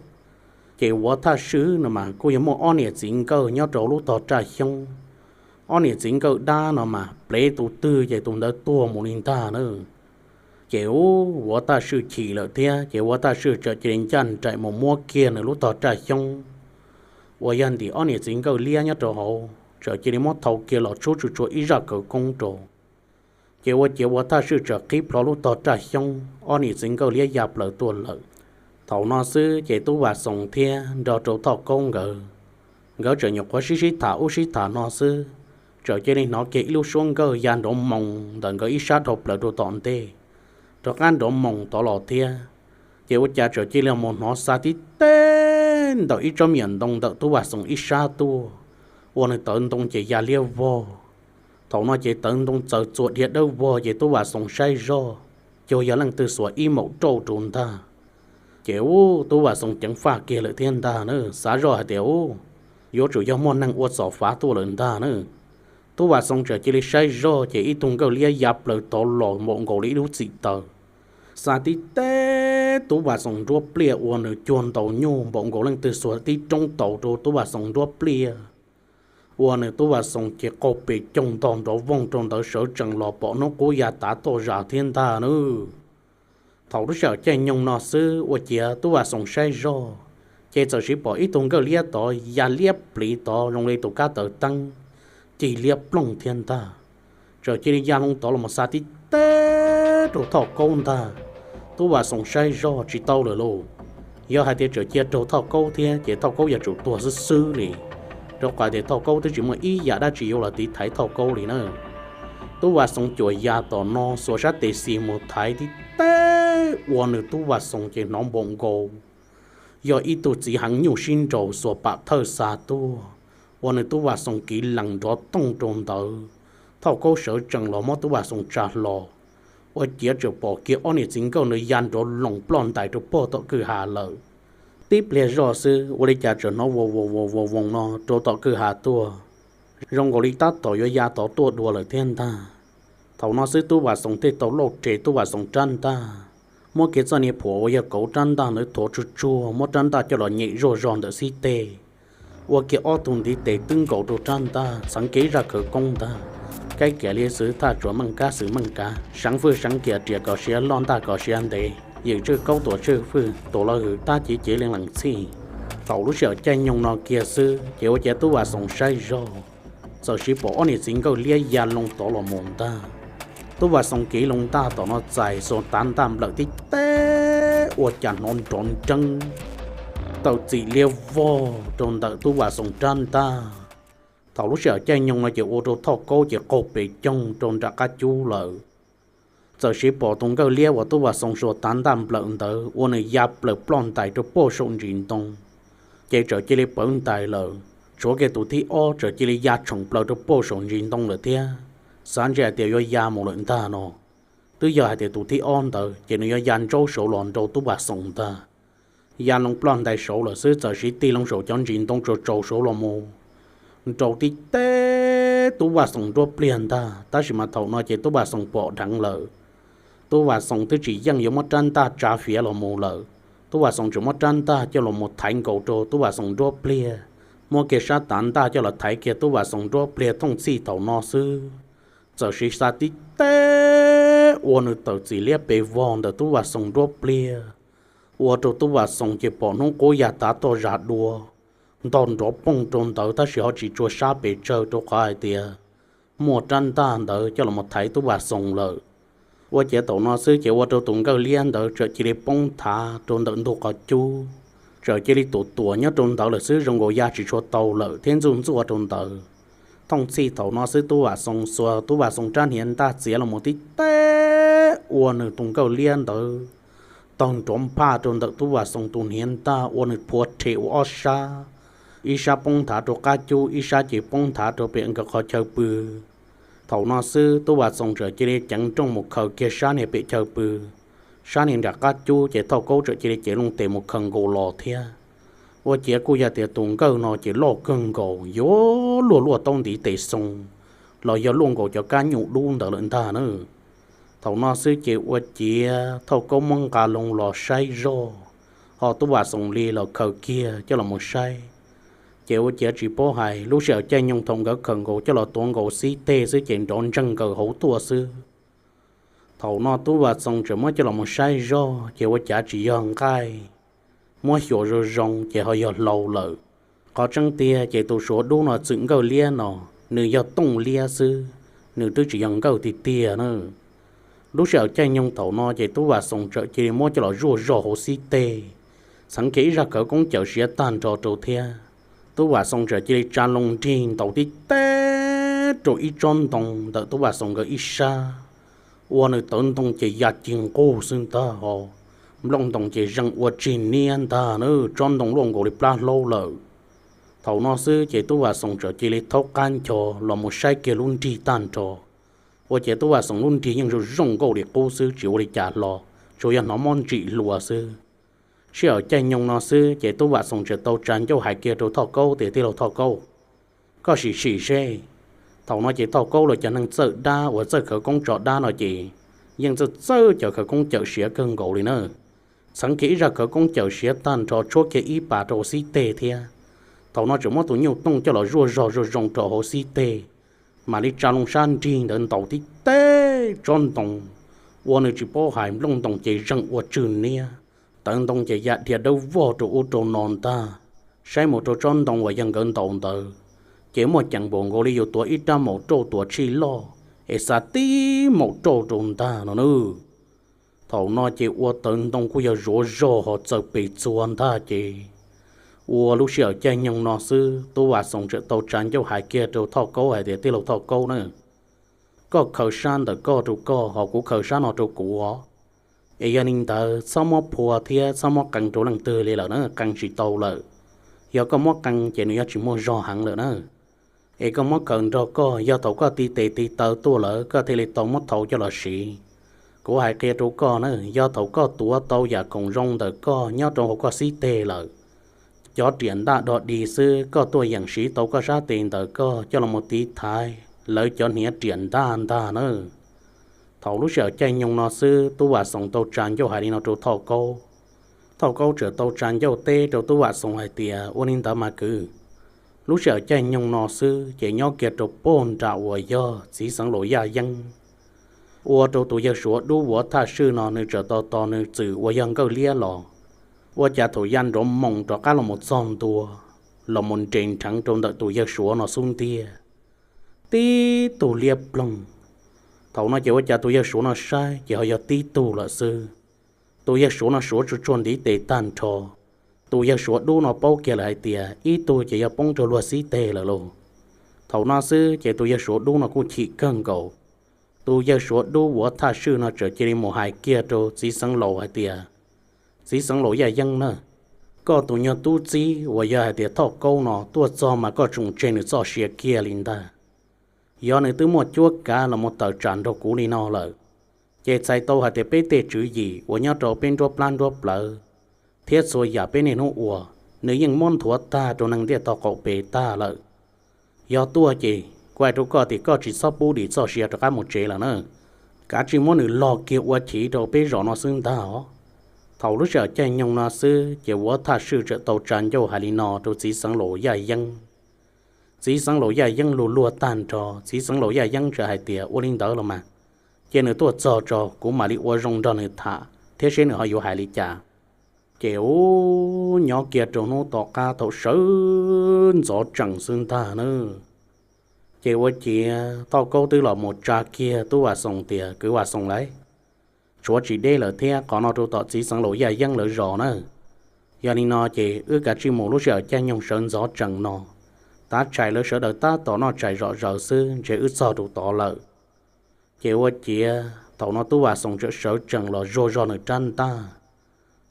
Ces Vuav Thaj Swj no mas kuj yog muaj ob niam txiv nkawj nyob rau lub tog raj xyoob. Ob niam txiv nkawj dab no mas plev tus twg ces tus ntawd tuag mus li ntag na. Ces ub, Vuav Thaj Swj chim lawm thiab ces Vuav Thaj Swj txawm cia li ncaj nraim mus muab kiag nws lub tog raj xyoob uas yog ntim ob niam txiv nkawj liab nyob rau hauv, txawm cia li muab thau kiag los tshub tsuj tsuag ib zaj khawv koob rau. Ces ua ciav Vuav Thaj Swj txawm qhib plho lub tog raj xyoob, ob niam txiv nkawj liab ya plaws tuaj lawm. Thaum no xwb ces Tub Vam Xoos thiab nrog rau Thauj Kaub nkawd, nkawd txawm nyuam qhuav sib sib tham ub sib tham no xwb, txawm cia li hnov kiag ib lub suab nkawj ya nrov moos ntawm nkawd ib sab dhau plaws rau tom ntej, rov qab nrov moos tod los thiab. Ces ua cas txawm cia li mus hnov xa tib teg ntawm ib tsob me nyuam ntoo ntawm Tub Vam Xoos ib sab tuaj, ua nws tawv ntoo ces ya liab vog. Thaum no ces tawv ntoo txawv txuas dhia dawb vog ces Tub Vam Xoos saib zoj, cuag yog leej twg xuas ib maum rauj rau ntag. Ces ub, Tub Vam Xoos ceev faj kiag lawm thiab ntag na, xav zoj hais tias ub, yuav tsum yog muaj neeg ua txom fav tuaj lawm ntag na. Tub Vam Xoos txawm cia li saib zoj ces ib tug nkawj liab ya plaws tod los npaum nkaus li ib lub txim taws, xa tib teg Tub Vam Xoos nruab pliaj ua nws cuag ntaus nyuj npaum nkaus leej twg xuas tib roob taus rau Tub Vam Xoos nruab pliaj, ua nws Tub Vam Xoos ces qaug pes coog ntog nrov voog rau ntawd sawv tsees los pom hnub qub ya tav toj zas thiab ntag na. Thaum lub sij hawm caij nyoog no xwb ua ciav Tub Vam Xoos saib zoj, ces txawm sis pom ib tug nkawj liab tod ya liab pliv tod zoo li tus kab taws teeb, cig liab ploog thiab ntag. Txawm cia li ya loo tod los xa tib teg rau Thauj Kaub ntag. Tub Vam Xoos saib zoj tsis tau lawm lauj, yog hais tias txawm cia raug Thauj Kaub thiab ces Thauj Kaub yuav tsum tuag xwb xwb li. rau qhov tias Thoj Kaub twb tsis muaj ib yam dab tsi yuav los tiv thaiv Thoj Kaub li na. Tub Vaj Xoos cuam ya tom no xuas sab tes xis mus thaiv tib teg ua nws Tub Vaj Xoos ces hnov npaum nkaus yog ib tug txiv heev nyuj sib nraus xuas pam thawj xa tuaj, ua nws Tub Vaj Xoos kiv lees nrov tooj rau ntawd. Thoj Kaub sawv tsees los muab Tub Vaj Xoos tsa hlo, ua ciav txawm pom kiag ob niam txiv nkawj ntawd ya nrov loos ploj ntais rau pog tom kwj ha lawm. Tib pliag zoj xwb ua li cas txawm hnov vos vos vos vos voos no rau tom kwj ha tuaj, zoo nkaus li tab tom yuav ya tod tuaj dua lawm thiab ntag. Thaum no xwb Tub Vaj Xoos thiaj tau lauj res Tub Vaj Xoos rab ntaj, muab kiag txoj niag phuam uas yog kauv rab ntaj ntawd thuav tsuag tsuag, muab rab ntaj coj los nyem zuj zog ntawm xib teg, ua kiag ob tug ntiv tes twb nkaus rau rab ntaj, txheev kiag ib zaj khawv koob ntag. Kaib kiag li xwb thaj tsuas meej kab xwm meej kav, seev fwj seev kias riam kom siav loj ntaj kom siav ntev, ywm tswj kaub tuam tswj fwj, tuam los hwm tab civ cev lees lees txhij. Thaum lub sij hawm caij nyoog no kiag xwb ces ua ciav Tub Vaj Xoos saib zog, txawm siv pom ob niam txiv nkawj liab ya loo tod los mus ntag. Tub Vaj Xoos kiv loo ntaj tom no txais xuas tav ntaj nplawm tib teg ua cas hnov nrov nreeb tawm txim liab vog rau ntawm Tub Vaj Xoos rab ntaj. Thaum lub sij hawm caij nyoog no ces ua rau Thoj Kaub ces qaug pes coog rau nram qab cub lawm. Txawm siv pom tus nkawj liab uas Tub Vaj Xoos xuas tav ntaj nplawm ntawd ua nws ya plaws ploj ntais rau pog saum ntsis ntoo, ces txawm cia li pawv ntais lawm. Tshuav kiag tus thib ob txawm cia li ya tshoom plaws rau pog saum ntsis ntoo lawm thiab, xav ntsia hais tias yuav ya mus lawm ntag no. Twb yog hais tias tus thib ob ntawd ces nws yuav ya ntsaub saud los nrau Tub Vaj Xoos ntag. Ya loo ploj ntais saud lawm xwb txawm siv tig loo saum cov ntsis ntoo tsaus tsaus saud los mus nrau tib teg Tub Vaj Xoos nruab pliag ntag. Tab sis mas thaum no ces Tub Vaj Xoos pom dheev lawm. Tub Vaj Xoos twb tsis yeej yuav muab rab ntaj tsa fiav los mus lawm. Tub Vaj Xoos tseem muab rab ntaj coj los mus thaiv nkaus rau Tub Vaj Xoos nruab pliag, muab kiag sab tav ntaj coj los thaiv kiag Tub Vaj Xoos nruab pliag. Thooj txhij thaum no xwb txawm siv xa tib teg ua nws tawm txim liab pes vog ntawm Tub Vaj Xoos nruab pliag, ua rau Tub Vaj Xoos ces pom hnub qub ya tav toj zam dua, ntog nrov poog rau ntawd tab sis ho tsis tshua sab pes tsawg rau qhov hais tias muaj rab ntaj ntawd coj los thaiv Tub Vaj Xoos lawm. Ua ciav thaum no xwb ces ua rau tus nkawj liab ntawd txawm cia li poob nthav rau ntawm ntug qhov cub, txawm cia li tuam tuam nyob rau ntawd lawm xwb, zoo nkaus ya tsis tshua tau lawm thiab ntxuj ntxuaj rau ntawd. Thooj txhij thaum no xwb Tub Vaj Xoos xuas Tub Vaj Xoos rab hniav ntaj txiav los mus tib teg ua nws tus nkawj liab ntawd taug nrov nphaj rau ntawm Tub Vaj Xoos tus hniav ntaj ua nws phuav rhe ua ob sab, ib sab poob nthav rau qab cub, ib sab ces poob nthav rau pem nkawd qhov chaw pw. Thaum no xwb Tub Vaj Xoos txawm cia li ceev nrooj mus khaws kiag sab niag pem chaw pw, sab niag nram qab cub ces Thoj Kaub txawm cia li cev loo tes mus khaws nkaus los thiab. Ua ciav kuj yog tias tus nkawj no ces loj kawg nkaus, yuav luaj luaj taub ntiv tes xoo los yog luaj nkaus cov kab nyuj dub ntawd lawm ntag na. Thaum no xwb ces ua ciav Thoj Kaub muab nqa loo los saib zog, ho Tub Vaj Xoos li los khaws kiag coj los mus saib. Ces ua ciav tsis paub hais, lub sij hawm caij nyoog thaum nkawd khaws nkaus coj los tuav nkaus xib teg xwb ces nrov ntseeg nkaws hauv tuaj xwb. Thaum no Tub Vaj Xoos txawm muab coj los mus saib zog ces ua cas tsis yog nqaij, muab xyuas zoo zoo ces ho yog hlau lawm. Qhov tseeb tiag ces tus Suav dub no txwm nkawj liab no, nws yog tooj liab xwb, nws twb tsis yog nkawj tiag tiag na. Lub sij hawm caij nyoog thaum no ces Tub Vaj Xoos txawm cia li muab coj los zuaj zog hauv xib teg, txheev kiag ib zaj khawv koob cawm siav tag nrho rau thiab. Tub Vaj Xoos txawm cia li tsa loo nrig ntaus tib teg rau ib tsob ntoo ntawm Tub Vaj Xoos nkawd ib sab, ua nws tawv ntoo ces ya cig nqug xwb ntag ho. Nplooj ntoos ces zeem ua tsig niab ntag na, tsob ntoo luaj nkaus li plab hlaub lawm. Thaum no xwb ces Tub Vaj Xoos txawm cia li thaub qab ncho los mus saib kiag lub nrig tag nrho. Ua ciav Tub Vaj Xoos lub nrig yeej zoo zoo nkauj li qub xwb, tsis ua li cas hlo, tsuas yog hnov mob ntsim hlua xwb. Sij hawm caij nyoog no xwb ces Tub Vaj Xoos txawm tau tsa ncauj hais kiag rau Thoj Kaub tias, Tij laug Thoj Kaub, koj sim sim seb. Thaum no ces Thoj Kaub los cov neeg txawj dab uas txawj khawv koob tso dab no ces yeej txawj txawj cov khawv koob cawm siav kawg nkaus li na. Txheev kiag ib zaj khawv koob cawm siav tag nrho tshuab kiag ib pas rau xib teg thiab. Thaum no tseem muab tus nyuj tooj coj los zuaj zog zoo zoo rau hauv xib teg, mam li tsa loo sab nrig ntawd ntaus tib teg tsob ntoo, ua nws tsis paub hais nplooj ntoos ces zeem ua tsig niab, tawv ntoo ces ya dhia dawb vog rau ub rau no ntag. Saib mus rau tsob ntoo uas yog nkawd ntaus ntawd, ces muaj ceem npaum nkaus li yus tuav ib rab maum rauj tuam tshij loj es xa tib maum rauj rau ntag no nawb. Thaum no ces ua tawv ntoo kuj yog zuav zog ho txawm pes txhua ntag ces Ua lub sij hawm caij nyoog no xwb, Tub Vam Xoom txawm tau tsa ncauj hais kiag rau Thoj Kaub hais tias, Tij laug Thoj Kaub na, koj khaws sab ntawm koj rau koj, ho kuv khaws sab no rau kuv os. Es yog li ntawd txhob muab phua thiab txhob muab qee rau leej twg li lawm na, qee tsis tau lawm. Yog koj muab qee ces nws yuav tsis muaj zog heev lawm na. Es koj muab khaws nrog koj, yog thaum koj tiv tes tiv taw tuaj lawm koj thiaj li tau muab thau coj los siv. Kuv hais qhia rau koj na, yog thaum koj tuav tau yam khoom zoo ntawm koj nyob rau hauv koj xib teg lawm, cov riam ntaj dog dig xwb koj tuaj yeem siv tau koj sab tes ntawm koj coj los mus tiv thaiv lawv cov hniav riam ntaj ntag na. Thaum lub sij hawm caij nyoog no xwb, Tub Vam Xoom tau tsa ncauj hais li no rau Thoj Kaub. Thoj Kaub txawm tau tsa ncauj teb rau Tub Vam Xoom hais tias, Ua li ntawd mas kwv, lub sij hawm caij nyoog no xwb ces nyob kiag rau puag nram uas yog txiv xeev laus Yaj Yeeb, ua rau tus yawg Suav dub vuav thaj swj no nws txawm tau tos nws txwm uas yog Nkauj Liab los, ua cas thaum ya nrov moos rov qab los mus txog ntua, los mus nres nrheev rau ntawm tus yawg Suav no xub ntiag, tib tug liab ploog. Thaum no ces ua cas tus yawg Suav no saib ces ho yog tib tug lawm xwb. Tus yawg Suav no suav tsuag tsuag ntiv tes tag nrho. Tus yawg Suav dub no paub kiag lawm hais tias ib tug ces yog poob rau luag xib teg lawm lauj. Thaum no xwb ces tus yawg Suav dub no kuj chim kawg nkaus. Tus yawg Suav dub vuav thaj swj no txawm cia li mus hais kiag rau txiv xeev laus hais tias, Txiv xeev laus Yaj Yeeb na, koj tus nyuag tub txib uas yog hais tias Thoj Kaub no tuaj txog mas koj tsoom tseg nws txoj sia kiag li ntag. Yog nws twb muaj cuab kav los mus tawm tsam nrog kuv li no lawm, ces txhais tau hais tias peb tej tswv yim uas nyob rau peb nruab plab nruab plawv thiab txhua yam peb niaj hnub ua, nws yeej muab nthuav tag rau neeg ntiaj teb qaum pem tag lawm. Yog tuaj ces kuv hais rau koj tias koj tsis txhob pub dim txoj sia rov qab mus tsev lawm na, kav tsij muab nws log kiag ua chiv rau peb zos no xwb ntag os. Thaum lub sij hawm caij nyoog no xwb ces vuav thaj swj txawm tau tsa ncauj hais li no rau txiv xeev laus Yaj Yeeb. Txiv xeev laus Yaj Yeeb luag luag tag nrho, txiv xeev laus Yaj Yeeb txawm hais tias, Ua li ntawd los mas, cia nws tuaj txog tso kuv mam li ua zoo nrog nws tham thiab seb nws ho yuav hais li cas. Ces ub, nyob kiag rau hnub tom qab thaum sawv ntxov tsees xwb ntag na, ces ua ciav Thoj Kaub twb los mus tsa kiag Tub Vam Xoom tias, Kwv Vam Xoom lauj, tshuav tsis deb lawm thiab, qhov no rau tom txiv xeev laus Yaj Yeeb lawv zos na. Yog li no ces wb kav tsij mus lub sij hawm caij nyoog sawv ntxov tsees no, tav tshais lawv sawv daws tab tom noj tshais zom zaws xwb ntshe wb txog rau tod lawm. Ces ua ciav thaum no Tub Vam Xoom txawm sawv tsees los zuag zog nws rab ntaj,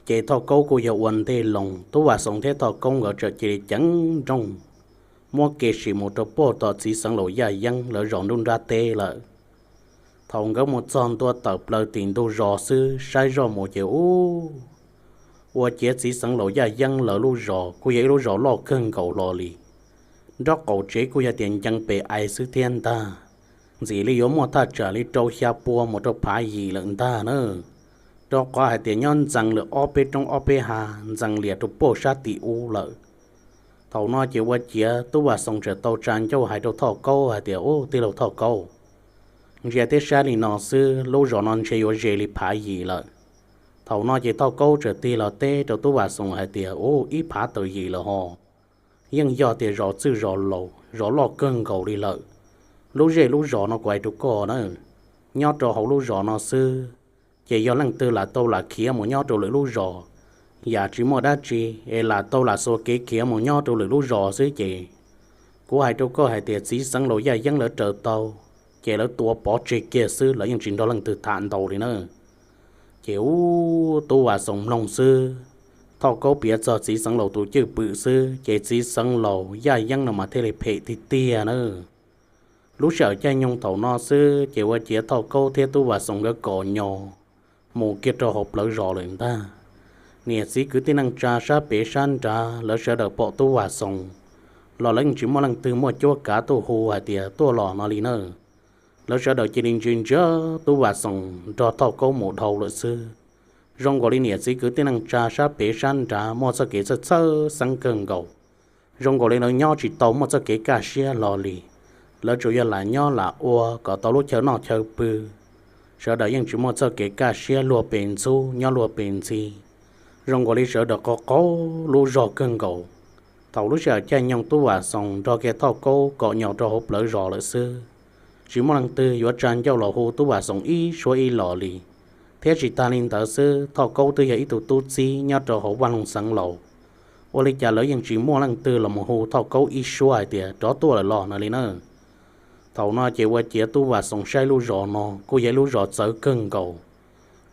ces Thoj Kaub kuj yog ua ntej loo, Tub Vam Xoom thiab Thoj Kaub nkawd txawm cia li ceev nrooj muab kev sim mus rau puag tom txiv xeev laus Yaj Yeeb lawv zos nruab nrab teb lawm. Thaum nkawd mus txog ntua tawm plaws tim ntug zos xwb saib zoj mus ces ub, ua ciav txiv xeev laus Yaj Yeeb lawv lub zos kuj yog ib lub zos loj kawg nkaus hlo li. Nraub qaum tsev kuj yog tias ncees pes ais xwb thiab ntag, ntxim li yuav muaj thaj tsam li rau xya pua mus rau phav yim lawm ntag na, rau qhov hais tias nyob ntxees lawm ob peb roob ob peb hav ntxees lias rau puag sab tim ub lawm. Thaum no ces ua ciav Tub Vam Xoom txawm tau tsa ncauj hais rau Thoj Kaub hais tias, Ub, tij laug Thoj Kaub, ntsia thiab saib li no xwb lub zos no ntshe yuav ze li phav yim lawm. Thaum no ces Thoj Kaub txawm tig los teb rau Tub Vam Xoom hais tias, Ub, ib phav tawm yim lawm ho. Yeej yog tias zos txwj zos laus, zos loj kawg nkaus li lawm. Lub zej lub zos no kuv hais rau koj na, nyob rau hauv lub zos no xwb, ces yog leej twg lam tau lam khiav mus nyob rau lwm lub zos, yam tsis muaj dab tsi es lam tau lam xuas kev khiav mus nyob rau lwm lub zos xwb ces kuv hais rau koj hais tias txiv xeev laus Yaj Yeeb lawv raws tau, ces lawv tua pov tseg kiag xwb, lawv yeej tsis nrog leej twg tham ntau li na. Ces ub, Tub Vam Xoom mloog xwb, Thoj Kaub piav txog txiv xeev laus tus cwj pwm xwb ces txiv xeev laus Yaj Yeeb no mas thiaj li phem tiag tiag na. Lub sij hawm caij nyoog thaum no xwb ces ua ciav Thoj Kaub thiab Tub Vam Xoom nkawd kom nyo mus kiag rau hauv plawv zos lawm ntag. Niam txiv kwv tij neej tsa sab pem sab nrad lawv sawv daws pom Tub Vam Xoom los lawv yeej tsis muaj leej twg muaj cuab kav tuaj hu hais tias tuaj los no li na. Lawv sawv daws cia li ntsia ntsia Tub Vam Xoom nrog Thoj Kaub mus dhau lawm xwb. Zoo nkaus li niam txiv kwv tij neej tsa sab pem sab nrad muaj txoj kev txhawj txhawj xeeb kawg nkaus. Zoo nkaus li lawv nyob tsis tau muaj txoj kev kaj siab hlo li. Lawv tsuas yog lam nyob lam ua kom tau lub chaw noj chaw pw. Sawv daws yeej tsis muaj txoj kev kaj siab luag pes ntxhub nyob luag pes ntxhi. Zoo nkaus li sawv daws qaug qaug lub zog kawg nkaus. Thaum lub sij hawm caij nyoog Tub Vam Xoom nrog kiag Thoj Kaub kom nyo rau hauv plawv zos lawm xwb, tsis muaj leej twg yuav tsa ncauj los hu Tub Vam Xoom ib suab ib los li. Thiab tsis tas li ntawd xwb, Thoj Kaub twb yog ib tug tub txib nyob rau hauv Vaj Loog Xeev Laus, Ua li cas lawv yeej tsis muaj leej twg los mus hu Thoj Kaub ib suab hais tias rov tuaj lawm los no li na. Thaum no ces ua ciav Tub Vam Xoom saib lub zos no kuj yog ib lub zos txawv kawg nkaus.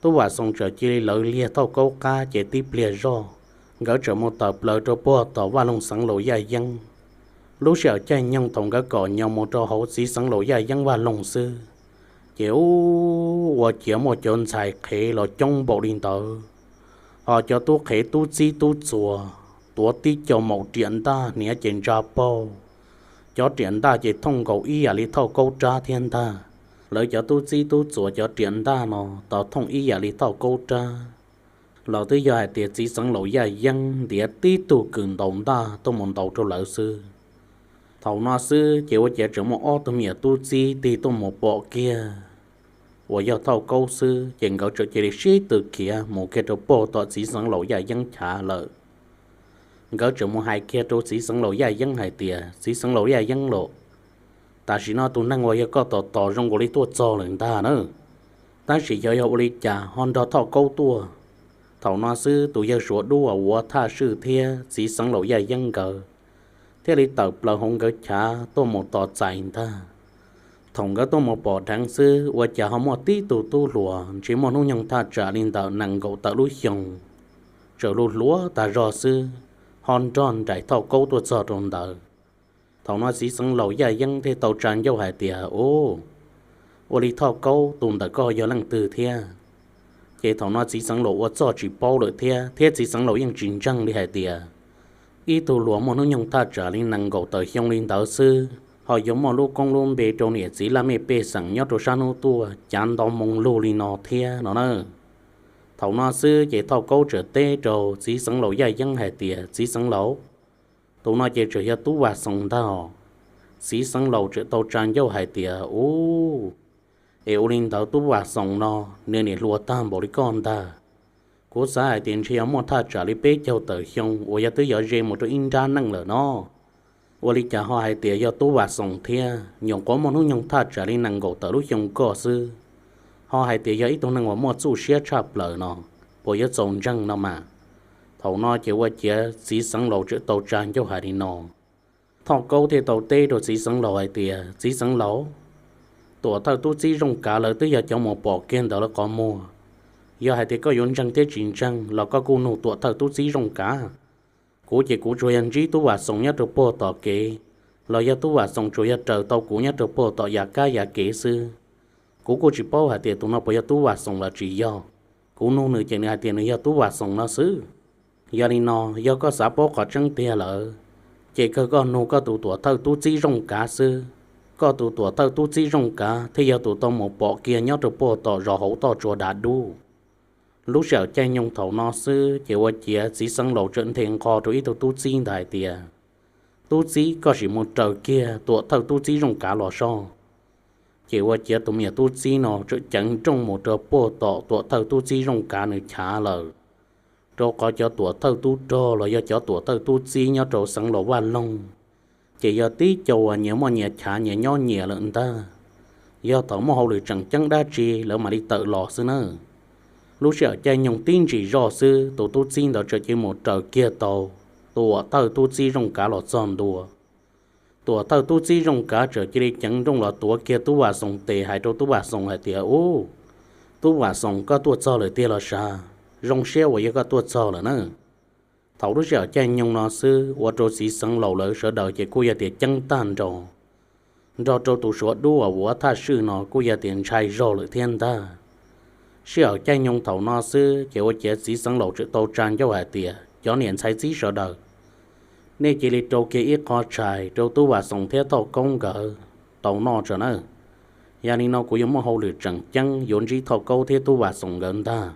Tub Vam Xoom txawm cia li lawv liag Thoj Kaub qab ces tib pliag zoj, nkawd txawm mus tawm plaws rau puag tom Vaj Loog xeev laus Yaj Yeeb. Lub sij hawm caij nyoog thaum nkawd kom nyo mus rau hauv txiv xeev laus Yaj Yeeb vaj loog xwb, ces ua ciav muaj cov ntxhais qhev los coob npaum li ntawd, ho cov tub qhev tub txib tub txuas tuav tib co maum riam ntaj hniav ces ntsa paug. Cov riam ntaj ces thooj nkaus ib yam li Thoj Kaub rab thiab ntag. Lawv cov tub txib tub txuas cov riam ntaj no tau thooj ib yam li Thoj Kaub rab, los twb yog hais tias txiv xeev laus Yaj Yeeb ntiav tib tug kws ntaus ntaj tuaj mus ntaus rau lawv xwb. Thaum no xwb ces ua ciav tseem muaj ob tug me nyuam tub txib tig tuaj mus pom kiag uas yog Thoj Kaub xwb, ces nkawd txawm cia li sib tw khiav mus kiag rau puag tom txiv xeev laus Yaj Yeeb chav lawm. Nkawd tseem mus hais kiag rau txiv xeev laus Yaj Yeeb hais tias, Txiv xeev laus Yaj Yeeb lauj, tam sim no tus neeg uas yog koj tos tos zoo nkaus li tuaj txog lawm ntag na, tab sis xyov yog ua li cas ho nrog Thoj Kaub tuaj. Thaum no xwb tus yawg Suav Dub uas ua thaj swj thiab txiv xeev laus Yaj Yeeb nkawd thiaj li tawm plaws hauv nkawd chav tuaj mus tos txais ntag. Thaum nkawd tuaj mus pom dheev xwb ua cas ho muaj tib tug tub hluas ntshe muaj hnub nyoog thaj tsam li ntawm nees nkaum tawm lub xyoo, txawm hluas hluas tag zog xwb, ho nrog nraim Thoj Kaub tuaj txog rau ntawd. Thaum no txiv xeev laus Yaj Yeeb thiaj tau tsa ncauj hais tias, Ub, ua li Thoj Kaub tus ntawm koj yog leej twg thiab? Ces thaum no txiv xeev laus ua txuj tsis paub lawm thiab, thiab txiv xeev laus yeej tsis ntseeg li hais tias ib tug hluas muaj hnub nyoog thaj tsam li nees nkaum tawm xyoo li ntawd xwb ho yuav muaj lub koob lub npe rau niam txiv laj mej pej xeem nyob rau sab hnub tuaj cav nto moo lug li no thiab no na. Thaum no xwb ces Thoj Kaub txawm teb rau txiv xeev laus Yaj Yeeb hais tias, Txiv xeev laus, tus no ces tseem yog Tub Vam Xoom ntag. Txiv xeev laus txawm tau tsa ncauj hais tias, Ub, es ua li ntawd Tub Vam Xoom no nws niam hluas tag npaum li koj ntag. Kuv xav hais tias ntshe yog muaj thaj tsam li peb caug tawm xyoo uas yog twb yuav ze mus rau ib nrab neej lawm no. Ua li cas ho hais tias yog Tub Vam Xoom thiab, nyuam qhuav muaj hnub nyoog thaj tsam li nees nkaum tawm lub xyoo koj xwb, ho hais tias yog ib tug neeg uas muaj txuj siab tshaj plaws no, puas yuav txaus ntseeg no mas? Thaum no ces ua ciav txiv xeev laus txawm tau tsa ncauj hais li no. Thoj Kaub thiaj tau teb rau txiv xeev laus hais tias, Txiv xeev laus, tuam thawj tub txib Zooj Kav lawv twb yog cov mus pom kiag ntawd lawv qhov muag. Yog hais tias koj yuav ntseeg thiab tsis ntseeg los koj kuj nug tuam thawj tub txib Zooj Kav. Kuv ces kuv tsuas yog ntsib Tub Vam Xoom nyob rau puag tom kev, los yog Tub Vam Xoom tsuas yog raws tau kuv nyob rau puag tom yav kab yav kev xwb. Kuv kuj tsis paub hais tias tus no puas yog Tub Vam Xoom los tsis yog. Kuv nug nws ces nws hais tias nws yog Tub Vam Xoom no xwb. Yog li no, yog koj xav paub qhov tseeb tiag lawm, ces kawg koj nug koj tus tuam thawj tub txib Zooj Kav xwb. Koj tus tuam thawj tub txib Zooj Kav thiaj yog tus tau mus pom kiag nyob rau puag tom zos hauv toj tsua dav dub. Lub sij hawm caij nyoog thaum no xwb ces ua ciav txiv xeev laus txawm nthe nqho rau ib tug tub txib ntawd hais tias, Tub txib, koj sim mus raws kiag tuam thawj tub txib Zooj Kav los soj. Ces ua ciav tus me nyuam tub txib no txawm ceev nrooj mus rau puag tom tuam thawj tub txib Zooj Kav nws chav lawm. Rau qhov cov tuam thawj tub rog los yog cov tuam thawj tub txib nyob rau xeev laus Vaj Loog, ces yog tib co uas nyias muaj nyias chav nyias nyob nyias lawm ntag. Yog thaum muaj hauj lwm tseem ceeb dab tsi lawv mam li tawm los xwb nawb. Lub sij hawm caij nyoog tib ntsis zoj xwb tus tub txib ntawd txawm cia li mus raws kiag tau tuam thawj tub txib Zooj Kav los txog ntua. Tuam thawj tub txib Zooj Kav txawm cia li ceev nrooj los tuav kiag Tub Vam Xoom tes hais rau Tub Vam Xoom hais tias, Ub, Tub Vam Xoom, koj tuaj txog lawm tiag los sav? Zoo siab uas yog koj tuaj txog lawm na. Thaum lub sij hawm caij nyoog no xwb ua rau txiv xeev laus lawv sawv daws ces kuj yog tias ceeb tag nrho, nrog rau tus Suav Dub uas ua thaj swj no kuj yog tias ntshai zog lawm thiab ntag. Sij hawm caij nyoog thaum no xwb ces ua ciav txiv xeev laus txawm tau tsa ncauj hais tias, Cov niam ntxhais txib sawv daws, nej cia li rau kiag ib qho tshais rau Tub Vam Xoom thiab Thoj Kaub nkawd tau noj tso nawb. Yog li no kuv yuav muaj hauj lwm tseem ceeb yuav ntsib Thoj Kaub thiab Tub Vam Xoom nkawd ntag.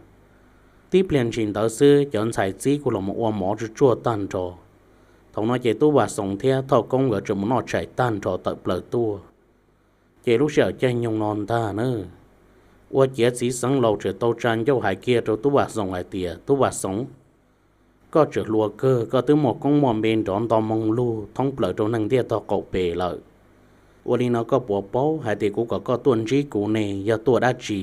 Tib pliag ntshis ntawd xwb cov ntxhais txib kuj los mus ua mov tsuj tsuaj tag nrho. Thaum no ces Tub Vam Xoom thiab Thoj Kaub nkawd txawm mus noj tshais tag nrho tawm plaws tuaj. Ces lub sij hawm caij nyoog no ntag na, ua ciav txiv xeev laus txawm tau tsa ncauj hais kiag rau Tub Vam Xoom hais tias, Tub Vam Xoom, koj tseem hluas kawg, koj twb muaj koob muaj npe nrov nto moo lug thoob plaws rau neeg ntiaj tog qaum pem lawm. Ua li no koj puas paub hais tias kuv kom koj tuaj ntsib kuv ne yog tuaj dab tsi?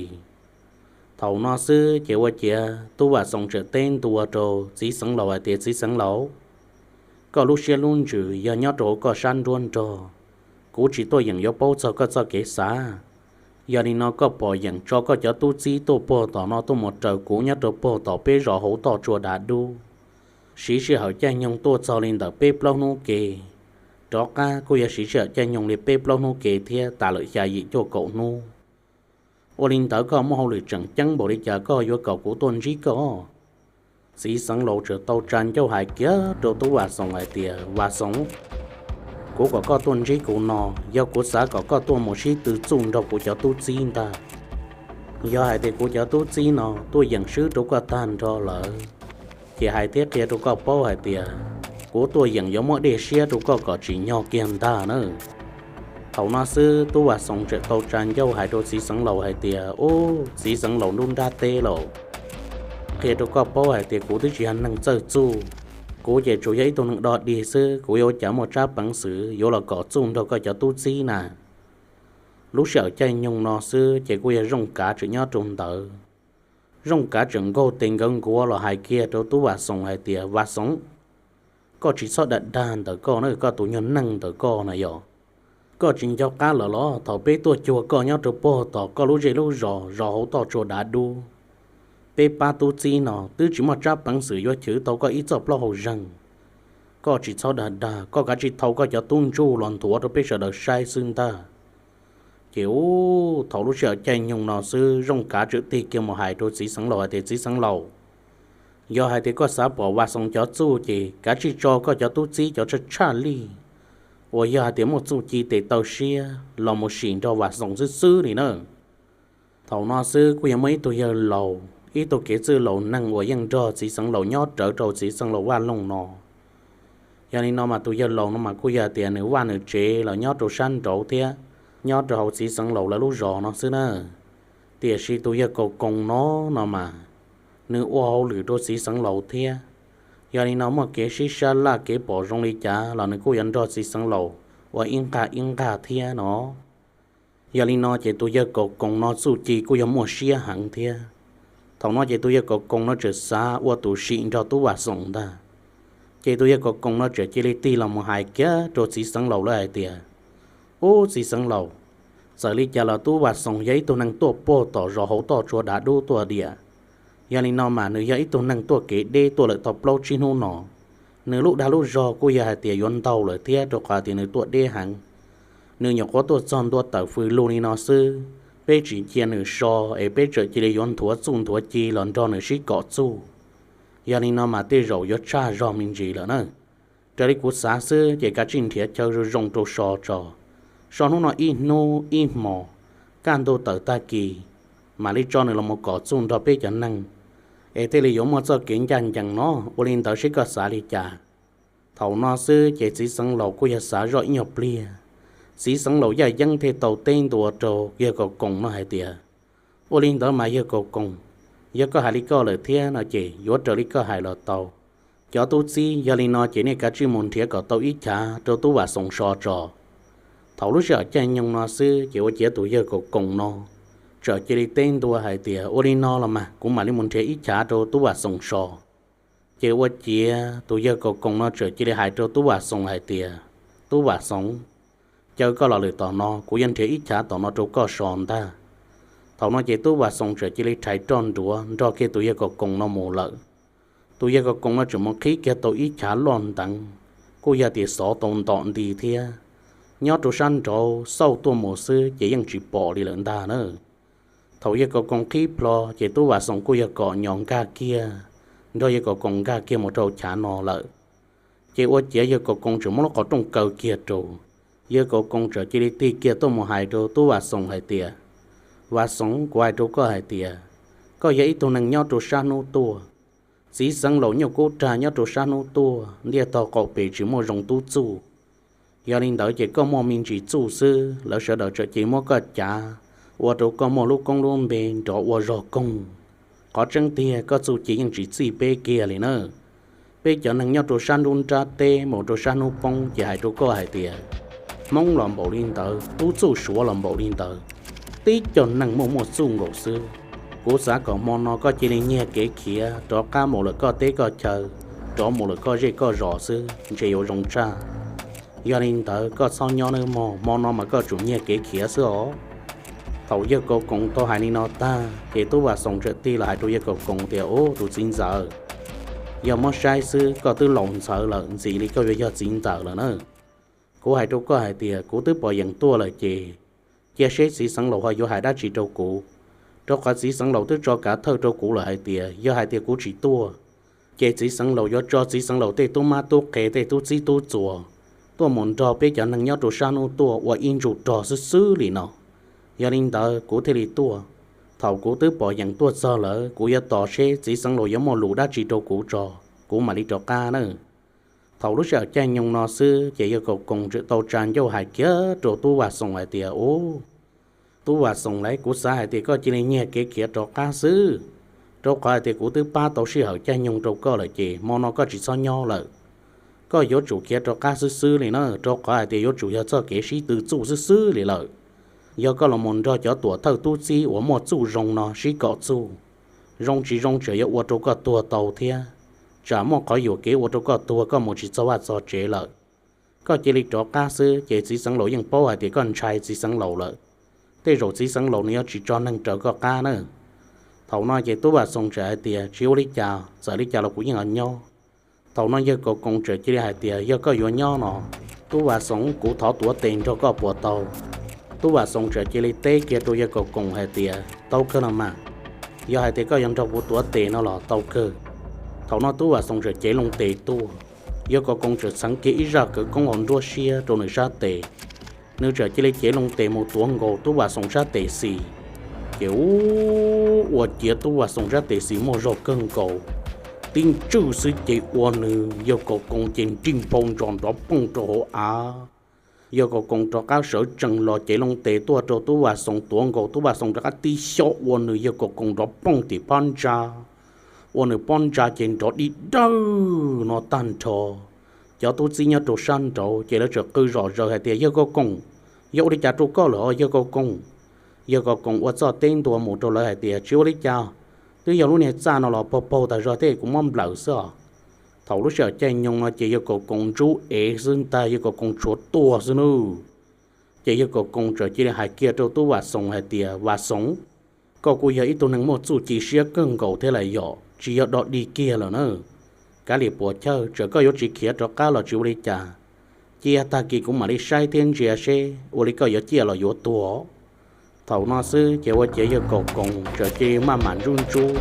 Thaum no xwb ces ua ciav Tub Vam Xoom txawm teb ntua rau txiv xeev laus hais tias, Txiv xeev laus, Koj lub siab lub ntsws yog nyob rau hauv koj sab nruab nrog, kuv tsis tuaj yeem yuav paub txog koj txoj kev xav. Yog li no koj pom yeem tso koj cov tub txib tuaj puag tom no tuaj mus raws kuv nyob rau puag tom peb zos hauv toj tsua dav dub. Siv sij hawm caij nyoog tuaj txog li ntawm peb plaub hnub ke, rov qab kuj yog siv sij hawm caij nyoog li peb plaub hnub ke thiab tas lawm xya yim cuaj kaum hnub. Ua li ntawd koj muaj hauj lwm tseem ceeb npaum li cas koj yuav kom kuv tuaj ntsib koj? Txiv xeev laus txawm tau tsa ncauj hais kiag rau tub Vam Xoom hais tias, Vam Xoom, kuv kom koj tuaj ntsib kuv no, yog kuv xav kom koj tuaj mus sib tw txuj nrog kuv cov tub txib ntag. Yog hais tias kuv cov tub txib no tuaj yeem swb rau koj tag nrho lawm, ces hais thiab qhia rau koj paub hais tias kuv tuaj yeem yuav muab dej siab rau koj kom tsim nyog kiag ntag na. Thaum no xwb tub Vam Xoom txawm tau tsa ncauj hais rau txiv xeev laus hais tias, Ub, txiv xeev laus nruab nrab teb lauj, qhia rau koj paub hais tias kuv twb tsis yog neeg txawj txuj, kuv ces tsuas yog ib tug neeg dog dig xwb, kuv yuav ua cas muaj tsab peev xwm yuav los kom txuj nrog koj cov tub txib na. Lub sij hawm caij nyoog no xwb ces kuj yog Zooj Kav tseem nyob rau ntawd. Zooj Kav tseem nkaug tes nkawv nkuav los hais kiag rau tub Vam Xoom hais tias, Vam Xoom, koj tsis txhob dag dag ntawm koj na, koj tus nyuag neeg ntawm koj na yog, koj tsis nco qab lawm los thaum peb tuaj cuag koj nyob rau puag tom koj lub zej lub zos zos hauv toj tsua dav dub, peb pab tub txib no twb tsis muaj tsab peev xwm yuav chwv tau koj ib txoj plaub hau zeeg. Koj tsis txhob dag dag, koj kav tsij thau koj cov tub ntsuj los nthuav rau peb sawv daws saib xwb ntag. Ces ub, thaum lub sij hawm caij nyoog no xwb Zooj Kav txawm tig kiag mus hais rau txiv xeev laus hais tias, Txiv xeev laus, yog hais tias koj xav pom Vam Xoom cov txuj ces kav tsij tso koj cov tub txib cov tshaj tshaj lij uas yog hais tias muaj txuj ci tes taw siab los mus sim nrog Vam Xoom xwb xwb li na. Thaum no xwb kuj yog muaj ib tug yawg laus, ib tug kev txwj laus neeg uas yeej nrog txiv xeev laus nyob rawv rau txiv xeev laus vaj loog no. Yog li no mas tus yawg laus no mas kuj yog tias nws vaj nws tsev los nyob rau sab nraud thiab nyob rau hauv txiv xeev laus lawv lub zos no xwb na. Tiam sis tus yawg Kaus Koos no, no mas nws ua hauj lwm rau txiv xeev laus thiab. Yog li no muaj kev sib sab laj kev pom zoo li cas los nws kuj yuav nrog txiv xeev laus ua ib nqag ib nqag thiab no. Yog li no ces tus yawg Kaus Koos no txuj ci kuj yog muaj siab heev thiab. Thaum no ces tus yawg Kaus Koos no txawm xav ua tus sim nrog tub Vam Xoom ntag. Ces tus yawg Kaus Koos no txawm cia li tig los mus hais kiag rau txiv xeev laus lawv hais tias, Ub, txiv xeev laus, txawm li cas los tub Vam Xoom yog ib tug neeg tuaj puag tom zos hauv toj tsua dav dub tuaj diam. Yog li no mas nws yog ib tug neeg tuaj kev deb tuaj lawm tau plaub tsib hnub no. Nws lub dag lub zog kuj yog hais tias yuav ntau lawm thiab rau qhov tias nws tuaj deb heev. Nws nyuam qhuav tuaj txog ntua tawm fws lug li no xwb, peb tsis cia nws so es peb txawm cia li yuav nthuav txuj nthuav ci los nrog nws sib kom txuj. Yog li no mas tej zaum yuav tshaj zog me ntsis lawm na. Raws li kuv xav xwb ces kav tsij nrhiav chaw zoo zoo rau so tso. So hnub no ib hnub ib hmos, kaj ntug tawm tag kis mam li tso nws los mus kom txuj nrog peb cov neeg, es thiaj li yuav muaj txoj kev ncaj ncees no. Ua li ntawd seb koj xav li cas? Thaum no xwb ces txiv xeev laus kuj yog xav zoj ib nyuag pliag. Txiv xeev laus yaj yeeb thiaj tau teb ntua rau yawg Kaus Koos no hais tias, Ua li ntawd mas yawg Kaus Koos, yog koj hais li koj lawm thiab no ces yuav raws li koj hais los tau. Cov tub txib, yog li no ces nej kav tsij mus nrhiav kom tau ib chav rau tub Vam Xoos so tso. Thaum lub sij hawm caij nyoog no xwb ces ua ciav tus yawg Kaus Koos no txawm cia li teb ntua hais tias, Ua li no los mas kuv mam li mus nrhiav ib chav rau tub Vam Xoos so. Ces ua ciav tus yawg Kaus Koos no txawm cia li hais rau tub Vam Xoos hais tias, Tub Vam Xoos, caw koj los lwm tom no, kuv yuav nrhiav ib chav tom no rau koj so ntag. Thaum no ces tub Vam Xoos txawm cia li rhais roj nruav nrog kiag tus yawg Kaus Koos no mus lawm. Tus yawg Kaus Koos no txawm mus qhib kiag tau ib chav loj nteev, kuj yog tias xov tau ntom nti thiab. Nyob rau sab nraud xauj tuaj mus xwb ces yeej tsis pom li lawm ntag na. Thaum yawg Kaus Koos qhib plho ces tub Vam Xoos kuj yog kom nyos nkag kiag, nrog yawg Kaus Koos nkag kiag mus rau chav no lawm. Ces ua ciav yawg Kaus Koos txawm muab lub qhov rooj kaw kiag rau. Yawg Kaus Koos txawm cia li tig kiag tuaj mus hais rau tub Vam Xoos hais tias, Vam Xoos, kuv hais rau koj hais tias, koj yog ib tug neeg nyob rau sab hnub tuaj. Txiv xeev laus nyuj kub rag nyob rau sab hnub tuaj, ntiaj tog qaum pes tsis muaj zoo tub txuj. Yog li ntawd ces koj muaj me ntsis txuj xwb, lawv sawv daws txawm cia li muab koj cav, ua rau koj muaj lub koob lub npe nrov ua zog koog. Qhov tseeb tiag koj txuj ci yeej tsis txij peb kiag li na. Peb cov neeg nyob rau sab nruab nrab teb mus rau sab hnub poob ces hais rau koj hais tias, Hmoob los npaum li ntawd, tub txuj Suav los npaum li ntawd, tib co neeg muaj muaj txuj nkaus xwb. Kuv xav kom hmo no koj cia li nyiag kev khiav rov qab mus lawm koj teb koj chaw, rov mus lawm koj zej koj zos xwb ntshe yuav zoo tshaj. Yog li ntawd koj txhob nyob nawb mog, hmo no mas koj tsum nyiag kev khiav xwb os. Thaum yawg Kaus Koos tau hais li no tag ces tub Vam Xoos txawm tig los hais rau yawg Kaus Koos tias, Ub, tus txiv ntxawm, yog muab saib xwb koj twb laus ntxhawv lawm, ntxim li koj yuav yog txiv ntxawm lawm na. Kuv hais rau koj hais tias kuv twb pom yeem tuaj lawm ces cia seb txiv xeev laus ho yuav hais dab tsi rau kuv, rau qhov txiv xeev laus twb tso kav thawj rau kuv lawm hais tias yog hais tias kuv tsis tuaj ces txiv xeev laus yuav tso txiv xeev laus tej tub mab tub qhe tej tub txib tub txuas tuaj mus nrog peb cov neeg nyob rau sab hnub tuaj ua ib ntsuj rog xwb xwb li no. Yog li ntawd kuv thiaj li tuaj. Thaum kuv twb pom yeem tuaj txog lawm kuv yuav tos seb txiv xeev laus yuav muaj lus dab tsi rau kuv tso, kuv mam li rov qab na. Thaum lub sij hawm caij nyoog no xwb ces yawg Kaus Koos txawm tau tsa ncauj hais kiag rau tub Vam Xoos hais tias, Ub, tub Vam Xoos lauj, kuv xav hais tias koj cia li nyiag kev khiav rov qab xwb, rau qhov hais tias kuv twb pab tau sij hawm caij nyoog rau koj lawm ces hmo no koj tsis txhob nyob lawm. Koj yuav tsum khiav rov qab xwb xwb li na, rau qhov hais tias yuav tsum yog txoj kev sib tw txuj xwb xwb li lawm. Yog koj los mus nrog cov tuam thawj tub txib uas muaj txuj zoo no sib kom txuj, zoo tsis zoo tseem yuav ua rau koj tuag tau thiab, tsam muaj qhov yuam kev ua rau koj tuag koj mus tsis txog vaj txog tsev lawm. Koj cia li rov qab xwb ces txiv xeev laus yeej paub hais tias koj ntshai txiv xeev laus lawm, tej zaum txiv xeev laus nws yuav tsis tso neeg raws koj qab na. Thaum no ces tub Vam Xoos txawm hais tias, Tsis ua li cas, txawm li cas los kuv yeej yuav nyob. Thaum no yawg Kaus Koos txawm cia li hais tias, Yog koj yuav nyob no, tub Vam Xoos, kuv thov tuav tes nrog koj puas tau? Tub Vam Xoos txawm cia li teb kiag rau yawg Kaus Koos hais tias, Tau kawg los mas, yog hais tias koj yuav nrog kuv tuav tes no los tau kawg. Thaum no tub Vam Xoos txawm cev loo tes tuaj, yawg Kaus Koos txawm txheev kiag ib zaj kawv koob hauv nruab siab rau nws sab tes. Nws txawm cia li cev loo tes mus tuav nkaus tub Vam Xoos sab tes xis, ces ua ciav tub Vam Xoos sab tes xis muaj zog kawg nkaus, tib ntswj xwb ces ua nws yawg Kaus Koos ces nrig nphau ntsos nrov poog rau hauv av. Yawg Kaus Koos rov qab sawv tsees los cev loo tes tuaj rau tub Vam Xoos tuav nkaus, tub Vam Xoos rov qab tib xyob ua nws yawg Kaus Koos nrov poog tim phab ntsa, ua nws pob ntsa ces nrov dig dawg no tag nrho. Cov tub txib nyob rau sab nraud ces lawv txawm qw zom zaws hais tias, Yawg Kaus Koos, yog ua li cas rau koj lawm os yawg Kaus Koos? Yawg Kaus Koos ua txoj teb ntua mus rau lawv hais tias, Tsis ua li cas, twb yog lub niag txaj no los paug paug tas zog thiab kuv muab nplawm xwb os. Thaum lub sij hawm caij nyoog no ces yawg Kaus Koos ntsub ev xwb ntag, yawg Kaus Koos tshuav tuag xwb nawb. Ces yawg Kaus Koos txawm cia li hais kiag rau tub Vam Xoos hais tias, Vam Xoos, koj kuj yog ib tug neeg muaj txuj ci siab kawg nkaus thiab lawm, yog tsis yog dog dig kiag lawm na. Kav liam puas chawj, txawm koj yuav tsis khiav rov qab los tsis ua li cas, cia tag kis kuv mam li saib thiab ntsia seb ua li koj yuav ciaj los yuav tuag. Thaum no xwb ces ua ciav yawg Kaus Koos txawm cia li maj mam ntsub ntsub,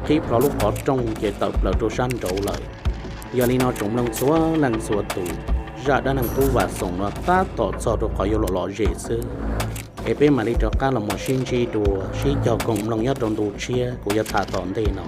qhib plho lub qhov rooj ces tawm plaws rau sab nraud lawm. Yog li no tsoom mloog txhua leej txhua tus, zaj dab neeg tub Vam Xoos no tab tom txog rau qhov yuav los lom zem xwb, es peb mam li rov qab los mus sib ntsib dua sib cog koom mloog nyob rau ntu tshiab kuv yuav tham tom ntej no.